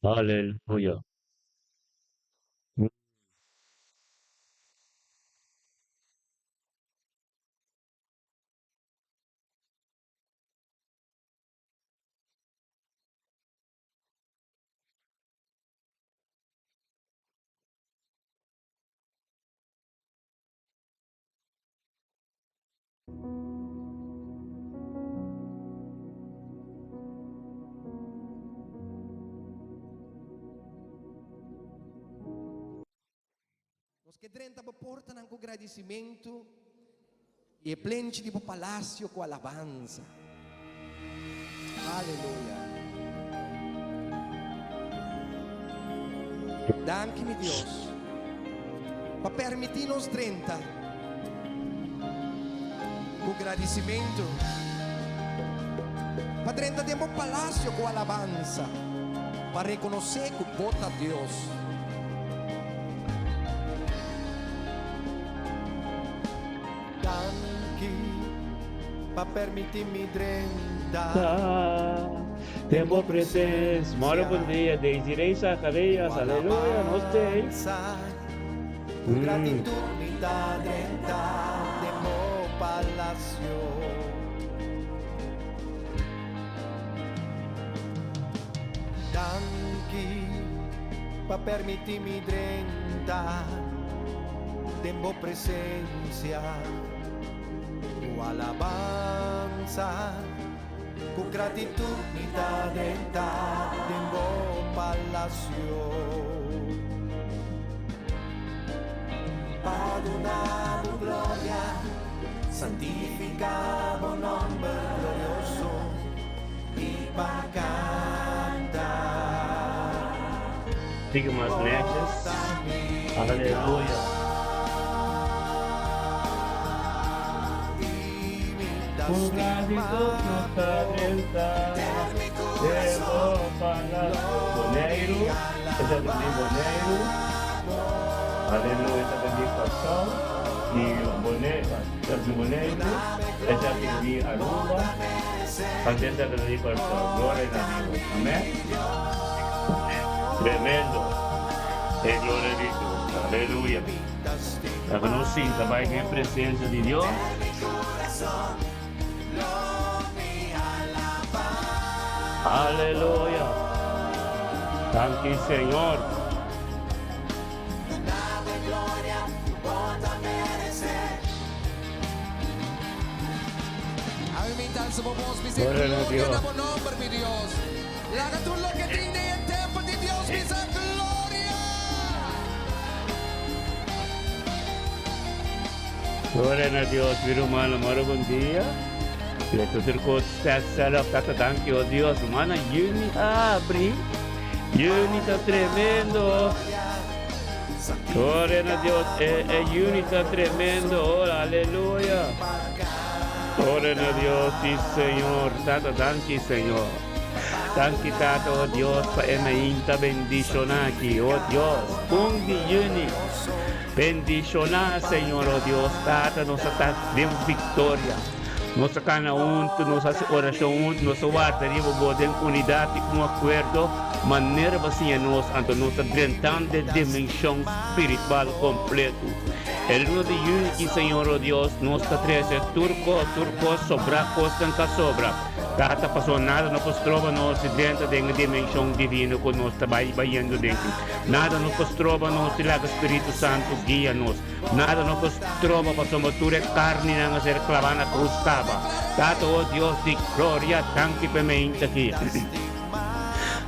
Aleluya. Nos ke drenta bo portanan ku gradisimentu i e plenchi di bo palasio ku alabansa. Aleluya. Danki mi Dios pa permití nos drenta ku gradisimentu, pa drenta den bo palasio ku alabansa, pa rekonosé ku bo ta Dios. Danki pa permiti mi drenta Den bo presencia. Moro bon dia Daisy Rey Zacharias aleluya nos tei. Ku gratitud mi ta drenta den bo palacio. Danki pa permiti mi drenta den bo presencia ku alabansa, ku gratitud mi ta drenta den bo palacio. Pa duna bo gloria, santifica bo nomber glorioso y pa canta. Tiki mas netjes. Aleluya. Ku gratitud nos ta drenta den bo palacio. Boneiru, e ta di Boneiru. Aleluya, e ta di Kòrsou. Di Boneiru, ta di Boneiru. E ta di Aruba. Antes e ta di Kòrsou. Gloria na Dios. Amen. Tremendo. E gloria di Dios. Aleluya. Laga nos sinta bai den e presencia di Dios. Aleluya. Danki Señor. Gloria na Dios. Laga tur loke tin den e tempel di Dios bisa, Gloria! Gloria na Dios, mi rumannan, moro bon dia. Leto tur kos set set up, tata danki o Dios, rumannan juni a abri, juni ta tremendo. Gloria na Dios, e e juni ta tremendo, oh aleluya. Gloria na Dios, si Señor, tata danki Señor. Danki Tata, oh Dios, pa e mainta bendiciona aki, oh Dios, un di juni. Bendiciona, Señor, oh Dios, Tata, nos a ta den victoria. Nos a cana hunto, nos a haci oracion hunto, nos a warda riba Bo den unidad y un acuerdo, manera Bo a siña nos, anto nos ta drentando e dimension spiritual completo. E luna di juni aki, Señor, oh Dios, nos ta trece tur cos, tur cos, sobra cosnan ta sobra. Tata, pasobra nada no por stroba nos di drenta den e dimension divino cu nos ta bay bayendo den. Nada no por stroba nos di laga Spiritu Santu guia nos. Nada no por stroba pasobra tur e carninan a ser claba na cruz caba. Tata, oh Dios di gloria, danki p'e meinta aki.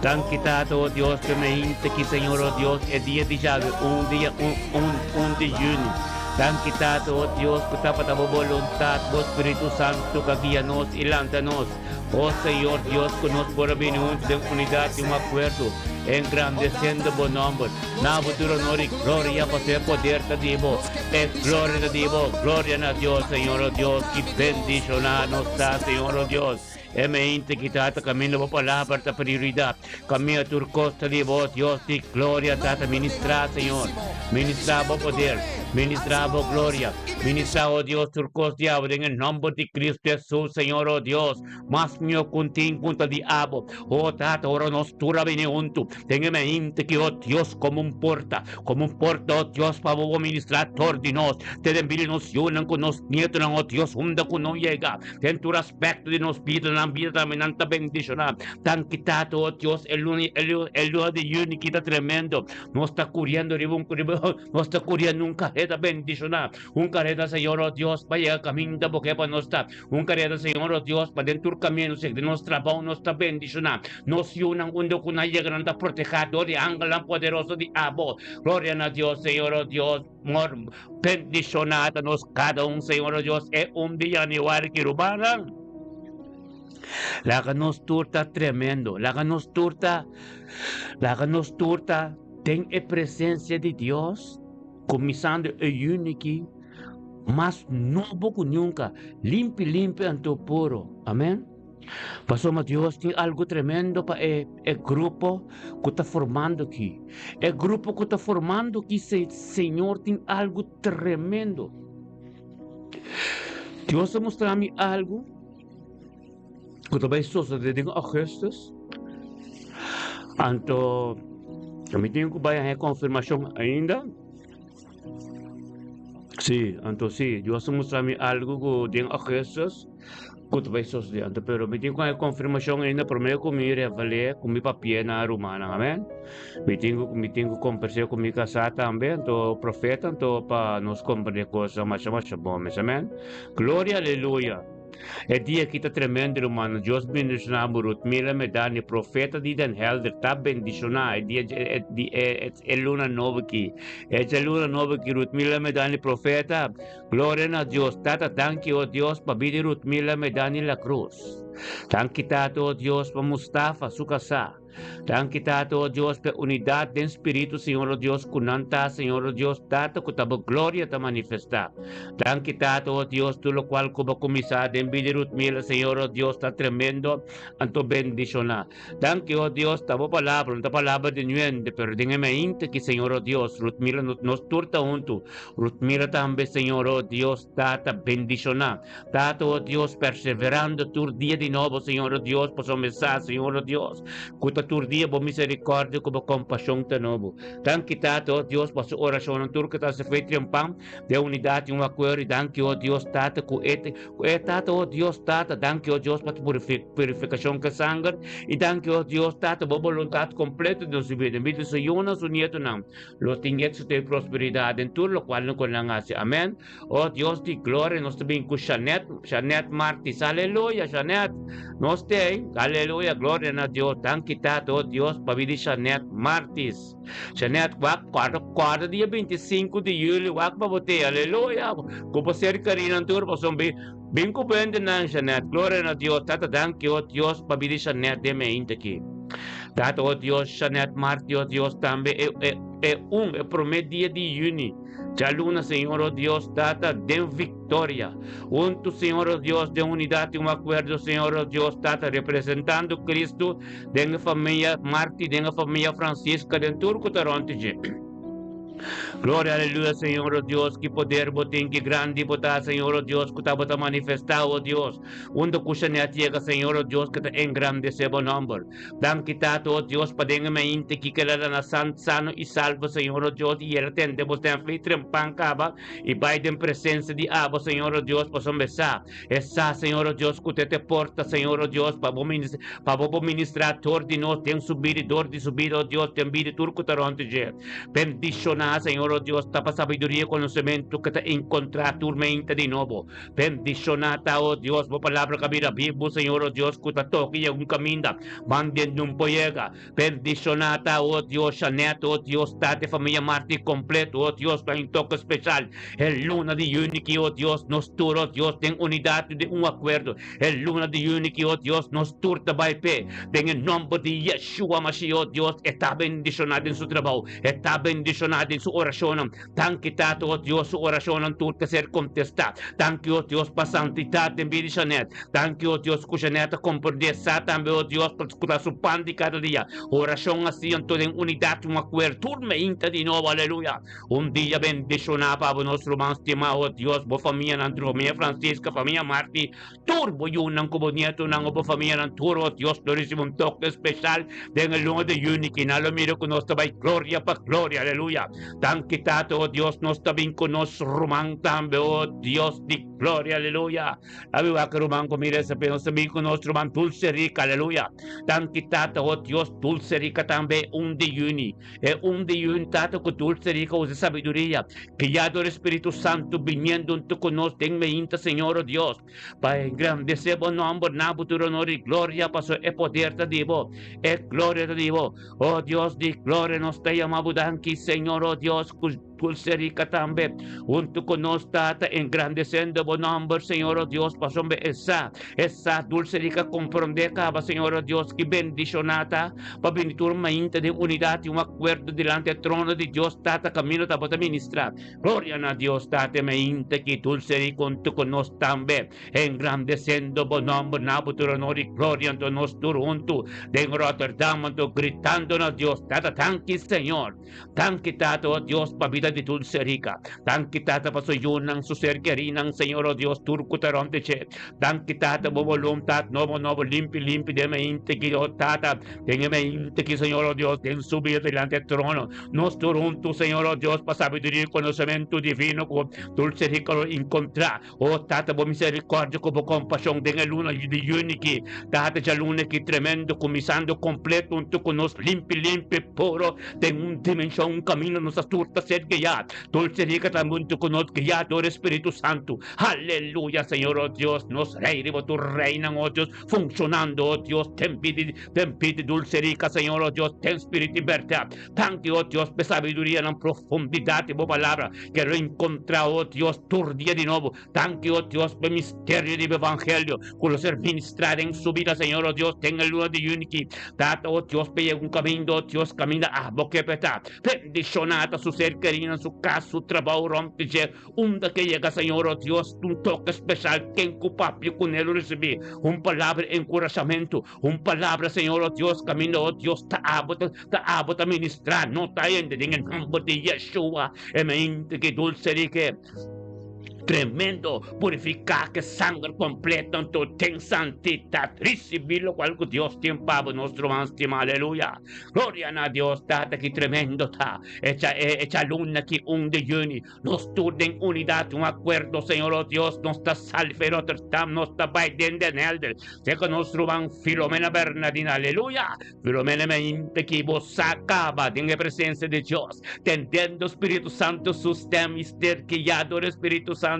Danki Tata, oh Dios, p'e meinta aki, Señor, oh Dios, e dia di djawe, un dia, un, un, un di juni. Danki Tata, oh Dios, cu tabata bo boluntad, bo Spiritu Santu cu a guia nos y lanta nos. Oh Señor Dios, cu nos por a bini hunto den unidad y un acuerdo, engrandeciendo bo nomber. Na bo tur honor y gloria, pasobra e poder ta di bo, e gloria ta di bo. Gloria na Dios, Señor, oh Dios, ki bendiciona nos ta, Señor, oh Dios. E mente ki Tata caminda bo palabra ta prioridad. Caminda tur cos ta di bo, Dios di gloria, Tata, ministra, Señor. Ministra bo poder, ministra bo gloria. Ministrá, o Dios, tur kos di abo den e nòmber di Kristu Hesus, Señor, o Dios. Mas mihó ku un tin punta di abo. O Tata, ora nos tur a bini huntu den e mente ki, o Dios, komo un porta, komo un porta, o Dios, pa bo ministrá tor di nos, te den bida di nos yunan ku nos nietonan, o Dios, unda ku no yega, den tur aspekto di nos bida, nan bida tambe nan ta bendishoná. Danki, Tata, o Dios, e luna, e luna di yüni ki ta tremendo. Nos ta kuriendo riba un, riba, nos ta kuriendo un kareda bendishoná, un kareda, Señor, o Dios, pa yega kaminda bo ke pa nos ta. Un kareda, Señor, o Dios, pa den tur camino sek den nos trabao nos ta bendiciona. Nos yunan unda cu nan yega nan ta proteha dor di angelnan poderoso di Abo. Gloria na Dios, Señor, o Dios, mor bendiciona ta nos cada un, Señor, o Dios, e un di januari ki rumannan. Laga nos tur ta tremendo, laga nos tur ta, laga nos tur ta den e presencia di Dios. Kuminsando e yüni ki mas nobo ku nunka, limpi limpi anto puro. Amen. Pasobra Dios tin algu tremendo pa e e grupo ku ta formando aki. E grupo ku ta formando aki, Señor tin algu tremendo. Dios a mustra mi algu ku ta bai sosode den augustus. Anto mi tin ku bai haña konfirmashon ainda. Sí, anto sí, Dios a mustra mi algu ku den augustus ku ta bai sosode. Anto pero mi tin ku haña konfirmashon ainda promé ku mi revel'é ku mi papi'é na rumannan. Amen. Mi tin ku mi tin ku kombers'é ku mi kasá tambe, anto profeta, anto pa nos komprendé kosnan masha masha bon mes. Amen. Gloria aleluya. E dia aki ta tremendo rumannan, Dios bendiciona bo Ruthmila Medani profeta di Den Helder ta bendiciona e dia di e luna nobo aki e dja luna nobo aki Ruthmila Medani profeta gloria na Dios tata danki o Dios pa bida di Ruthmila Medani La Cruz danki tata o Dios pa Mustafa su casa. Danki Tata o Dios p'e unidat den Spiritu Señor o Dios ku nan ta Señor o Dios Tata ku ta bo gloria ta manifestá. Danki Tata o Dios tur lokual ku bo kuminsá den bida di Ruthmila Señor o Dios ta tremendo anto bendishoná. Danki o Dios ta bo palabra no ta palabra di nuende pero den e mainta ki Señor o Dios Ruthmila nos tur ta huntu Ruthmila tambe Señor o Dios Tata bendishoná. Tata, o Dios, perseverando tur dia di nobo, Señor, o Dios, pasobra mi sa, Señor, o Dios, ku ta tur dia bo miserikòrdia ku bo kompashon ta nobo. Danki, Tata, o Dios, pa su orashonnan tur ku ta hasi fe trempan den unidat i un akuerdo, i danki, o Dios, Tata, ku e ku e Tata, o Dios, Tata, danki, o Dios, pa tu purifikashon ku e sanger, i danki, o Dios, Tata, bo boluntat kompleto den nos bida, den bida di su yunan, su nietonan, lo tin éksito i prosperidat den tur lokual nan ku nan hasi. Amèn. Oh Dios di gloria, nos ta bin ku Shanet, Shanet Martis, aleluya, Shanet, nos te, aleluya, gloria na Dios, danki Tata, oh Dios, pa bidi Shanet Martis. Shanet, wak, kòrda, kòrda dia 25 di juli, wak pa bo te, aleluya, ku bo ser karinan tur, pasobra bin, bin ku bendenan, Shanet, gloria na Dios, Tata, danki, oh Dios, pa bidi Shanet den meinta aki. Tata, oh Dios, Shanet Martis, oh Dios, tambe e, e, e un, e promé dia di juni, Djaluna, Señor, o Dios, Tata, den victoria. Huntu, Señor, o Dios, den unidad y un acuerdo, Señor, o Dios, Tata, representando Cristo den e familia Marti, den e familia Francisca, den tur cu ta rond dje. Gloria, aleluya, Señor, o Dios, ki poder bo tin, ki grandi bo ta, Señor, o Dios, cu tabata manifesta, o Dios, unda cu Shanet yega, Señor, o Dios, cu ta engrandece bo nomber. Danki Tata, o Dios, pa den e mainta ki keda na san, sano i salvo, Señor, o Dios, i el a tende bo stem fei trempan kaba i bai den presensia di abo, Señor, o Dios, pasobra e sa, e sa, Señor, o Dios, ku te te porta, Señor, o Dios, pa bo pa bo por ministrá dor di nos den su bida i dor di su bida, o Dios, den bida di tur ku ta rònt dje. Bendishoná, Señor, o Dios, ta pa sabiduria i konosementu ku ta enkontrá tur mainta di nobo. Bendishoná ta, o Dios, bo palabra ka bira bibu, Señor, o Dios, ku ta toka i algun kaminda, manden nun por yega. Bendishoná ta, o Dios, Shanet, o Dios, ta e famia Martí kompleto, o Dios, pa un toke speshal. E luna di yüni ki, o Dios, nos tur, o Dios, den unidat i den un akuerdo. E luna di yüni ki, o Dios, nos tur ta bai p'e. Den e nòmber di Yeshua Mashiach, o Dios, e ta bendishoná den su trabou, e ta bendishoná den. den su orashonnan. Danki Tata, o Dios, su orashonnan tur ta ser kontestá. Danki, o Dios, pa santidat den bida di Shanette. Danki, o Dios, ku Shanette ta komprendé sa tambe, o Dios, pa ku ta su pan di kada dia. Orashon asi anto den unidat i un akuerdo tur meinta di nobo. Aleluya! Un dia bendishoná pa bo nos ruman stimá, o Dios, bo famianan tur, famia Francisca, famia Marti, Tur bo yunan ku bo nietonan o bo famianan tur, o Dios, lo risibi un toke speshal den e luna di yüni ki nan lo mira ku nos ta bai gloria pa gloria. Aleluya! Danki, Tata, o Dios, nos ta bin ku nos ruman tambe, o Dios di gloria. Aleluya! Labi wak e ruman ku mira esaki, nos ta bin ku nos ruman Dulce Rica. Aleluya! Danki, Tata, o Dios, Dulce Rica tambe un di yüni. E un di yun tata ku dulce rica usa sabiduria, guiá dor e Spiritu Santu, biniendo huntu ku nos den meinta, Señor, o Dios, pa engrandesé bo nomber, na bo tur honor i gloria, pasobra e poder ta di bo, e gloria ta di bo. O Dios di gloria, nos ta yama bo danki, Señor, o Dios, ku Dulce rica tambe, huntu ku nos, Tata, engrandesendo bo nomber, Señor, o Dios, pasobra e sa, e sa, Dulce rica komprondé kaba, Señor, o Dios, ki bendishoná ta pa bini tur mainta den unidat i un akuerdo dilanti e trono di Dios Tata kaminda tabata ministrá. Gloria na Dios Tata e mainta ki Dulce rica huntu ku nos tambe, engrandesendo bo nomber na bo tur honor i gloria, anto nos tur huntu den Rotterdam, anto gritando na Dios Tata, Danki, Señor. Danki Tata, oh Dios, pa bida di Dulce Rica. Danki Tata pa su yunan, su ser kerinan, Señor, oh Dios, tur ku ta rònt di dje. Danki Tata, bo boluntat nobo nobo, limpi limpi den e mente ki, oh Tata, den e mente ki, Señor, oh Dios, den su bida dilanti e trono. Nos tur huntu, Señor, oh Dios, pa sabiduria i konosementu divino ku Dulce Rica lo inkontrá. O Tata, bo misericordia cu bo compasion den e luna di juni ki, Tata, djaluna ki tremendo, cuminsando completo hunto cu nos limpi limpi puro den un dimension, un camino nos a tur ta ser guiá. Dulce Rica tambe hunto cu nos guiá dor e Spiritu Santu. Aleluya, Señor, o Dios, nos Rey riba tur reynan, o Dios, funcionando, o Dios, den bida, den bida Dulce Rica, Señor, o Dios, den spiritu y berdad. Danki, o Dios, p'e sabiduria nan profundidat di bo palabra ke lo enkontrá, o Dios, tur dia di nobo. Danki, o Dios, p'e misterio di bo evangelio ku lo ser ministrá den su bida, Señor, o Dios, den e luna di yüni aki. Tata, o Dios, p'e yega un kaminda, o Dios, kaminda abo ke p'e ta. Bendishoná ta su ser kerí nan su kas, su trabou rònt di dje. Unda ke yega, Señor, o Dios, un toke speshal, ken ku papia kuné lo risibí un palabra di enkurashamentu. Un palabra, Señor, oh Dios, caminda, oh Dios, ta abo ta, ta abo ta ministra, no ta hende, den e nomber di Yeshua, e mente ki dulce di ke tremendo, purifica ke sanger completo, anto den santidad, ricibi locual cu Dios tin pa bo, nos ruman stima, aleluya. Gloria na Dios, Tata, ki tremendo ta, echa, echa luna ki un di juni, Nos tur den unidat, un akuerdo, Señor, oh Dios, nos ta sali fe Rotterdam, nos ta bai den Den Helder, seka nos ruman Filomena Bernardina, aleluya! Filomena mente ki bo sa kaba den e presensia di Dios, tendendo Spiritu Santu su stem i ser guiá dor e Spiritu Santu,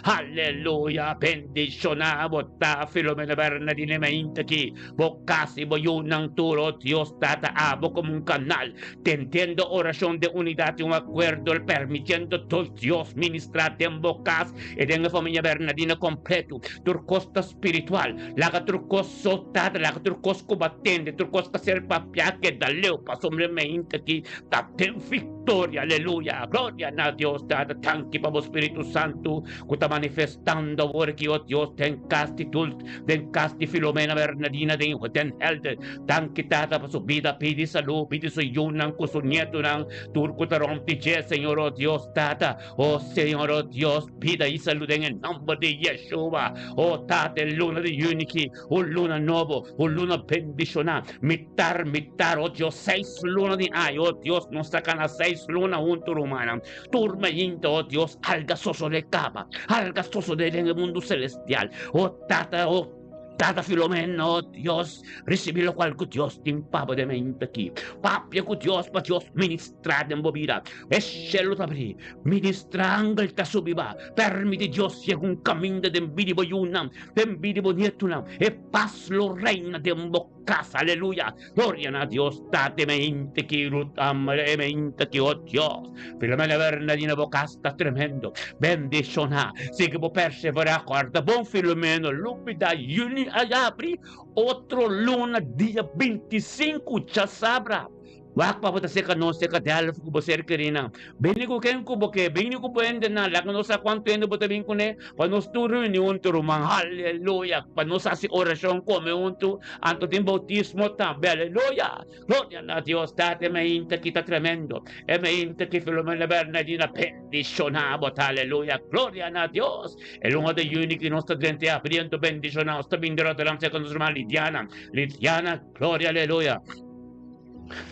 aleluya! Bendishoná bo ta, Filomena Bernardina mente ki bo kas i bo yunan tur, oh Dios, Tata, abo komo un kanal Tendendo oracion den unidad y un acuerdo, permitiendo tur Dios ministra den bo cas y den e familia Bernardino completo. Tur cos ta spiritual. Laga tur cos so Tata, laga tur cos cu bo a tende, tur cos ta ser papia keda leu pasobra e mente aki ta den victoria. Aleluya! Gloria na Dios Tata. Danki pa bo Spiritu Santo cu ta manifestando awor aki, oh Dios, den cas di Dulce, den cas di Filomena Bernardina, den Den Helder. Danki Tata pa su bida, pidi salú, pidi su yunan ku su nietunan, tur ku ta rònt di dje, Señor, o Dios Tata, o Señor, o Dios, bida i salú den e nòmber di Yeshua. O Tata, e luna di yüni ki, un luna nobo, un luna bendishoná, mitar, mitar, o Dios, seis luna di aña, o Dios, nos ta kana seis luna huntu, rumannan, tur mainta, o Dios, alga sosodé kaba, alga sosodé den e mundu selestial, o Tata, o. Tata Filomeno, Dios, ricibi locual cu Dios tin pa bo den mente aki. Papia cu Dios pa Dios ministra den bo bida. E cielo ta abri, ministra angel ta subi ba. Permiti Dios yega un caminda den bida di bo yunan, den bida di bo nietonan. E paz lo reina den bo casa. Aleluya! Gloria na Dios Tata e mente ki Ruth ama e mente ki oh Dios Filomena Bernardina bo cas ta tremendo bendiciona sigui bo persevera corda bon Filomeno lubida juni a yabri otro luna dia 25 djasabra. Wak pa bo ta seka nos, seka Delft ku bo ser kerinan. Bini ku ken ku bo ke, bini ku bo hendenan, laga nos sa kuantu hende bo ta bin kuné, pa nos tur reuni huntu ruman. Aleluya! Pa nos hasi orashon, kome huntu, anto tin boutismo tambe. Aleluya! Gloria na Dios! Tata, e mainta ki ta tremendo. E mainta ki Filomena Bernardina bendishoná bo ta. Aleluya! Gloria na Dios! E luna di yüni ki nos ta drenta e abriendo bendishoná. Nos ta bin di Rotterdam seka nos ruman Lidiana. Lidiana, gloria, aleluya!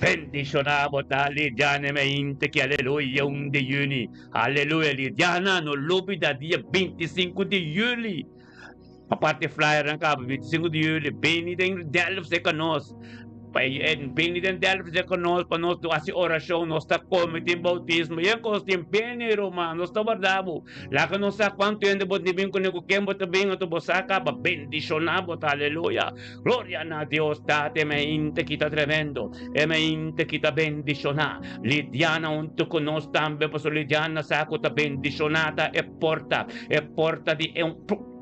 Bendishoná bo ta Lidiana e mainta ki aleluya un di yüni aleluya Lidiana no lubida dia 25 di yüli pa parti flyer nan kaba 25 di yüli bini den Delft seka nos pa bini den Delft seka nos pa nos hasi orashon nos ta kome tin boutismo yen kos tin bini ruman nos ta warda bo laga nos sa kuantu hende bo tin bin kuné ku ken bo ta bin anto bo sa kaba bendishoná bo ta aleluya. Gloria na Dios Tata e mente ki ta tremendo, e mente ki ta bendishoná. Lidiana huntu ku nos tambe, pasobra Lidiana sa ku ta bendishoná ta e porta, e porta di e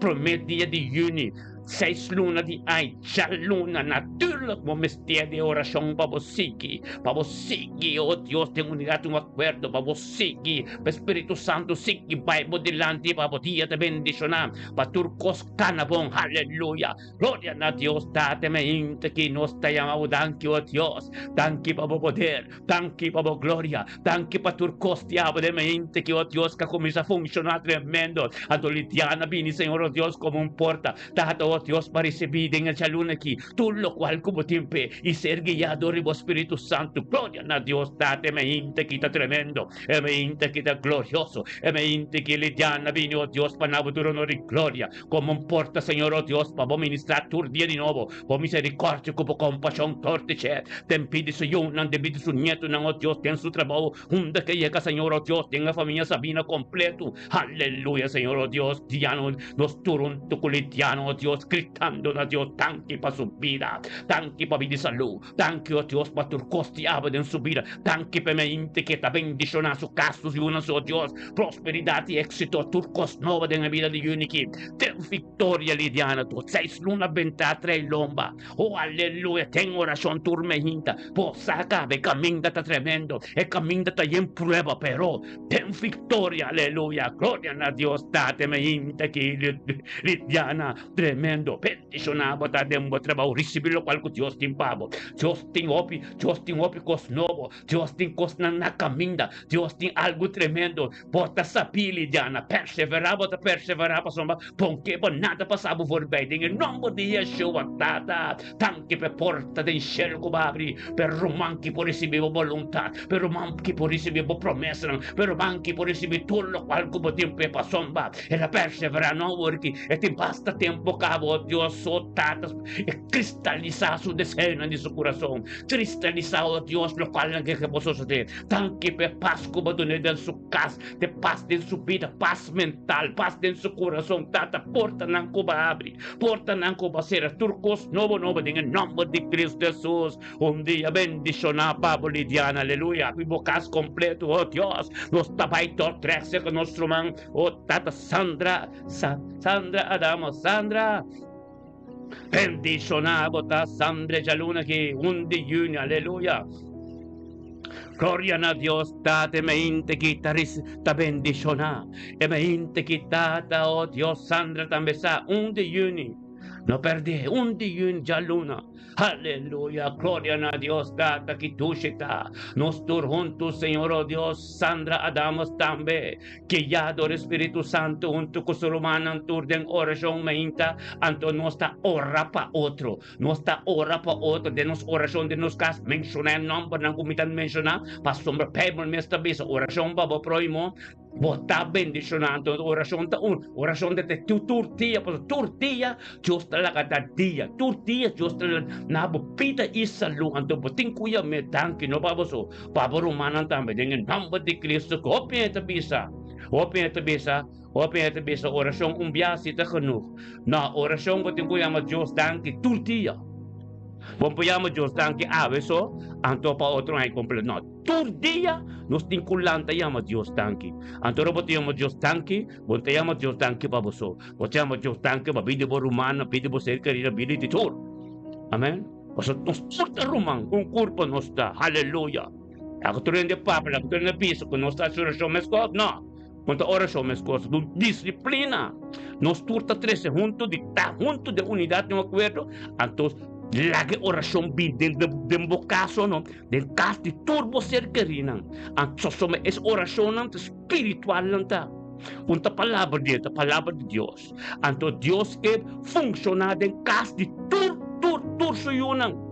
promé dia di yüni, seis luna di ai, djaluna. Naturlik bo mester di e orashon pa bo sigui, pa bo sigui, o Dios, den unidat, un akuerdo, pa bo sigui, pa e Spiritu Santu sigui bai bo dilanti pa bo dia ta bendishoná, pa tur kos kana bon. Haleluya! Gloria na Dios Tata e mainta ki nos ta yama bo danki o Dios danki pa bo poder danki pa bo gloria danki pa tur kos di abo den mainta ki o Dios ka kuminsa funshoná tremendo anto Lidiana bini Señor o Dios komo un porta Tata o Dios pa risibí den e djaluna aki tur lokual ku bo tin p'e i ser guiá dor di bo Spiritu Santu gloria na Dios Tata e mainta ki ta tremendo e mainta ki ta glorioso e mainta ki Lidiana bini o Dios pa na bo tur honor i gloria Komo un porta, Señor, o Dios, pa bo ministrá tur dia di nobo bo misericordia ku bo kompashon torti che den pidi su yunan, den pidi su nietunan, o Dios, den su trabou, unda ke yega, Señor, o Dios, den e famia Sabina kompletu. Aleluya, Señor, o Dios, diano nos tur huntu ku Lidiano, o Dios, gritando na Dios, danki pa su bida, danki pa bida i salú, danki, o Dios, pa tur kos di abo den su bida, danki pa e mente ke ta bendishoná su kas, su yunan, o Dios, Prosperidat i éksito, tur kos nobo den e bida di Uniki. Ten viktoria, Lidiana, tur seis luna bentá trei lomba. Oh, aleluya, ten orashon tur mehinta. Bo sa kaba, e kaminda ta tremendo, e kaminda ta yen prueba, pero ten viktoria, aleluya. Gloria na Dios Tata, e mehinta ki, Lidiana, tremendo. Bendishoná bo ta den bo trabou, risibí lokual ku Dios tin pa bo. Dios tin hopi, Dios tin hopi kos nobo. Dios tin kosnan na kaminda. Dios tin algu tremendo. Bo ta sabí, Lidiana. Perseverá, bo ta perseverá pasobra bon ke bo nada pasa bo voorbij. Den e nòmber di Yeshua, Tata, danki pa e porta den shelu ku bo a abri pa e ruman ki por risibí bo boluntat, pa e ruman ki por risibí bo promesanan, pa e ruman ki por risibí tur lokual ku bo tin p'e pasobra el a perseverá. No awor ki e tin basta tempu kaba, o Dios, o Tata, e kristalisá su deseonan di su kurason. Kristalisá, o Dios, lokual nan ke ke por sosodé. Danki pa e pas ku bo dun'é den su kas, te pas den su bida, pas mental, pas den su kurason. Tata, portanan ku bo a abri, portanan ku bo a sera, tur kos nobo nobo den e nòmber di Kristu Hesus. Un dia bendishoná pa bo, Lidiana, aleluya, ku bo kas kompleto, o Dios. Nos ta bai Dordrecht serka nos ruman, o Tata Sandra, Sandra Adamo, Sandra. Bendishoná bo ta Sandre djaluna aki, un di yüni, aleluya. Gloria na Dios Tata, e meinte ki ta ta bendishoná. E meinte ki Tata, oh Dios, Sandra tambe sa, un di yüni. No pèrdè, un di yüni djaluna. Aleluya, gloria na Dios Tata ki dushi ta. Nos tur huntu, Señor, oh Dios, Sandra Adamos tambe, guiá dor e Spiritu Santu huntu ku su rumannan tur den orashon mainta, anto nos ta ora pa otro. Nos ta ora pa otro den nos orashon den nos kas, menshoná e nòmbernan ku mi ta menshoná, pasobra Beibel mes ta bisa, orashon pa bo próhimo Bo ta bendishoná. Anto orashon ta un orashon ta te tur dia, pasobra tur dia Dios ta laga da dia, tur dia Dios ta na bo bida i salú. Anto bo tin ku yam'é danki, no pa bo so, pa bo rumannan tambe, den e nòmber di Kristu. Ku hopi hende ta bisa, hopi hende ta bisa, hopi hende ta bisa orashon un bia si ta genug. No, orashon bo tin ku yama Dios danki tur dia. Bo no por yama Dios danki awe so, anto pa otro aña kompleto. No. Tur dia nos tin ku lanta yama Dios danki. Anto ora bo ta yama Dios danki, bo no ta yama Dios danki pa bo so. Bo ta yama Dios danki pa bida di bo rumannan, bida di bo ser kerido, bida di tur. Amen. Pasobra nos tur ta ruman, un kurpo nos ta. Haleluya! Laga tur hende papia, laga tur hende bisa ku nos ta hasi orashon meskos? No, no ta orashon meskos, ta un disiplina. Nos tur ta trese huntu di ta huntu den unidat, den un akuerdo. Anto laga e orashon bin den den bo kas o no, den kas di tur bo ser kerinan. Anto sosobra es orashonnan ta spiritualnan ta. Un ta palabra di el, ta palabra di Dios. Anto Dios ke funshoná den kas di tur, tur, tur su yunan.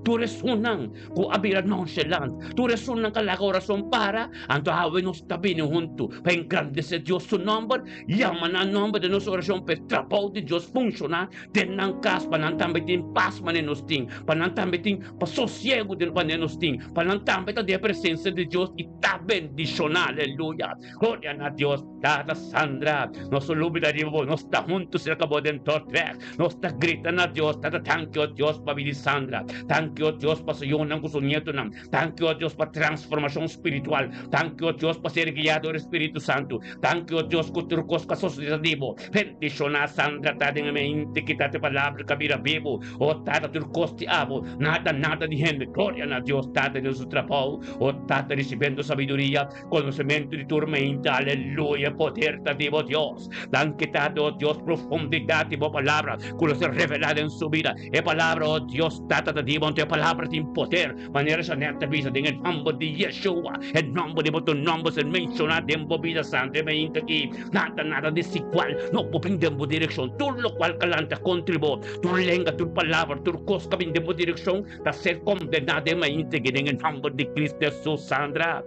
Tur esunnan ku a bira nonchelant, tur esunnan ku a laga orason para, anto awe nos ta bini huntu pa engrandesé Dios su nòmber, yama nan nòmber den nos orashon pa e trabou di Dios funshoná den nan kas, pa nan tambe tin pas manera nos tin, pa nan tambe tin pa sosiegu den manera nos tin, pa nan tambe ta den e presensia di Dios i ta bendishoná. Aleluya! Gloria na Dios! Tata Sandra, nos no lubida riba bo, nos ta huntu serka bo den Dordrecht. Nos ta grita na Dios, Tata, danki o Dios pa bidi Sandra. Danki o Dios pa su yunan ku su nietunan. Danki o Dios pa transformashon spiritual. Danki o Dios pa ser guiá dor e Spiritu Santu. Danki o Dios ku tur kos ku a sosodé ta di bo. Bendishoná Sandra ta den e mente ki ta te palabra ku a bira bibu. O Tata, tur kos di abo, nada nada di hende. Gloria na Dios Tata den su trabou. O Tata, risibiendo sabiduria. Konosementu di tur meinta, aleluya, poder ta di bo Dios. Danki Tata, o Dios, profundidat di bo palabra ku lo ser revelá den su bida. E palabra, o Dios Tata, ta di bo, anto e palabra tin poder, manera Jeanette ta bisa, den e nòmber di Yeshua, e nòmber di bo tur nòmber ser menshoná den bo bida santu e meinta aki. Nada, nada desigual no por bin den bo direkshon. Tur lokual ka lanta kontra bo, tur lenga, tur palabra, tur kos ka bin den bo direkshon, Ta ser kondená den mainta aki den e nòmber di Cristo Hesus. Sandra,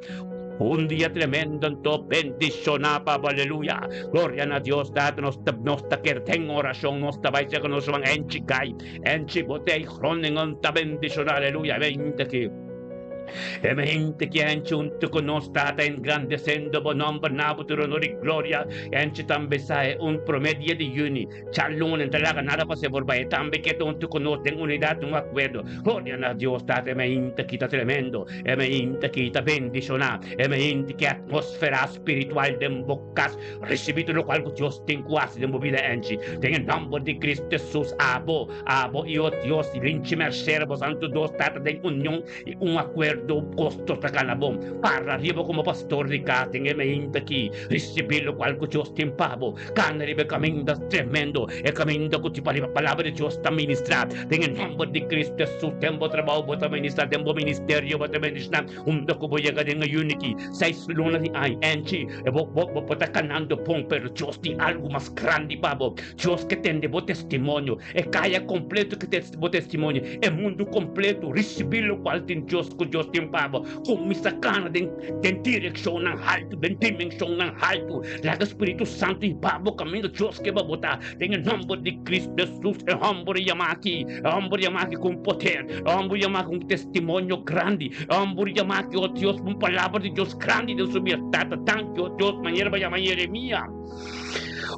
un dia tremendo anto bendishoná pa bo. Aleluya. Gloria na Dios Tata. Nos ta nos ta keda den orashon. Nos ta bai serka nos ruman Enchi Kai. Enchi bo ta ei Groningen ta bendishoná. Aleluya. E mainta aki. E mainta aki Enchi huntu ku nos Tata engrandesendo bo nòmber na bo tur honor i gloria. Enchi tambe sa e un promé dia di yüni. Djaluna ta laga nada pa ser voorbij. E tambe ke ta huntu ku nos den unidat un akuerdo. Gloria na Dios Tata, e mainta ki ta tremendo, e mainta ki ta bendishoná, e mainta ki atmosfera spiritual den bo kas. Risibí tur lokual ku Dios tin ku hasi den bo bida enchi. Den e nòmber di Kristu Hesus, abo, abo i o Dios, rinchi merser bo santu dos Tata den union i un akuerdo kosto ta gana bo. Para riba komo pastor di kas den e mainta ki. Risibí lokual ku Dios tin pa bo. Kana riba e kaminda tremendo, e kaminda ku ti pariba Palabra di Dios ta ministrá. Den e nòmber di Cristo Hesus, den bo trabou bo ta ministrá, den bo ministerio bo ta bendishoná. Unda ku bo yega den e unity, seis luna di aña, enchi, e bo, bo, bo ta kanando bon, pero Dios tin algu mas grandi pa bo. Dios ke tende bo testimonio, e kaya kompleto ke tende bo testimonio, e mundu kompleto risibí lokual tin Dios ku Dios tin pa bo. Kuminsá kana den den direkshonnan haltu, den dimenshonnan haltu. Laga Spiritu Santu hiba bo kaminda Dios ke pa bo ta. Den e nòmber di Kristu Hesus, e hòmber yamá aki, e hòmber yamá aki ku un poder, e hòmber yamá aki ku un testimonio grandi, e hòmber yamá aki, o Dios, ku un palabra di Dios grandi den su bida. Tata, danki, o Dios, manera bo a yama Yeremia.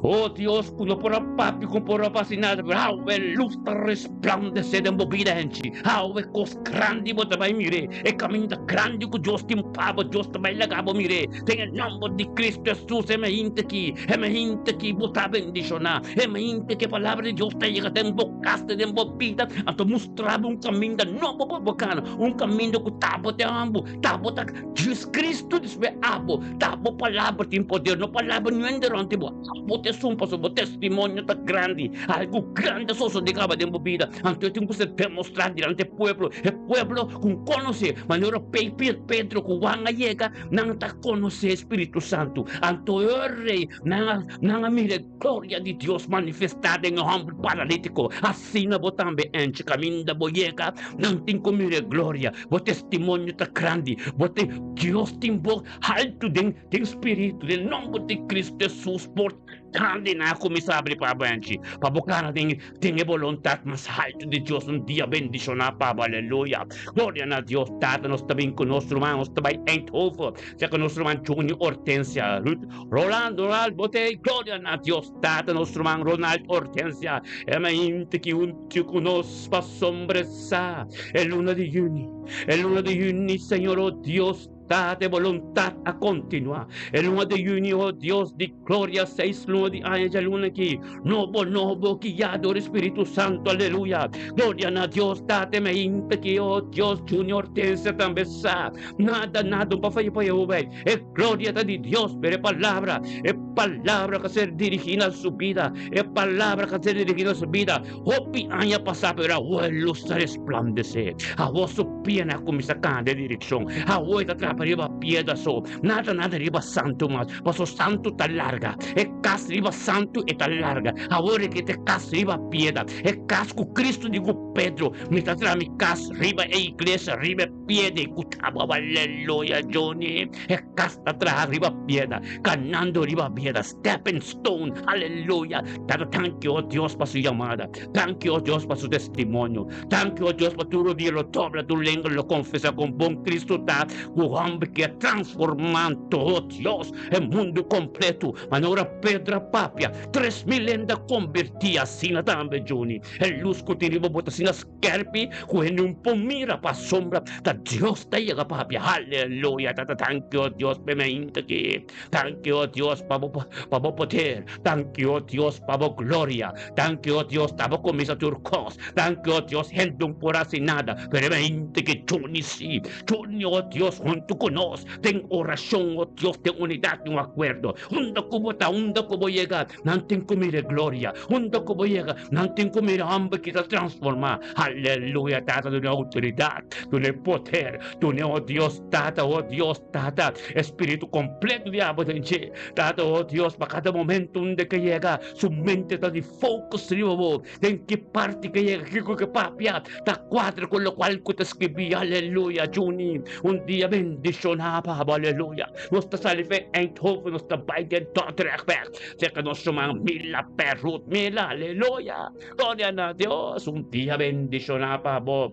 O Dios, ku no por a papia, ku no por a hasi nada, pero awe lus ta resplandesé den bo bida, henchi. Awe kos grandi bo ta bai mir'é. E kaminda grandi ku Dios tin pa bo, Dios ta bai laga bo mir'é. Den e nòmber di Kristu Hesus, e mainta aki, e mainta aki bo ta bendishoná. E mainta aki e palabra di Dios ta yega den bo kas, den bo bida, anto mustra bo un kaminda nobo pa bo kana, un kaminda ku ta bo te ambo, ta bo ta Djis Kristu dispe abo, ta bo palabra tin poder, no palabra niun hende rònt di bo. Abo ta esun pasobra bo testimonio ta grandi. Algu grandi a sosodé kaba den bo bida, anto e tin ku ser demostrá dilanti e pueblo. E pueblo ku konosé, manera Pedro ku Juan a yega, nan ta konosé e Spiritu Santu. Anto e rei, nan a nan a mira e gloria di Dios manifestá den e hòmber paralítiko. Asina bo tambe, Angie, kaminda bo yega, nan tin ku mira e gloria. Bo testimonio ta grandi. Bo tin, Dios tin bo haltu den den spiritu, den nomber di Cristo Jesus por grandi nan a cuminsa abri pa bo enchi, pa bo cana den den e boluntad mas haltu di Dios un dia bendiciona pa bo. Aleluya. Gloria na Dios Tata. Nos ta bin cu nos ruman, nos ta bay Eindhoven, sea cu nos ruman Juni Hortensia, Ruth, Rolando, Ronald, bo ta ey. Gloria na Dios Tata, nos ruman Ronald Hortensia, e mainta ki huntu cu nos pa sombresa e luna di juni, e luna di juni, Señor, oh Dios. Tata, e boluntat a kontinuá. E luna di yüni, o Dios di gloria, seis luna di aña djaluna aki, nobo, nobo, guiá dor e Spiritu Santu, aleluya. Gloria na Dios Tata, e mainta aki, o Dios, Junior Hortensia tambe sa, nada, nada no por faya pa Jehová. E gloria ta di Dios, pero e palabra, e palabra ku a ser dirigí na su bida, e palabra ku a ser dirigí na su bida, hopi aña pasá, pero awor e lus ta resplandesé. Awor su pianan a kuminsá kana den direkshon. Awor e ta trapa riba piedra so, nada nada riba santu mas, pasobra santu ta larga. E kas riba santu e ta larga. Awor e ke ta e kas riba piedra, e kas ku Kristu di ku Pedro, Mi ta traha mi kas riba e iglesia, riba e piedra i ku tabua. Aleluya, Johnny! E kas ta traha riba piedra, kanando riba piedra, stepping stone. Aleluya! Tata, tanki, o Dios, pa su yamada. Tanki, o Dios, pa su testimonio. Tanki, o Dios, pa tur rodia lo dobla, tur lenga lo konfesá kon bon Kristu ta, ku hòmber ki a transformá anto, o Dios, e mundu kompletu. Manera ora Pedro a papia, 3000 hende a kombertí. Asina tambe, Johnny, e lus ku tin riba bo ta asina Skerpi ku hende un por mira pa asombra ta Dios ta yega papia. Aleluya tata danki o Dios pa e mainta aki. Danki o Dios pa bo pa bo poder. Danki o Dios pa bo gloria. Danki o Dios ta bo kuminsa tur kos. Danki o Dios hende un por hasi nada pero e mainta aki Johnny si. Johnny o Dios huntu ku nos den orashon o Dios den unidat den un akuerdo. Unda ku bo ta unda ku bo yega Nan tin ku mira e gloria. Unda ku bo yega, nan tin ku mira hòmber ki ta transformá. Aleluya! Tata, duna e outoridat, duna e poder, duna e, o Dios Tata, o Dios Tata, e spiritu kompleto di abo den dje. Tata, o Dios, pa kada momento unda ke yega, su mente ta di focus riba bo. Den ki parti ke yega, kiko ke papia, ta kuadra ku lokual ku ta skibí. Aleluya! Juni, un dia bendishoná pa bo. Aleluya! Nos ta sali fe Eindhoven, nos ta bai den Dordrecht bèk. Serka nos ruman Mila Perrut. Mila, aleluya! Gloria na Dios! Un dia bendishoná pa bo.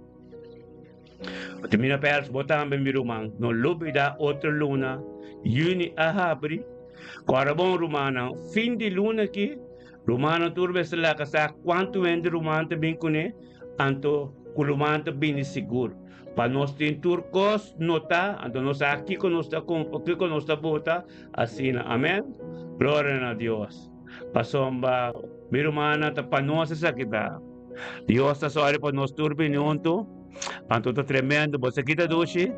Bo mira pers, bo tambe, mi ruman. No lubida otro luna, yüni a habri. Kòrda bon, rumannan, fin di luna aki, rumannan tur mester laga sa kuantu hende ruman ta bin kuné, anto ku ruman ta bini sigur. Pa nos tin tur kos notá, anto nos sa kiko nos ta kumpra, kiko nos ta bota, Asina, amen. Gloria na Dios. Pasobra, mi rumannan, ta pa nos esaki ta. Dios ta sòri pa nos tur bini huntu. Anto ta tremendo. Bo sa ki ta dushi?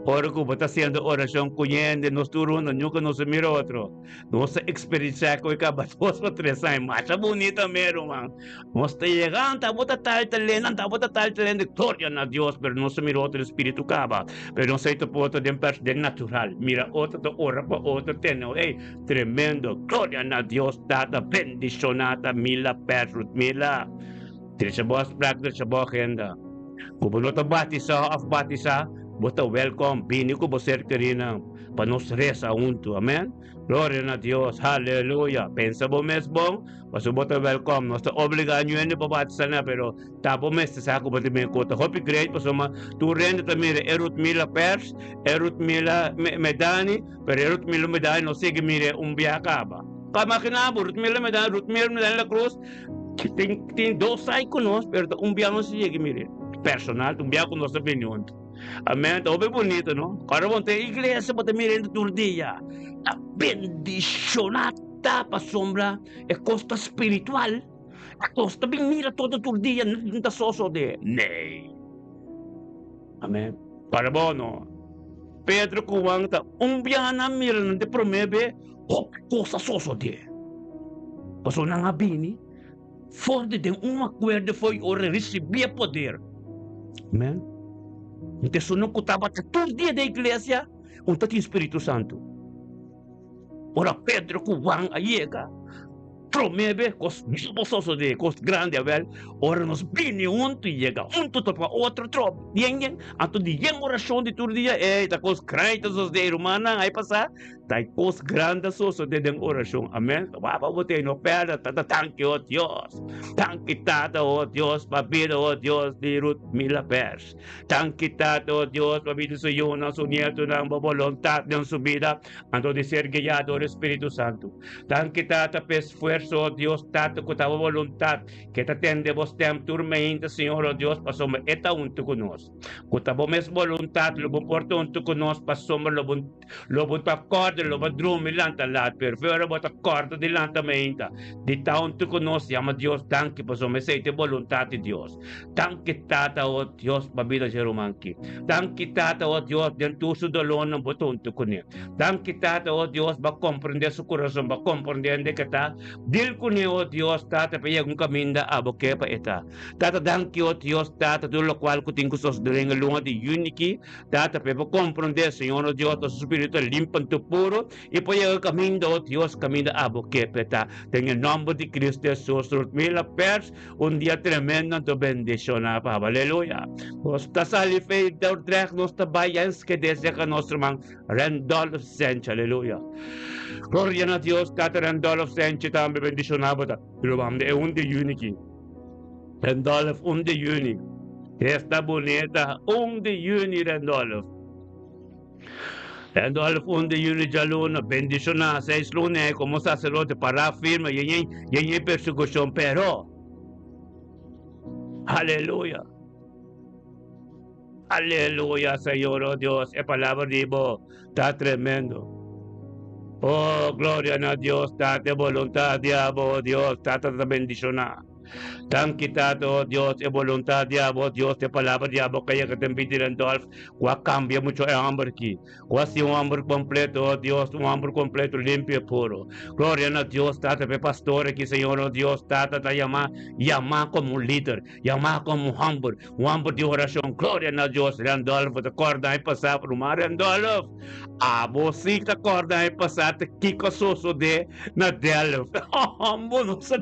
Ora ku bo ta hasiendo orashon ku hende, nos tur huntu, nunka nos a mira otro. Nos ta eksperensiá ku e kaba dos pa tres aña. Masha bunita me, ruman. Nos ta yega, anta bo ta tal talento, anta bo ta tal talento. Gloria na Dios, pero nos ta mira otro den spiritu kaba. Pero nos ei ta por otro den pers den natural. Mira otro ta ora pa otro tene. Ey, tremendo. Gloria na Dios, Tata bendiciona ta Mila Perrut. Mila, drecha bo afspraak, drecha bo agenda. Ku bo no ta batisa of batisa, bo ta welkom. Bini ku bo ser kerinan pa nos resa huntu. Amen. Gloria na Dios, haleluya. Pensa bo mes bon, pasobra bo ta welkom. Nos ta obligá niun hende pa batisa na, pero ta bo mes ta sa ku bo ta bin ku ta hopi great pasobra tur hende ta mira e Ruth Mila Pers, e Ruth Mila Medani, pero e Ruth Mila Medani no sigui mira un bia kaba. Ka imaginá bo, Ruth Mila Medani, Ruth Mila Medani La Cruz tin tin dos sai ku nos, pero ta un bia nos a yega mira personal, ta un bia ku nos ta bini huntu. Amen, ta hopi bunito, no? Ora bo ta iglesia, bo ta mira hende tur dia. Ta bendiciona ta pasobra e cos ta spiritual. E cos ta bin mira todo tur dia, no ta sosode. Nee. Amen. Ora bo no. Pedro cu Juan ta un biaha nan mira nan te prome be hopi cos a sosode. Pasobra nan a bini For di den un akuerdo fo'i ora risibí e poder. Amen. Un persona ku tabata tur dia den iglesia, un ta tin Spiritu Santu. Ora Pedro ku Juan a yega, promé be kos nobo sosodé, kos grandi. Awel, ora nos bini huntu i yega huntu topa otro trobe, yen yen, anto di yen orashon di tur dia, ey, ta kos grandi ta sosodé. Rumannan, ai pasá. Ta kos grandi a sosodé den orashon. Amèn. Wak pa bo te no pèrdè. Tata danki o Dios. Danki Tata o Dios pa bida o Dios di Ruth Mila Pers. Danki Tata o Dios pa bida su yunan, su nietonan, bo boluntat den su bida anto di ser guiá dor e Spiritu Santu. Danki Tata pa esfuerso o Dios Tata ku ta bo boluntat ke ta tende bo stèm tur meinta Señor o Dios pasobra e ta huntu ku nos. Ku ta bo mes boluntat lo bo por ta huntu ku nos pasobra lo bo Lo bo ta kòrda, lo bo drumi lanta lat, pero fe ora bo ta kòrda di lanta meinta, di ta huntu ku nos, yama Dios danki pasobra esei ta e boluntat di Dios. Danki Tata, o Dios, pa bida dje ruman aki. Danki Tata, o Dios, den tur su dolónan bo ta huntu kuné. Danki Tata, o Dios, bo a komprendé su kurason, bo a komprendé hende ke ta dil kuné, o Dios, Tata, pa yega un kaminda abo ke pa e ta. Tata, danki, o Dios, Tata, tur lokual ku tin ku sosodé den e luna di yüni aki. Tata, p'e por komprondé, Señor nos Dios, ta su spiritu ta limpa en tu puro i por yega kaminda, o Dios, kaminda abo ke p'e ta. Den e nòmber di Cristo Hesus, Rutmila Pers, un dia tremendo anto bendishoná pa bo. Aleluya. Nos ta sali fe Dordrecht, nos ta bai Enschede serka nos ruman Randolph Sench. Aleluya. Gloria na Dios, Tata Randolph Sench tambe bendishoná bo ta. Ruman, e un di yüni ki. Randolph un di yüni. Esta bunita un di yüni Randolph. Randolph un di yüni djaluna bendishoná seis luna e komo saserdote pará firme yen yen persekushon pero Aleluya Aleluya Señor oh Dios e palabra di bo ta tremendo Oh gloria na Dios Tata e boluntad di abo oh Dios Tata ta bendishoná. Danki Tata, oh Dios, e boluntad di abo, oh Dios, e palabra di abo ka yega den bida di Randolph, ku a kambia mucho e homber aki, ku a hasi un homber kompleto, oh Dios, un homber kompleto, limpio i puro. Gloria na Dios, Tata, pa e pastor aki, Señor, oh Dios, Tata, ta yamá, yamá komo un lider, yamá komo un homber, un homber di orashon. Gloria na Dios, Randolph, bo ta kòrda e pasá, ruman Randolph? Abo si ta kòrda e pasá ta kiko a sosodé na Delft. Bo no sa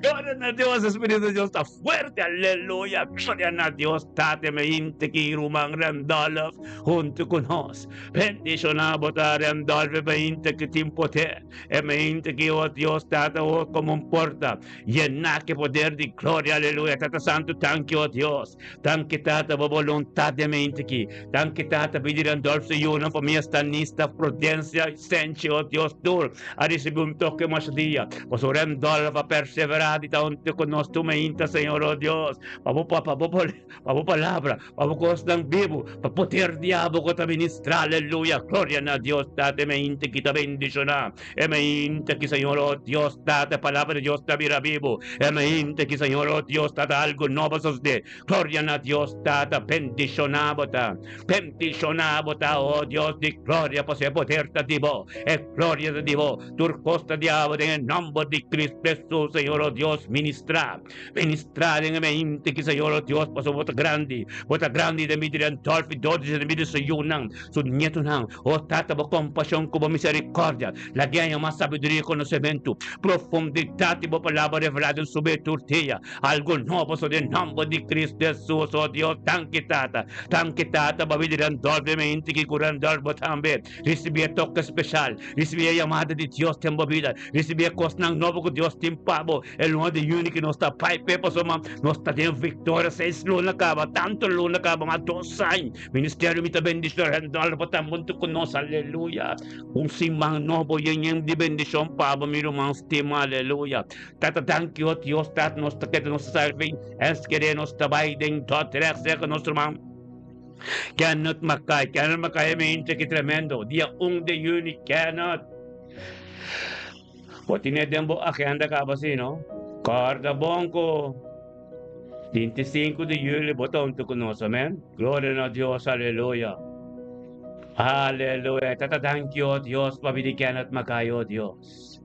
Gloria na Dios, Espíritu di Dios ta fuerte, aleluya. Gloria na Dios, Tata me hinte ki ruman Randolph huntu ku nos. Bendishoná bo ta Randolph e hinte ki tin poder, e hinte ki o Dios Tata o komo un porta yená ku e poder di gloria, aleluya. Tata Santu, danki o Dios. Danki Tata bo boluntat den mente aki. Danki Tata pidi Randolph su yunan, famia Stanista, Prudencia, Senchi, oh Dios tur a ricibi un toke mas dia. Pasobra Randolph a persevera di ta hunto cu nos tur mainta Señor, oh Dios, pa bo pa bo pa bo palabra, pa bo cosnan bibu, pa poder di abo cu ta ministra, aleluya, gloria na Dios Tata e mainta aki ta bendiciona. E mainta ki Señor, oh Dios Tata, palabra di Dios ta bira bibu. E mainta ki Señor, oh Dios Tata, algo nobo sosode. Gloria na Dios Tata, bendiciona bo ta. Bendiciona bo ta, oh Dios di gloria, pasobra e poder ta di bo, e gloria ta di bo. Tur cos ta di abo den e nomber di Cristo Jesus, Señor, oh Dios, ministra. Ministra den e mainta ki Señor, oh Dios, pasobra bo ta grandi. Bo ta grandi den bida di Randolph i Doris, den bida di su yunan, su nietonan. O Tata, bo kompashon ku bo miserikòrdia lag'é haña mas sabiduria i konosementu. Profundidat di bo palabra revelá den su be tur dia. Algu nobo so den nòmber di Kristu Hesus, o Dios. Danki, Tata. Danki, Tata, pa bida di Randolph den mente ki ku Randolph bo tambe risibí e toke speshal, risibí e yamada di Dios den bo bida, risibí e kosnan nobo ku Dios tin pa bo. E luna di yüni ki nos ta bai p'e pasobra nos ta den viktoria seis luna kaba, tantu luna kaba, mas dos aña. Ministerio mi ta bendicion Randolfo pa ta hunto cu nos aleluya un siman nobo yen yen di bendicion pa bo mi ruman stima aleluya tata danki o Dios tata nos ta keda nos ta sirbi Enschede nos ta bay den Dordrecht cerca nos ruman Kenneth Mackay Kenneth Mackay e mente ki tremendo dia un di juni Kenneth bo tine den bo agenda caba si no corda bon cu 25 di juli bo ta hunto cu nos, amen. Gloria na Dios, aleluya. Aleluya. Tata danki, oh Dios, pa bidi Kenneth Mackay, oh Dios.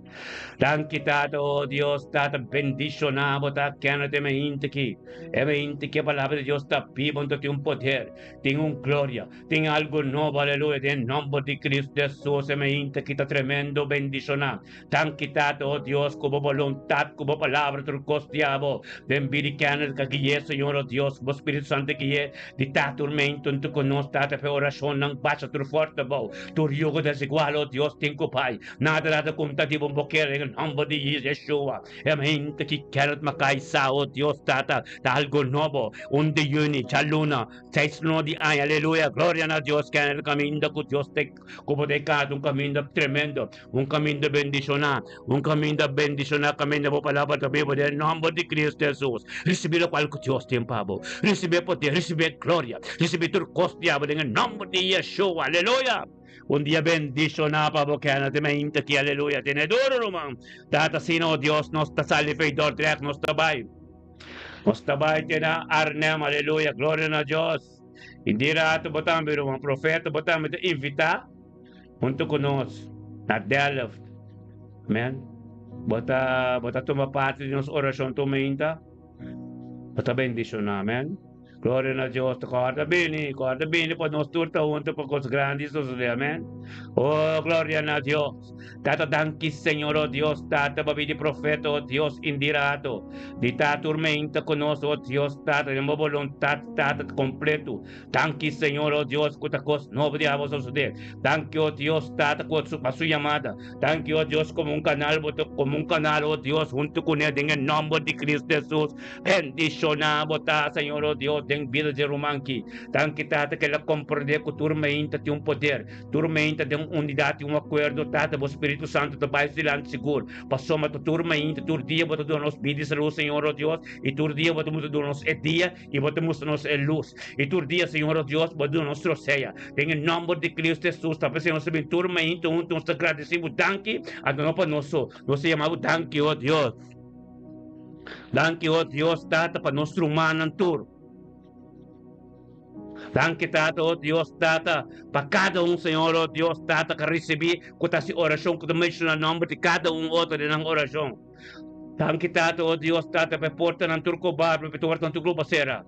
Danki Tata, oh Dios, Tata, bendiciona bo ta Kenneth e mainta aki. E mainta aki e palabra di Dios ta biba, anto tin un poder, tin un gloria, tin algo nobo, aleluya, den nomber di Cristo Jesus e mainta aki ta tremendo bendiciona. Danki Tata, oh Dios, cu bo boluntad, cu bo palabra tur cos di abo den bida di Kenneth ka gui'e, Señor, oh Dios, cu bo Spiritu Santo gui'e di ta tur meinto anto cu nos, Tata, p'e oracionnan basha tur forte abou, tur yugo desigual, oh Dios, tin cu bai. Nada nada ku ta di bo boker den e nomber di Yeshua. E mente ki Kenneth Mackay sa, oh Dios Tata, ta algo nobo. Un di juni, djaluna, seis luna di aña, aleluya, gloria na Dios, Kenneth kaminda ku Dios te ku bo ta kasa, un kaminda tremendo, un kaminda bendishoná, un kaminda bendishoná, kaminda bo palabra ta biba den e nomber di Cristo Jesus. Risibí lokual ku Dios tin pa bo. Risibí e poder, risibí e gloria, risibí tur kos di abo den e nomber di Yeshua, aleluya. Un dia bendishoná pa bo kena te mainta ki aleluya tene duro ruman tata asina o Dios nos ta sali fei Dordrecht nos ta bai nos ta bai te na Arnhem aleluya gloria na Dios i di rato bo tambe ruman profeta bo tambe ta invita hunto ku nos na Delft amen bo ta bo ta tuma parti di nos orashon tur mainta bo ta bendishoná amen. Gloria na Dios, ta corda bini, corda bini pa nos tur ta hunto pa cos grandi sosode, amen. Oh, gloria na Dios. Tata danki Señor, oh Dios, Tata pa bidi profeta, oh Dios, indirato. Di ta tur meinta con nos, oh Dios, Tata, den bo voluntad, Tata, completo. Danki Señor, oh Dios, cu ta cos nobo di abo sosode. Danki, oh Dios, Tata, cu pa su yamada. Danki, oh Dios, como un canal, bo ta como un canal, oh Dios, hunto cune den e nomber di Cristo Jesus. Bendishoná bo ta, Señor, o Dios, den bida dje ruman ki. Danki, Tata, ku el a komprendé ku tur meinta tin un poder, tur meinta den un unidat i un akuerdo, Tata, bo Spiritu Santu ta bai su dilanti sigur, pasobra ta tur meinta, tur dia bo ta duna nos bida i salú, Señor, o Dios, i tur dia bo ta mustra duna nos e dia i bo ta mustra nos e lus, i tur dia, Señor, o Dios, bo ta duna nos trosea. Den e nòmber di Cristo Hesus, ta p'esei nos ta bin tur meinta huntu, nos ta gradisí bo danki, anto no pa nos so, nos ta yama bo danki, o Dios. Danki, o Dios Tata, pa nos rumannan tur. Danki, Tata, o Dios Tata, pa kada un, Señor, o Dios Tata, ku a risibí ku ta hasi orashon, ku ta menshoná nòmber di kada un otro den nan orashon. Danki, Tata, o Dios Tata, pa e portanan tur ku barbra, pa e portanan tur ku bo sera.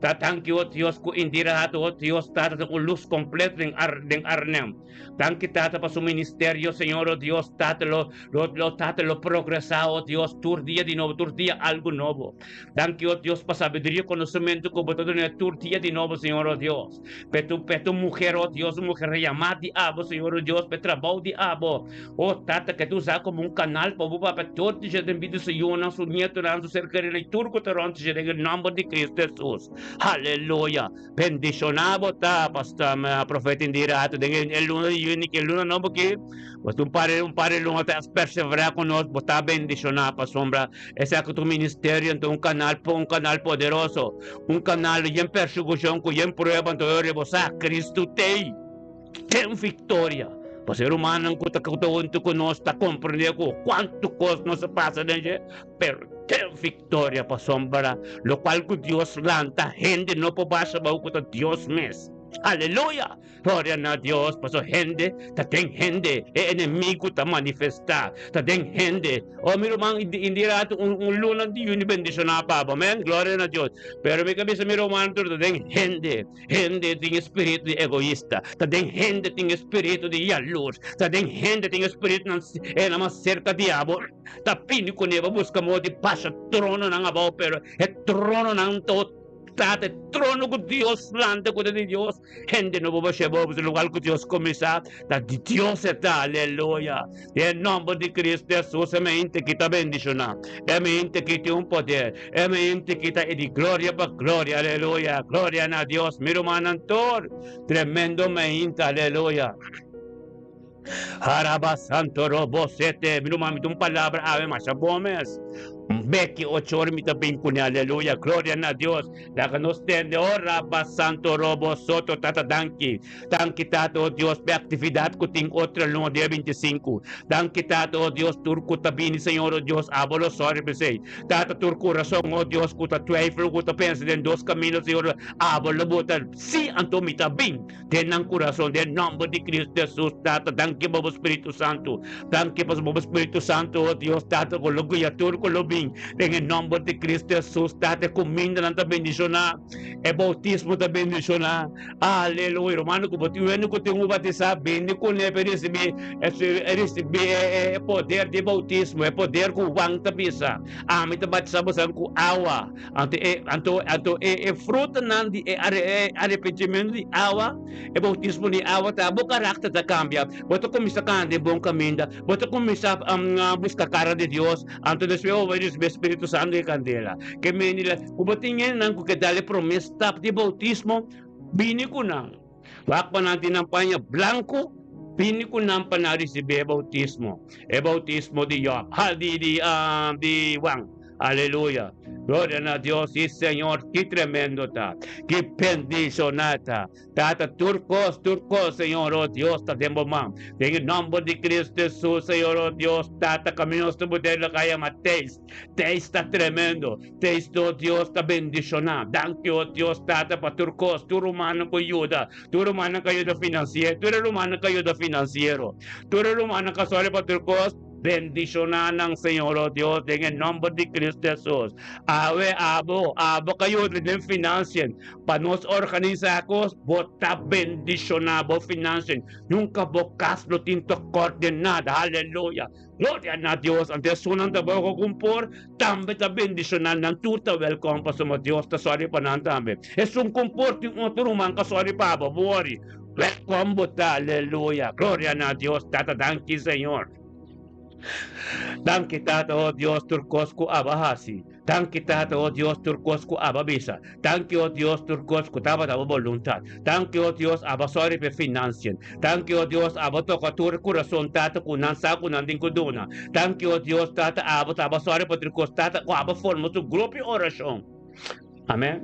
Ta danki, o Dios, ku indirato, o Dios Tata, ta un lus kompleto den Ar, den Arnhem. Danki, Tata, pa su ministerio, Señor, o Dios, Tata, lo, lo, lo, Tata, lo progresá, o Dios, tur dia di nobo, tur dia algu nobo. Danki, o Dios, pa sabiduria i konosementu ku bo ta duna tur dia di nobo, Señor, o Dios. P'e tu, p'e tu muher, o Dios, un muher yamá di abo, Señor, o Dios, p'e trabou di abo. O Tata, ke ta usá komo un kanal pa bo papia tur di dje den bida su yunan, su nietonan, su ser kerinan i tur ku ta rònt dje den e nòmber di Kristu Hesus. Aleluya! Bendishoná bo ta, Pastor Profeta Indira Hato, den e luna di yüni, ki e luna nobo aki, bo ta un par un par di luna ta perseverá ku nos, bo ta bendishoná pasobra esaki ta un ministerio, anto un kanal, un kanal poderoso, un kanal yen persekushon ku yen prueba, anto e ora bo sa Kristu t'ei. Ten victoria. Pasobra e rumannan cu ta hunto cu nos ta comprende cu cuanto cos nos a pasa den dje, pero ten victoria pasobra locual cu Dios lanta hende no por basha bao cu ta Dios mes. Aleluya! Gloria na Dios pasobra hende ta den hende, e enemigo ta manifesta ta den hende. Oh mi ruman, indie rato un luna di juni bendiciona pa bo, amen, gloria na Dios. Pero mi ka bisa mi ruman tur ta den hende. Hende tin e spiritu di egoista, ta den hende tin e spiritu di yalurs, ta den hende tin e spiritu nan e nan mas serka diabel, ta pini kuné pa buska modo di basha trononan abou, pero e trononan ta ta e trono ku Dios lanta ku ta di Dios, hende no por bash'é abou, pasobra lugar ku Dios kuminsá ta di Dios e ta, aleluya. Den nòmber di Cristo Hesus e mente ki ta bendishoná, e mente ki tin un poder, e mente ki ta e di gloria pa gloria, aleluya, gloria na Dios, mi rumannan tur, tremendo mente, aleluya. Haraba santo robo sete, mi ruman mi tin un palabra awe masha bon mes. Beki ochor mi ta bin kuné, aleluya, gloria na Dios. Laga nos tende, oh Rabba Santo Robo Soto Tata danki. Danki Tata, oh Dios, p'e aktividat ku tin otro luna dia 25. Danki Tata, oh Dios, tur ku ta bini, Señor, oh Dios, abo lo sòri p'esei. Tata, tur kurason, oh Dios, ku ta twijfel, ku ta pensa den dos kamino, Señor, abo lo bota sí, anto mi ta bin den nan kurason, den nòmber di Cristo Jesus, Tata, danki pa bo Spiritu Santu. Danki pa bo Spiritu Santu, oh Dios, Tata, ku lo guia tur ku lo bin den e nòmber di Cristo Jesus, Tata, e kumindanan ta bendishoná, e boutismo ta bendishoná. Aleluya, rumannan, ku bo tin wende ku tin ku batisá, bini kuné pa e risibí e risibí e poder di boutismo, e poder ku Juan ta bisa, Ami ta batisá boso ku awa. Anto e anto anto e e frutanan di e arepentimentu di awa, e boutismo di awa ta bo karakter ta kambia, bo ta kuminsá kana den bon kaminda, bo ta kuminsá buska kara di Dios, anto despues bo bai risibí e Spiritu Santu e kandela. Ke mende la ku bo tin hendenan ku ke dal e promé stap di boutismo, bini ku nan. Wak pa nan tin nan paña blanku, bini ku nan pa nan risibí e boutismo, e boutismo di Job, di di di Juan. Aleluya! Gloria na Dios, sí Señor, ki tremendo ta, ki bendishoná ta. Tata, tur kos, tur kos, Señor, oh Dios, ta den bo man. Den e nòmber di Cristo Jesus, Señor, oh Dios, Tata, kaminda nos ta bot'é loke a yama teis. Teis ta tremendo. Teis, oh Dios, ta bendishoná. Danki, oh Dios, Tata, pa tur kos, tur rumannan ku yuda, tur rumannan ku a yuda finansier, tur e rumannan ku a yuda finansiero, tur e rumannan ku a sòri pa tur kos. Bendishoná nan, Señor, oh Dios, den e nòmber di Cristo Jesus. Awe, abo, abo ku a yuda den finansien pa nos organisá kos, bo ta bendishoná bo finansien. Nunka bo kas lo tin tokòrt den nada. Aleluya! Gloria na Dios! Anto esunnan ta bou ku por tambe ta bendishoná. Nan tur ta wèlkòm pasobra Dios ta sòri pa nan tambe. Esun ku por tin otro ruman ka sòri pa bo, bo wòri. Wèlkòm bo ta. Aleluya! Gloria na Dios! Tata, danki Señor. Danki Tata, oh Dios, tur kos ku abo a hasi. Danki Tata, oh Dios, tur kos ku abo a bisa. Danki, oh Dios, tur kos ku tabata bo boluntat. Danki, oh Dios, abo a sòri pa e finansien. Danki, oh Dios, abo a toka tur e kurason, Tata, ku nan sa ku nan tin ku duna. Danki, oh Dios, Tata, abo ta abo a sòri pa tur kos, Tata, ku abo a forma su grupo di orashon. Amen.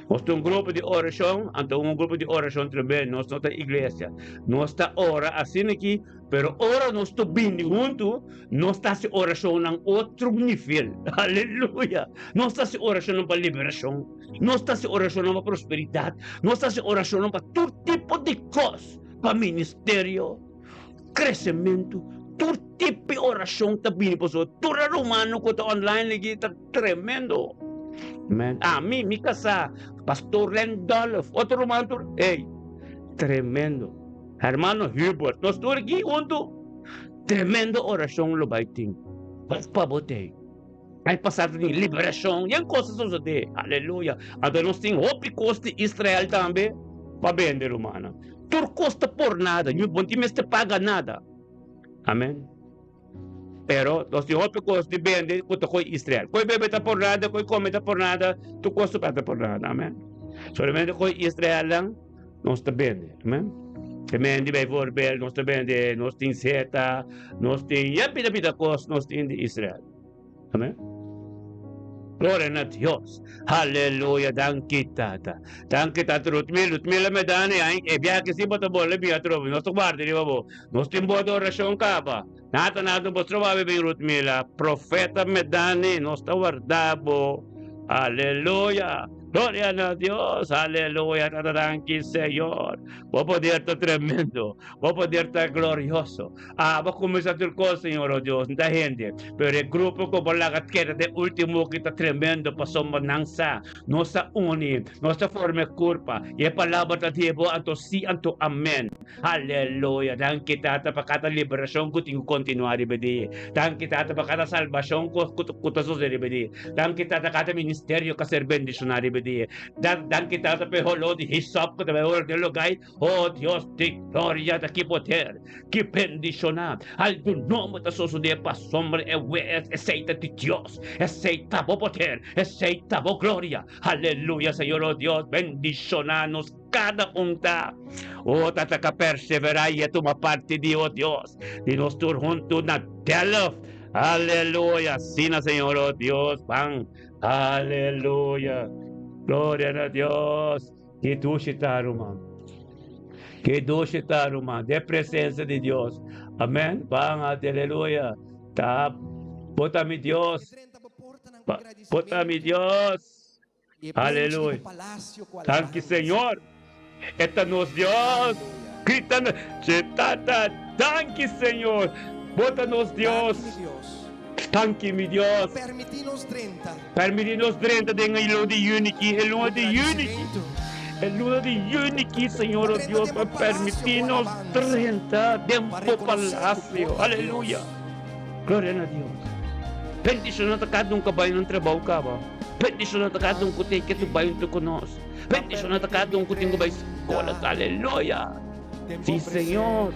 Nos ta un grupo di orashon, anto un grupo di orashon tremendo. Nos no ta iglesia. Nos ta ora asina aki, pero ora nos ta bini huntu, nos ta hasi orashonnan otro nivel. Aleluya! Nos ta hasi orashonnan pa liberashon. Nos ta hasi orashonnan pa prosperidat. Nos ta hasi orashonnan pa tur tipo di kos, pa ministerio, kresementu, tur tipo di orashon ta bini pasobra tur e rumannan ku ta online aki ta Tremendo. Amen. Ami, mi kasá, Pastor Len Dolf, otro ruman tur. Ey, tremendo. Hermano Hubert, nos tur aki huntu. Tremendo orashon lo bai tin. Bas pa bo tei. Ai pasar tin liberashon, yen kos a sosodé. Aleluya. Anto nos tin hopi kos di Israel tambe pa bende, rumannan. Tur kos ta por nada. Ñu bo no tin mester paga nada. Amen. Pero nos tin hopi kos di bende ku ta koi Israel. Koi bebe ta por nada, koi kome ta por nada, tur kos ta por nada. Amen. Solamente koi Israelnan nos ta bende. Amen. Te mendi bijvoorbeeld, nos ta bende, nos tin seta, nos tin ya pida pida kos nos tin di Israel. Amen. Gloria na Dios. Aleluya. Danki Tata. Danki Tata Rutmil. Rutmila Medani, ai, e biaha si bo ta bole bia trobe. Nos ta guarda riba bo. Nos tin bo adorashon kaba. Nata nata bo troba bin Rutmila. Profeta Medani, nos ta warda bo. Aleluya. Gloria na Dios. Aleluya. Tata danki Señor. Bo poder ta tremendo. Bo poder ta glorioso. Abo kuminsá tur kos, Señor, o Dios, no ta hende, pero e grupo ku bo laga keda den último ki ta tremendo pasobra nan sa, nos ta uni, nos ta forma e kurpa, i e palabra ta di bo, anto sí, anto amèn. Aleluya! Danki, Tata, pa kada liberashon ku tin ku kontinuá riba di. Danki, Tata, pa kada salbashon ku ku ta sosodé riba di. Danki, Tata, kada ministerio ku a ser bendishoná riba di. Danki, Tata, pa e holó di hisòp ku ta bai ora den lugá. Oh Dios di gloria, ta ki poder, ki bendishoná algun nomber ta sosodé pasobra e wes esei ta di Dios, esei ta bo poder, esei ta bo gloria. Aleluya, Señor, oh Dios, bendishoná nos kada un ta. Oh, ta ta ka perseverá i a tuma parti di, oh Dios, di nos tur huntu na Delft. Aleluya! Asina, Señor, oh Dios, ban. Aleluya! Gloria na Dios. Ki dushi ta, ruman. Ki dushi ta, ruman. De presencia di Dios. Amen. Ban, aleluya. Ta, bo ta mi Dios. Bo ta mi Dios. Aleluya. Danki Señor. E ta nos Dios. Grita dje Tata, Danki Señor. Bo ta nos Dios. Danki mi Dios. Permití nos drenta. Permití nos drenta den e luna di yüni ki, e luna di yüni ki. E luna di yüni ki, Señor, oh Dios, pa permití nos drenta den bo palacio. Aleluya. Gloria na Dios. Bendiciona ta cada un cu a bay nan trabao caba. Bendiciona ta cada un cu tin ke tu bay hunto cu nos. Bendiciona ta cada un cu tin cu bay scola. Aleluya. Si, Señor.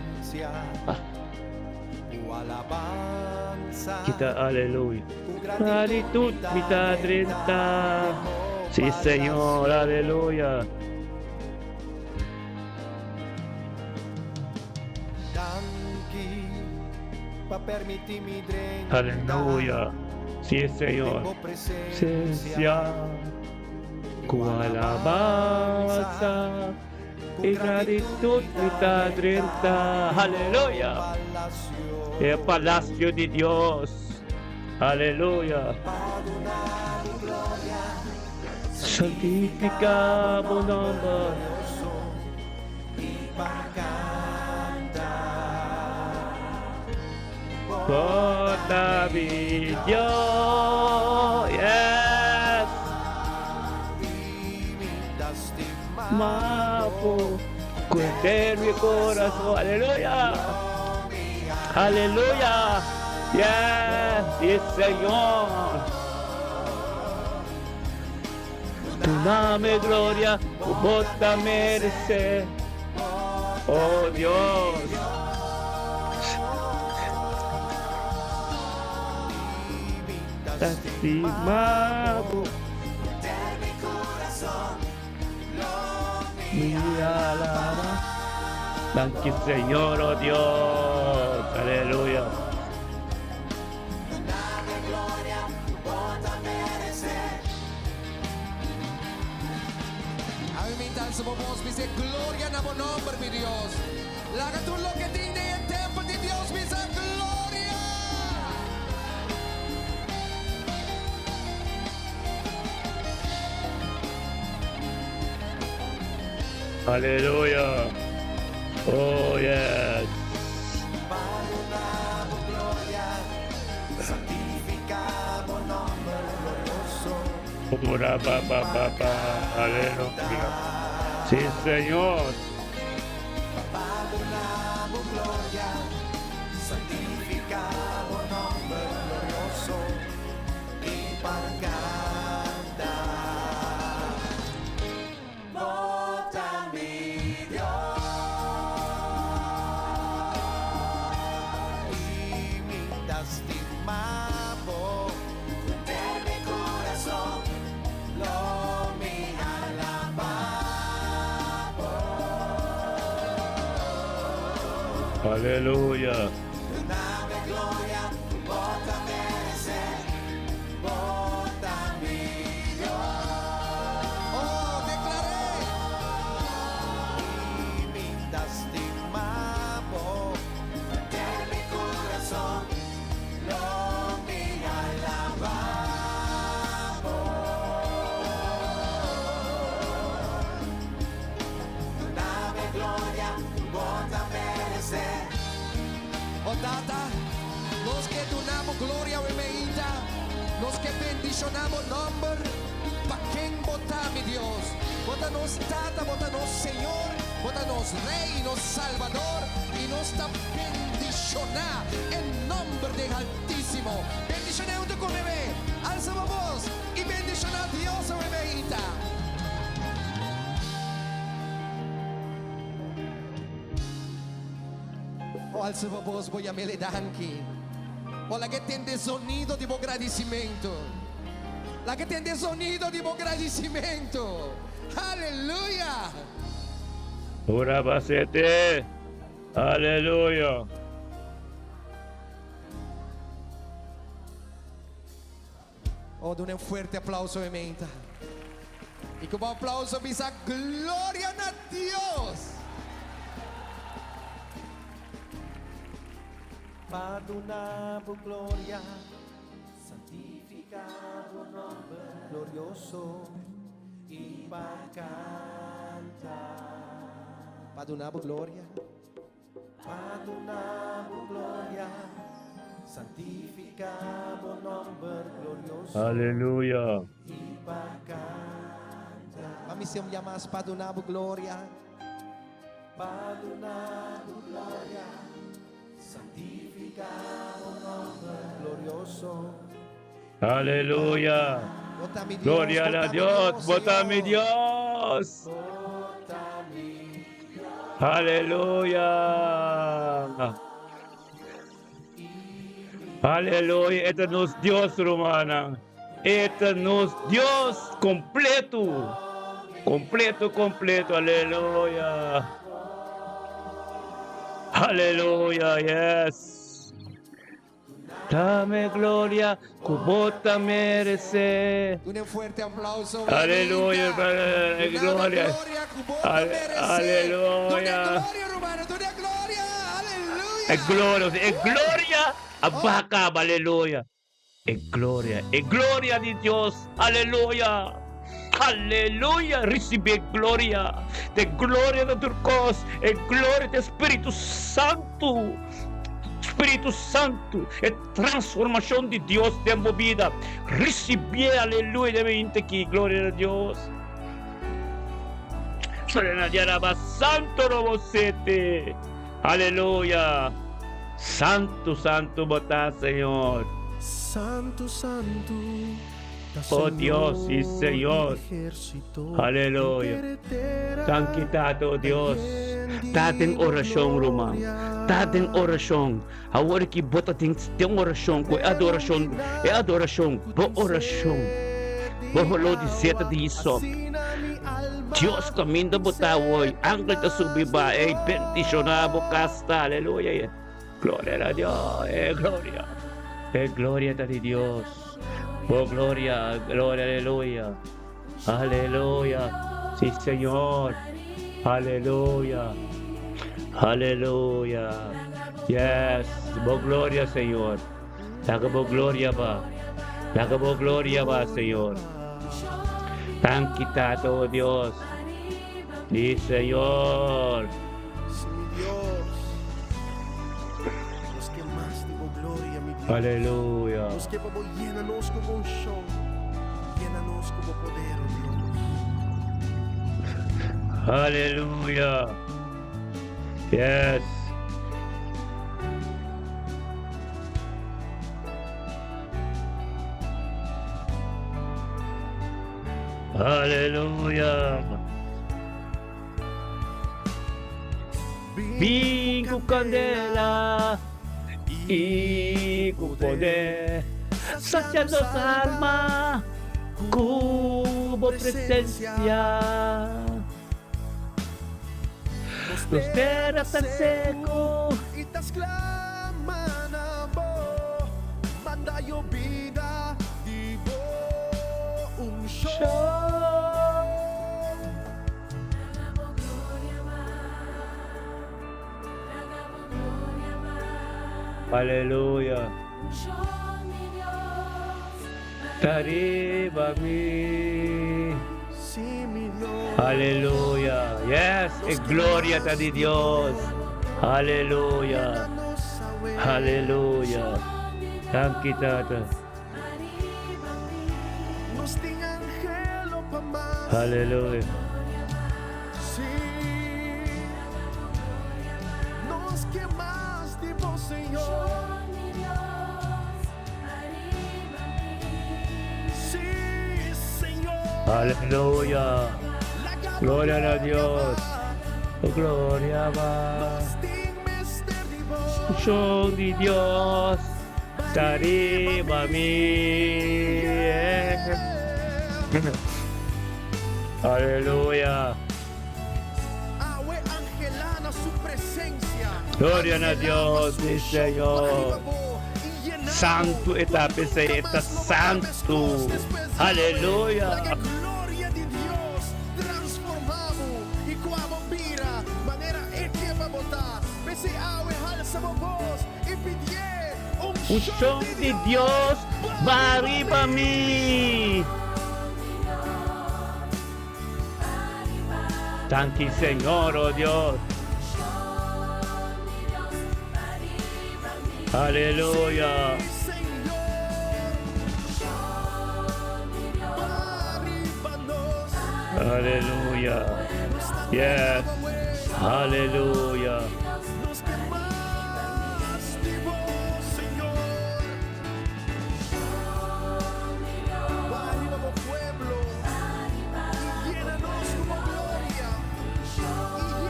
Ah. Kita aleluya. Gratitud mi ta drenta. Si, Señor. Aleluya. Aleluya! Si, Señor. Presencia cu alabanza y gratitud mi ta drenta. Aleluya! E palacio di Dios. Aleluya! Santifica bo nomber. Bo ta mi Dios, yes. Mapo cu henter mi corazon, aleluya, aleluya, yes, si Señor. Duname gloria cu bo ta merece, oh Dios. Ta stima bo. Mi alaba. Danki Señor, oh Dios. Aleluya. Awe mi ta alsa bo bos bisa gloria na bo nomber, mi Dios. Laga tur loke tin den e tempel di Dios bisa gloria! Aleluya! Oh yes! Ora ba ba ba ba. Aleluya. Sí, Señor. Aleluya. Oh, declar'é! O Tata, nos ke duna bo gloria awe meinta, nos ke bendishoná bo nòmber. Pa ken bo ta, mi Dios? Bo ta nos Tata, bo ta nos Señor, bo ta nos Rei i nos Salbador, i nos ta bendishoná e nòmber den Haltísimo. Bendishoné huntu ku mi, Alsa bo bos i bendishoná Dios awe meinta. O alsa bo bos, bo yam'El e danki. O laga e tende zonido di bo gradisimentu. Laga e tende zonido di bo gradisimentu. Aleluya! Ora basete. Aleluya! Oh, duna un fuerte aplauso e meinta. I ku bo aplauso bisa Gloria na Dios! Pa duna bo gloria, santifica bo nomber glorioso i pa canta. Pa duna bo gloria. Pa duna bo gloria, santifica bo nomber glorioso. Aleluya. I pa canta. Pa mi ser un dia mas pa duna bo gloria. Pa duna bo gloria, santifica bo nomber glorioso. Aleluya. Bo ta mi Dios, Gloria bo na ta mi Dios, Dios, bo ta mi Señor. Dios. Bo ta mi Aleluya. Aleluya. E ta nos Dios, rumannan. E ta nos Dios kompleto. Kompleto, kompleto. Aleluya. Aleluya, yes. Dame gloria ku bo ta meresé. Duna un fuerte aplauso. Aleluya, Gloria. gloria. Ku bo ta meresé. Aleluya. Duna gloria, rumano. Duna gloria. Aleluya. E gloria, e gloria a baha kaba, aleluya. E gloria, e gloria di Dios, aleluya. Aleluya, risibi e gloria. De gloria ta tur kos, e gloria ta e Spiritu Santu. Spiritu Santu, e transformashon di Dios den bo bida. Risibié, aleluya, den mente aki, gloria na Dios. Gloria na Dios, Santo robo sete. Aleluya! Santu, santu bo ta, Señor. Santu, santu ta Oh Dios y Señor Señor. di ejército. Aleluya. Henter tera Danki Tata, oh ta Dios. yen di Ta den bo orashon, ruman. gloria. Ta den orashon. Awor ki bo ta den den orashon ku e adorashon, e adorashon, bo orashon, bo holó di zeta di hisop. Dios kaminda bo ta awor, angel ta subi ba, ey bendishoná bo kas ta, aleluya. Gloria na Dios, e gloria, e gloria ta di Dios. Bo gloria, gloria, aleluya, aleluya. Si Señor, aleluya, aleluya. Yes, bo gloria, Señor. Laga bo gloria ba. Laga bo gloria ba, Señor. Danki Tata, oh Dios. Di Señor. Si mi Dios, nos ke mas di bo gloria, mi Dios. Aleluya. Nos ke pa bo yena nos ku bo unshon, yena nos ku bo poder, oh Dios. Aleluya. Yes. Aleluya. Bin ku kandela i ku poder, sacia nos alma ku bo presencia. Nos tera ta seco. I ta sklama na bo, manda yobida di bo unshon. Aleluya. Ta riba mi. Sí, mi Dios. Aleluya. Yes, e gloria ta di Dios. Aleluya. Aleluya. Danki Tata. Nos tin anhelo pa mas. Aleluya. Sí. Nos ke mas di bo, Señor. Sí, Señor. Aleluya. Laga bo Gloria na gloria Dios. ba. Bo gloria ba. Nos tin mester di bo. Unshon di Dios ta riba mi. Aleluya. Awe anhelá na su presensia. Gloria na Dios, Anhelá mi pa su unshon Señor. riba bo i yena Santu e ta p'esei e ta santu. Aleluya! Unshon di Dios ba riba mi. Danki Señor, oh Dios. Aleluya. Aleluya. Yes. Aleluya.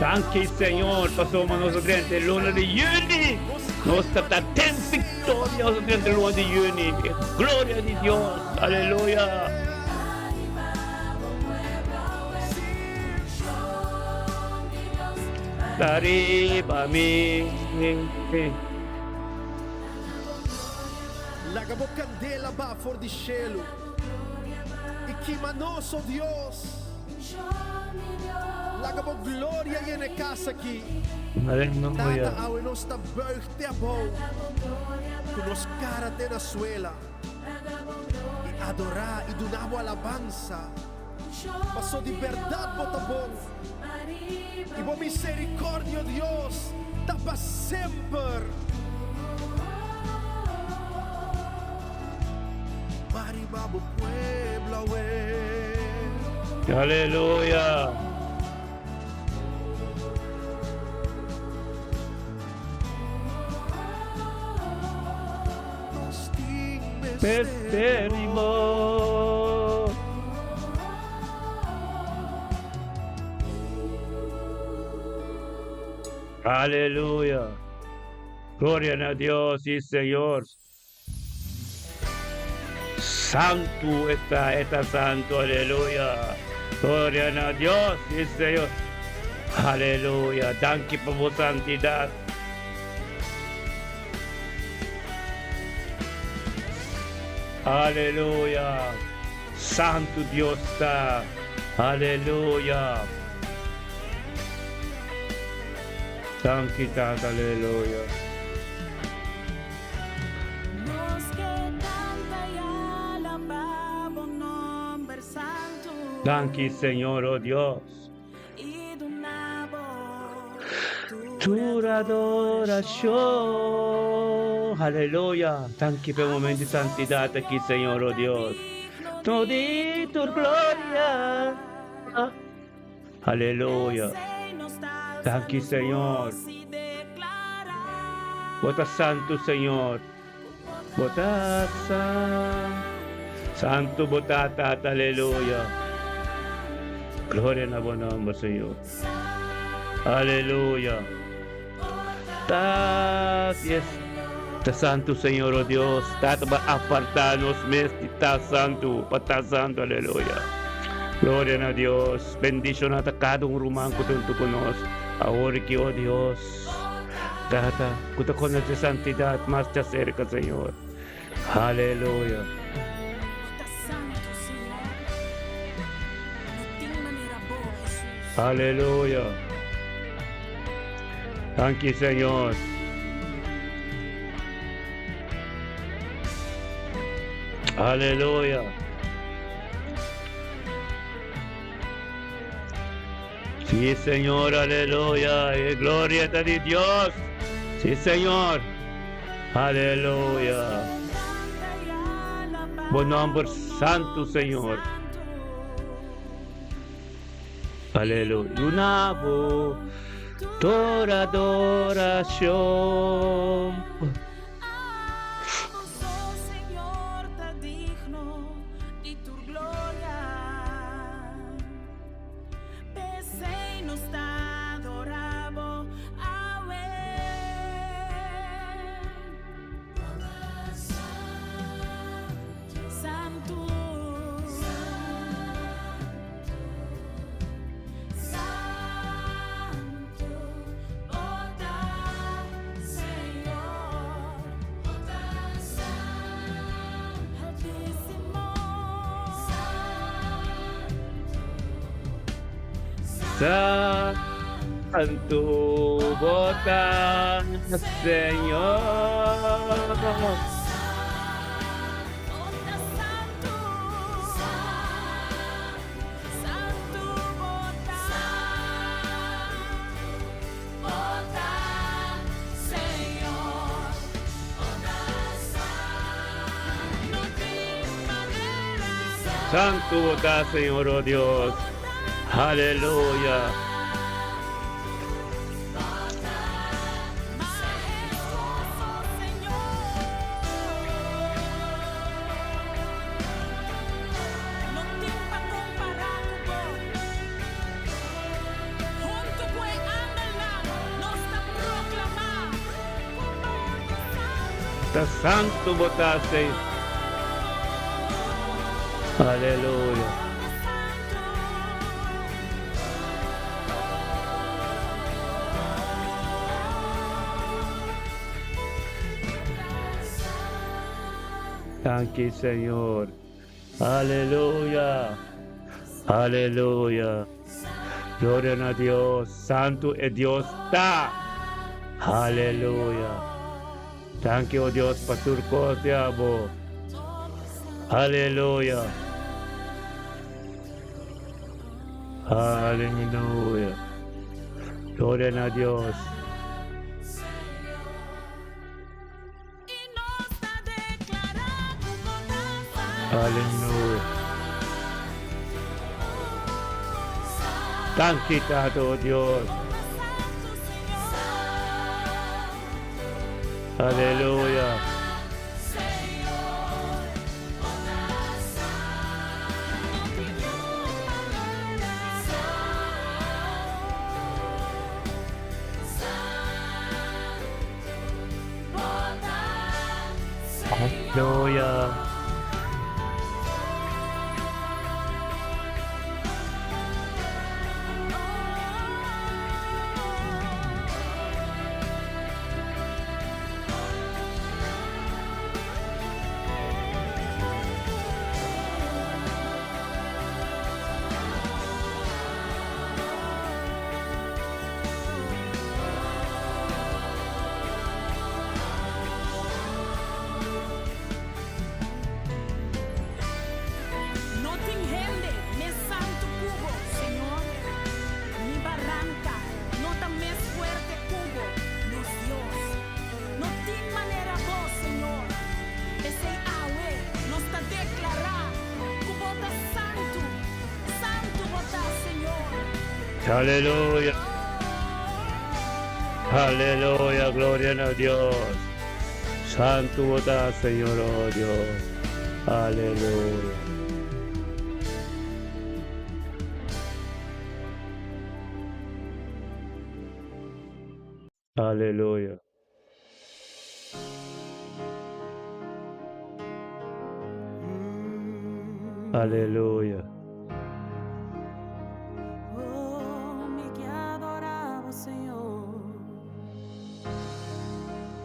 Danki Señor pasobra nos a drenta e luna di juni. Nos ta ta den victoria nos a drenta e luna di juni. E gloria di Dios. Aleluya. Ta riba mi. Laga bo kandela ba for di shelu i kima nos, o Dios. Laga bo gloria yena e kas aki. Aleluya. Tata, awe nos ta buig te abou, ku nos kara te na suela, i adorá i duna bo alabansa, paso di bèrdat bo ta bon, i bo miserikòrdia, o Dios, ta pa semper. Ba riba bo pueblo awe. Aleluya. Nos tin Mester di bo. Aleluya. Gloria na Dios y Señor. Santu e ta, e ta santu, aleluya. Gloria na Dios, sí Señor. Aleluya, danki pa bo santidad. Aleluya, santu Dios ta. Aleluya. Danki Tata, aleluya. Nos ke kanta i alabá bo nòmber santu. Danki Señor, oh Dios. I duna bo Tur adorashon. Aleluya. Danki pa e momento di santidad aki, Señor, oh Dios. Todo di tur gloria. Aleluya. Danki Señor. Bo ta santu Señor. Bo ta santu bo ta Tata aleluya. Gloria na bo nomber Señor. Aleluya. Ta yes. Ta santu Señor oh Dios. Tata ba aparta nos mes di ta santu pa ta santu aleluya. Gloria na Dios. Bendiciona ta cada un ruman cu ta hunto cu nos awor aki oh Dios. Tata cu ta conoce santidad mas te acerca Señor. Aleluya. Aleluya. Danki Señor. Aleluya. Sí, Señor, aleluya. E gloria ta di Dios. Sí, Señor. Aleluya. Bo nomber santo, Señor. Aleluya. Duna bo tur adoracion. Santu bo ta, Señor. Santu bo ta, Señor, oh Dios. Aleluya. Ta santu bo ta, Señor. Aleluya. Danki, Señor. Aleluya. Aleluya. Gloria na Dios. Santu e Dios ta. Aleluya. Danki, o Dios, pa tur kos di abo. Aleluya. Aleluya. Gloria na Dios. Aleluya. Danki Tata, o Dios. Aleluya. Aleluya. No tin hende mes santu ku bo, Señor, ni baranka no ta mes fuerte ku bo, nos Dios. No tin manera bo, Señor. P'esei awe nos ta deklará ku bo ta santu, santu bo ta, Señor. Aleluya. Aleluya, gloria na Dios. Santu bo ta, Señor, oh Dios. Aleluya. Aleluya. Aleluya.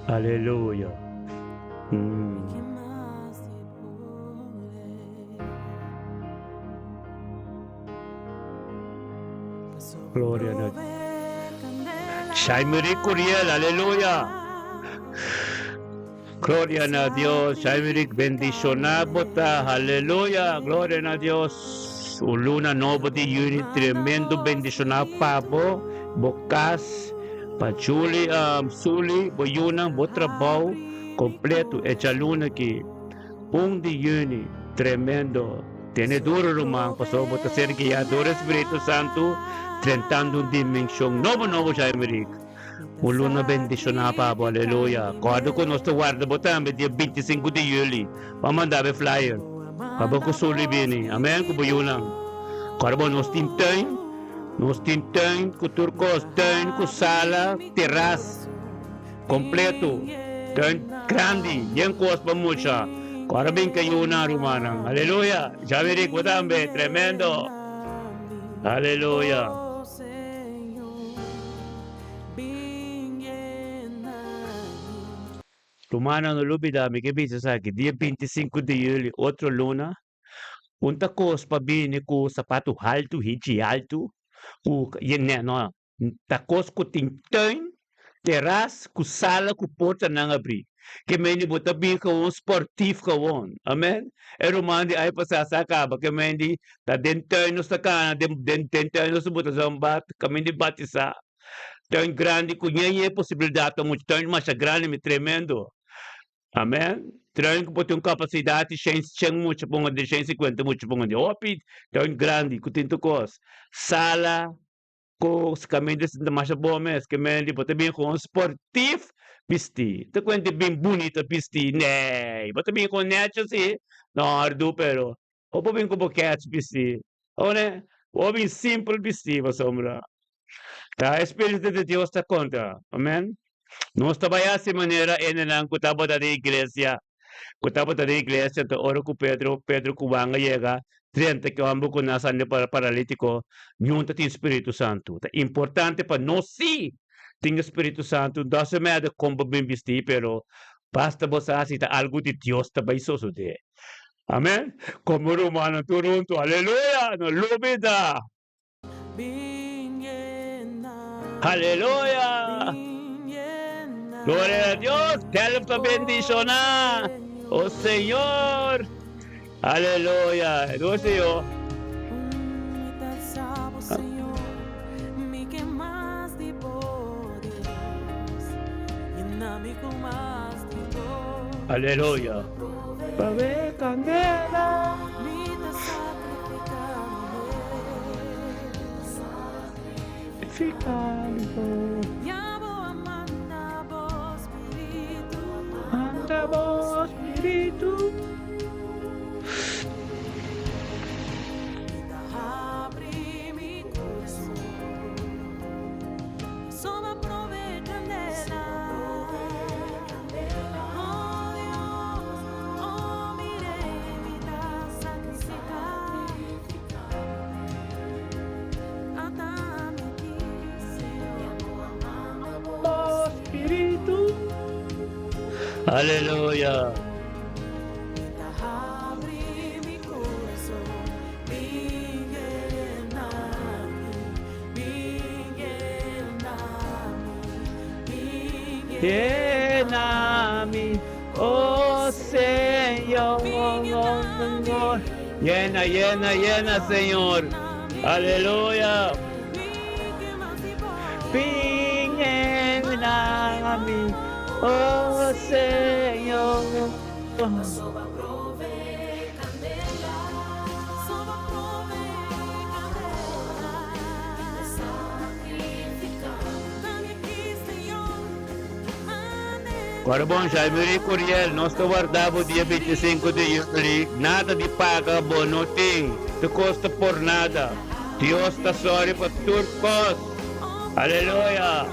Aleluya. Mm. Gloria na Shaimiri Curiel, aleluya. Gloria na Dios. Shaimiri bendicioná bota, aleluya. Gloria na Dios. Un luna nobo di juni tremendo bendicioná pa bo, bo cas, pa Julie, um, Suli, bo yunan, bo trabou completo. Echa luna ki. Un di yüni, tremendo. Tene duro ruman, pasobra bo ta ser guiá dor e Spiritu Santu drentando un dimenshon nobo nobo Jaimerick. Un luna bendishoná pa bo, aleluya. Kòrda ku nos ta warda bo tambe dia bintisinku di yüli. Bo a manda bo e flyer pa bo ku Sully bini, amèn, ku bo yunan. Kòrda bo nos tin tuin, nos tin tuin ku tur kos, tuin ku sala, teras. Completo, tuin grandi, yen cos pa mucha. Cu ora bin cayu nan rumannan. Aleluya! Javi Rico tambe, tremendo! Aleluya! Rumannan no lubida mi ke bisa esaki, dia 25 di juli otro luna, un ta cos pa bini cu sapatu haltu, hichi haltu. ku ne no ta kos ku tin tuin, teras ku sala ku portanan abrí. Ke mende bo ta bin gewoon sportief gewoon. Amen. E ruman di aña pasá sa kaba ke mende ta den tuin nos ta kana, den den den tuin nos ta bota zwembad, kaminda di batisá. Tuin grandi ku ñe ñe posibilidat ta muchu. Tuin masha grandi mi tremendo. Amen. Tuin ku por tin un kapasidat di shen shen mucha ponga den, shen sikuenta mucha ponga den. Hopi tuin grandi ku tin tur kos. Sala. Ku kaminda sinta masha bon mes, ke men di bo ta bin kon sportief bisti. Ta kuenta bin bunita bisti, nee, bo ta bin kon nechi si, no ardu pero bo por bin ku bo kèts bisti, o ne? Bo bin simpel bisti pasobra ta e spiritu di Dios ta konta, amen. Nos ta bai hasi manera hendenan ku tabata den iglesia, ku tabata den iglesia, anto ora ku Pedro, Pedro ku Juan a yega, drenta ki hòmber ku nan sali pa paralítiko, ñun ta tin Spiritu Santu. Ta importante pa nos sí tin e Spiritu Santu, doesn't matter kon bo bin bistí, pero basta bo sa si ta algu di Dios ta bai sosodé. Amèn. Komo rumannan tur huntu, aleluya! No lubida! Aleluya! Gloria a Dios! Delft ta bendiciona! O Señor! Aleluya! Nos Señor. Aleluya! Pa ve candela. Manda bo spiritu. Aleluya. Llena mi, oh Señor. Llena, llena, llena, Señor. Aleluya. Llena mi, oh Señor. Ora bon, Jaimiri Curiel, nos ta warda bo dia 25 di juli. Nada di paga bo no tin. Te kosta por nada. Dios ta sorry pa tur kos. Aleluya.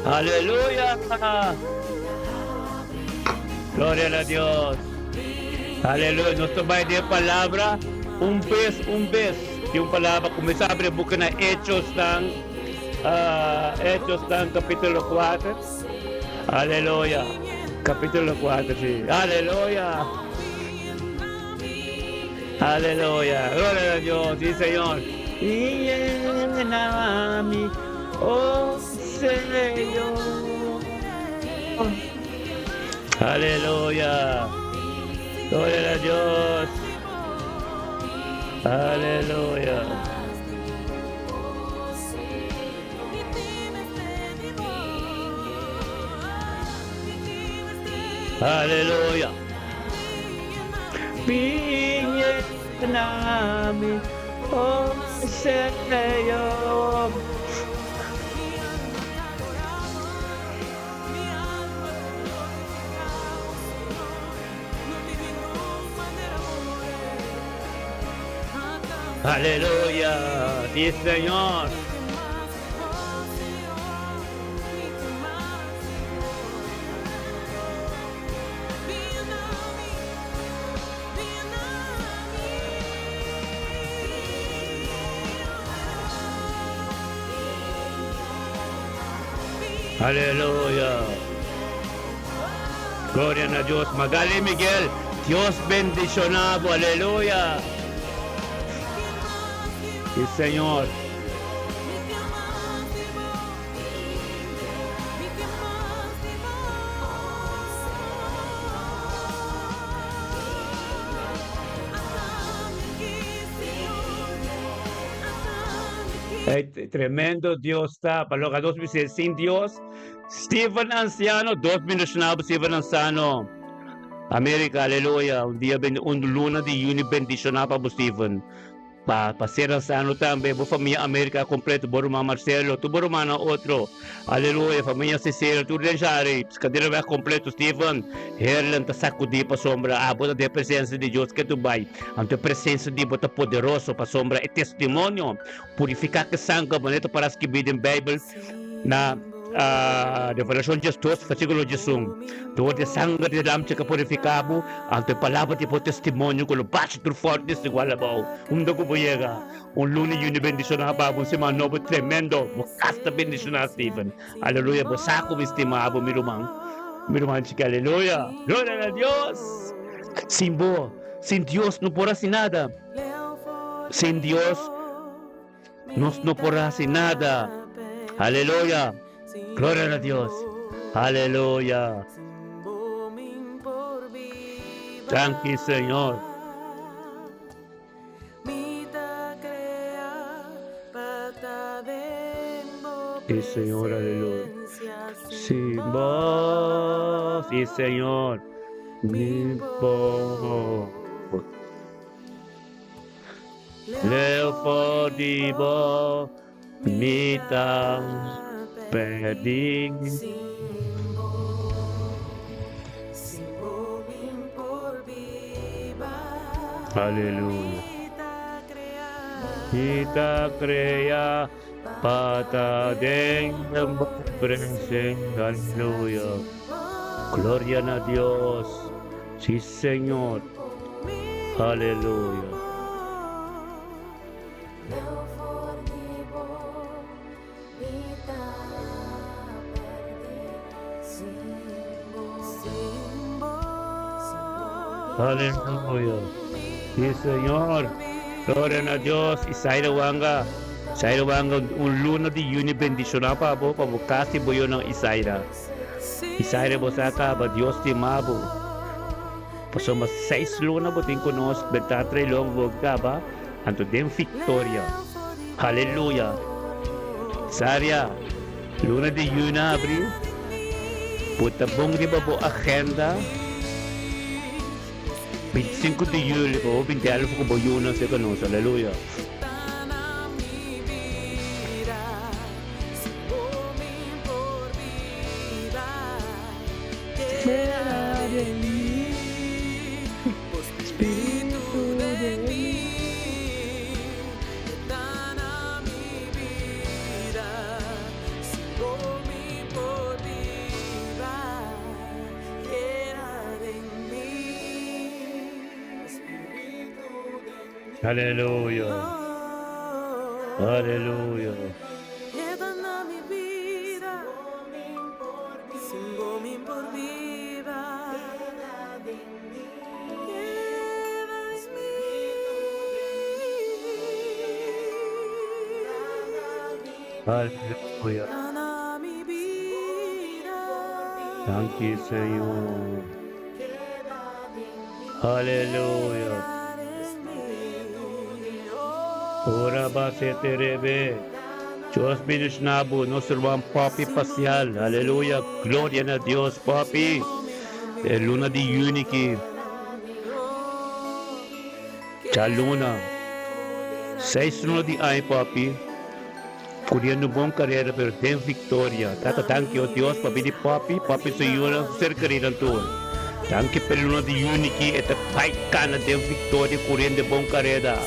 Aleluya. Gloria na Dios. Aleluya. Nos ta bai den palabra un bes, un bes. Tin un palabra, kuminsá abri e buki na Hechosnan, ah, Hechosnan kapítulo 4. Aleluya. Kapítulo 4, sí. Aleluya. Aleluya. Gloria a Dios. Sí, Señor. Llena mi, oh Señor. Aleluya. Gloria a Dios. Aleluya. Aleluya. Llena mi, oh Señor. Aleluya. Sí, Señor. Aleluya. Gloria na Dios. Magali Miguel, Dios bendiciona bo. Aleluya. Sí, Señor. Hey, tremendo Dios ta. Pa loke nos bisa sin Dios. Steven Anciano, dos bendicionado Steven Anciano. América, aleluya. Un dia, un luna di juni bendicionado pa bo Steven. Pa pa ser anciano tambe, bo famia América completo, bo ruman Marcelo, tur bo rumannan otro. Aleluya, famia Cecilio, tur den Shari, Piscadereweg completo, Steven, Heerlen ta sacudi pasobra abo ta den presencia di Dios ke tu bai. Anto e presencia di bo ta poderoso pasobra e testimonio purifica ke sanger manera ta para skibi den Bijbel na Revelacion 12 versiculo 11. Dor di e sanger di Lamchi ke purifica bo, anto e palabra di bo testimonio ku lo basha tur fortis igual abou. Unda ku bo yega, un luna yuni bendiciona pa bo, un siman nobo tremendo. Bo kas ta bendiciona, Steven. Aleluya, bo sa ku mi stima bo, mi ruman, mi ruman chiki. Aleluya, gloria na Dios. Sin bo, sin Dios no por hasi nada. Sin Dios nos no por hasi nada. Aleluya, gloria na Dios. Aleluya. Danki, Señor. Sí, Señor, aleluya. Sin vos, sí, Señor, mi voz. Leu for di bo, mi ta perdí. Aleluya. Mi ta crea pa ta den bo presencia. Aleluya. Gloria na Dios. Sí, Señor. Aleluya. Aleluya. Sí, Señor. Gloria na Dios. Isaira Wanga. Isaira Wanga, un luna di juni bendicioná pa bo, pa bo casa y bo yonan Isaira. Isaira bo sa caba, Dios stima bo. Pasobra seis luna bo tin cu nos, benta trailon bo caba, anto den victoria. Aleluya! Saria, luna di juni abri, bo ta bon riba bo agenda, 25 di juli pa bo binti alfu cu bo yunan cerca nos. Aleluya! Aleluya. Aleluya. Aleluya. Danki Señor. Aleluya. Ora base terebe. Dios bendiciona bo, nos ruman Papi Pasial. Aleluya. Gloria na Dios, Papi. E luna di juni ki. Cha luna. Seis luna di aña, Papi. Curiendo bon carera pero den victoria. Tata danki o Dios pa bini Papi, Papi su yunan su ser kerinan tur. Danki p'e luna di juni ki e ta bai cana den victoria curiendo e bon careda.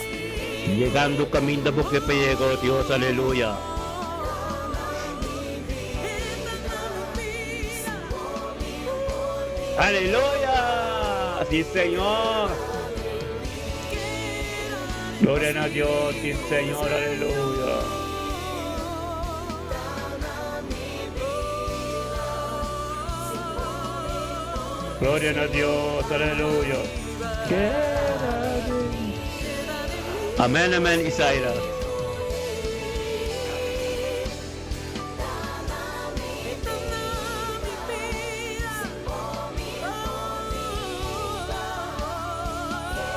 Yegando caminda bo ke pa yega o Dios aleluya. Aleluya! Si Señor! Gloria na Dios, si Señor, aleluya. Gloria na Dios, aleluya. Amen, amen, Isaira.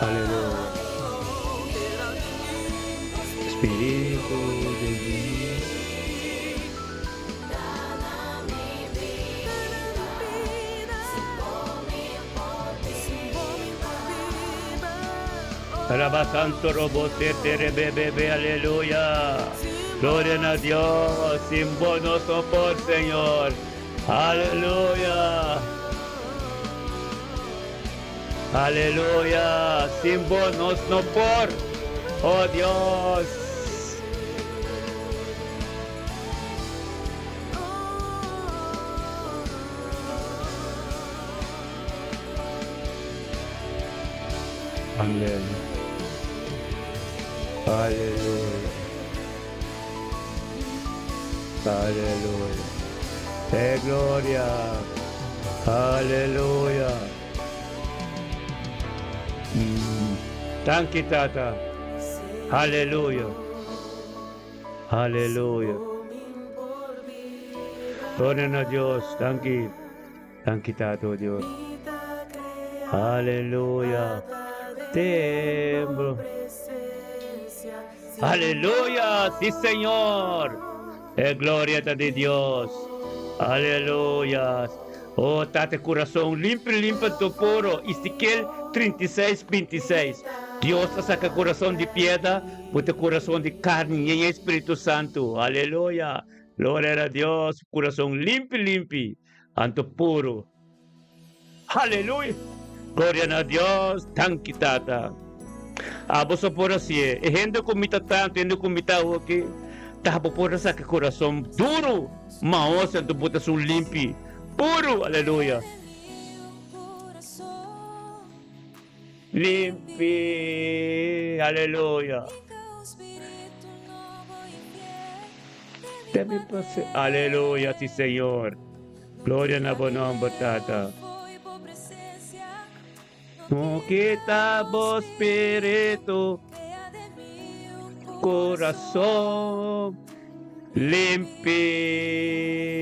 Aleluya. Spiritu di Dios. Alaba santo robo sete rebebebe, aleluya. Gloria a Dios, sin vos no por Señor. Aleluya. Aleluya. Sin vos no por. Oh Dios. Amén. Aleluya. Aleluya. ¡Qué gloria! Aleluya. Danki, Tata. Aleluya. Aleluya. Gloria na Dios. Danki. Danki, Tata, oh Dios. Aleluya. Temblo. Aleluya. Sí, Señor. E gloria ta di Dios. Aleluya. Oh, Tata, kurason limpi, limpi, to puro. Ezekiel 36, 26. Dios a saka kurason di piedra, pone kurason di karni i Spiritu Santu. Aleluya. Gloria na Dios. Kurason limpi, limpi, anto puro. Aleluya. Gloria na Dios. Danki, Tata. Abo so por hasié. E hende ku mi ta tantu, hende ku mi ta aki, ta bo por saka kurason duru, mahos anto bo ta esun limpi, puru. Aleluya. Limpi. Aleluya. Aleluya, sí, Señor. Gloria na bo nòmber, Tata. No kita bo spiritu, kurason limpi.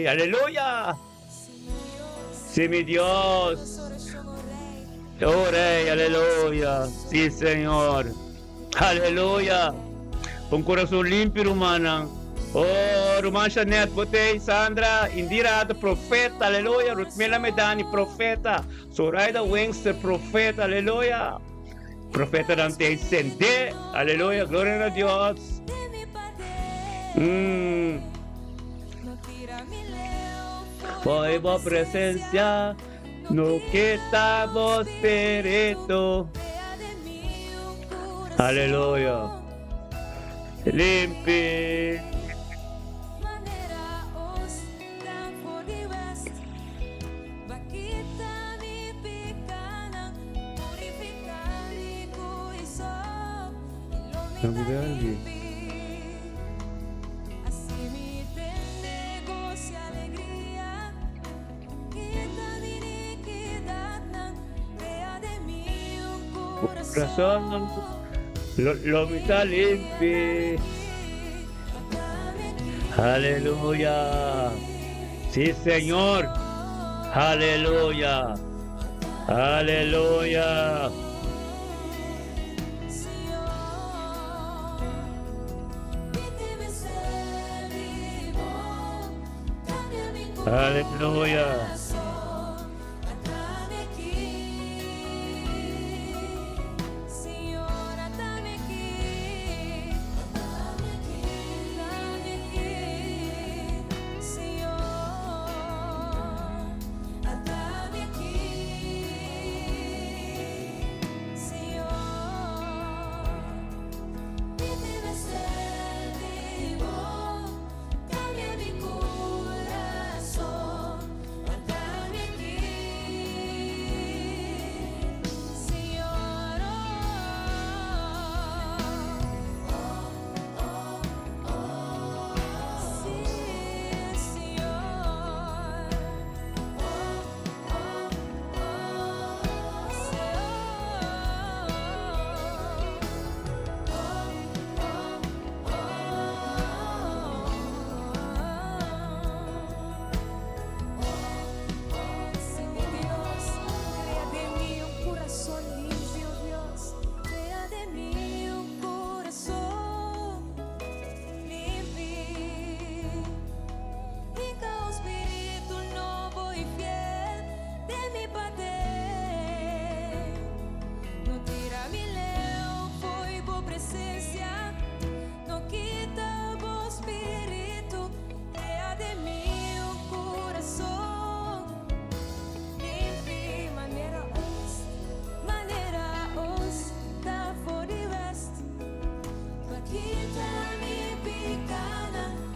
Aleluya. Sí, mi Dios. Oh, Rei, aleluya. Sí, Señor. Aleluya. Un kurason limpi, rumannan. Oh, ruman Janet, Botei, Sandra, Indira, profeta, aleluya. Ruthmila Medani, profeta. Zoraida Wengster, profeta, aleluya. Profeta Dante Sende, aleluya. Gloria na Dios. Fo'i bo presensia, no kita bo spiritu. Aleluya. Limpi. Kurason lo, lo mi ta limpi. Aleluya. Sí, Señor. Aleluya. Aleluya. Aleluya.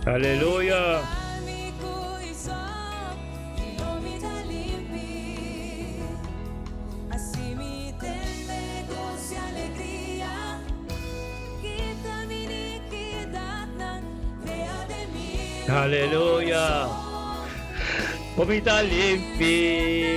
Aleluya. Aleluya. Bo mi ta limpi.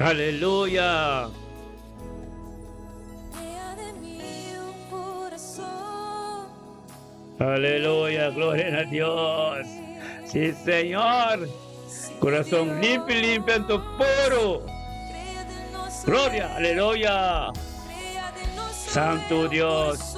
Aleluya. Aleluya, gloria a Dios. Sí, Señor. Corazón limpio, limpio en tu puro. Gloria, aleluya. Santo Dios.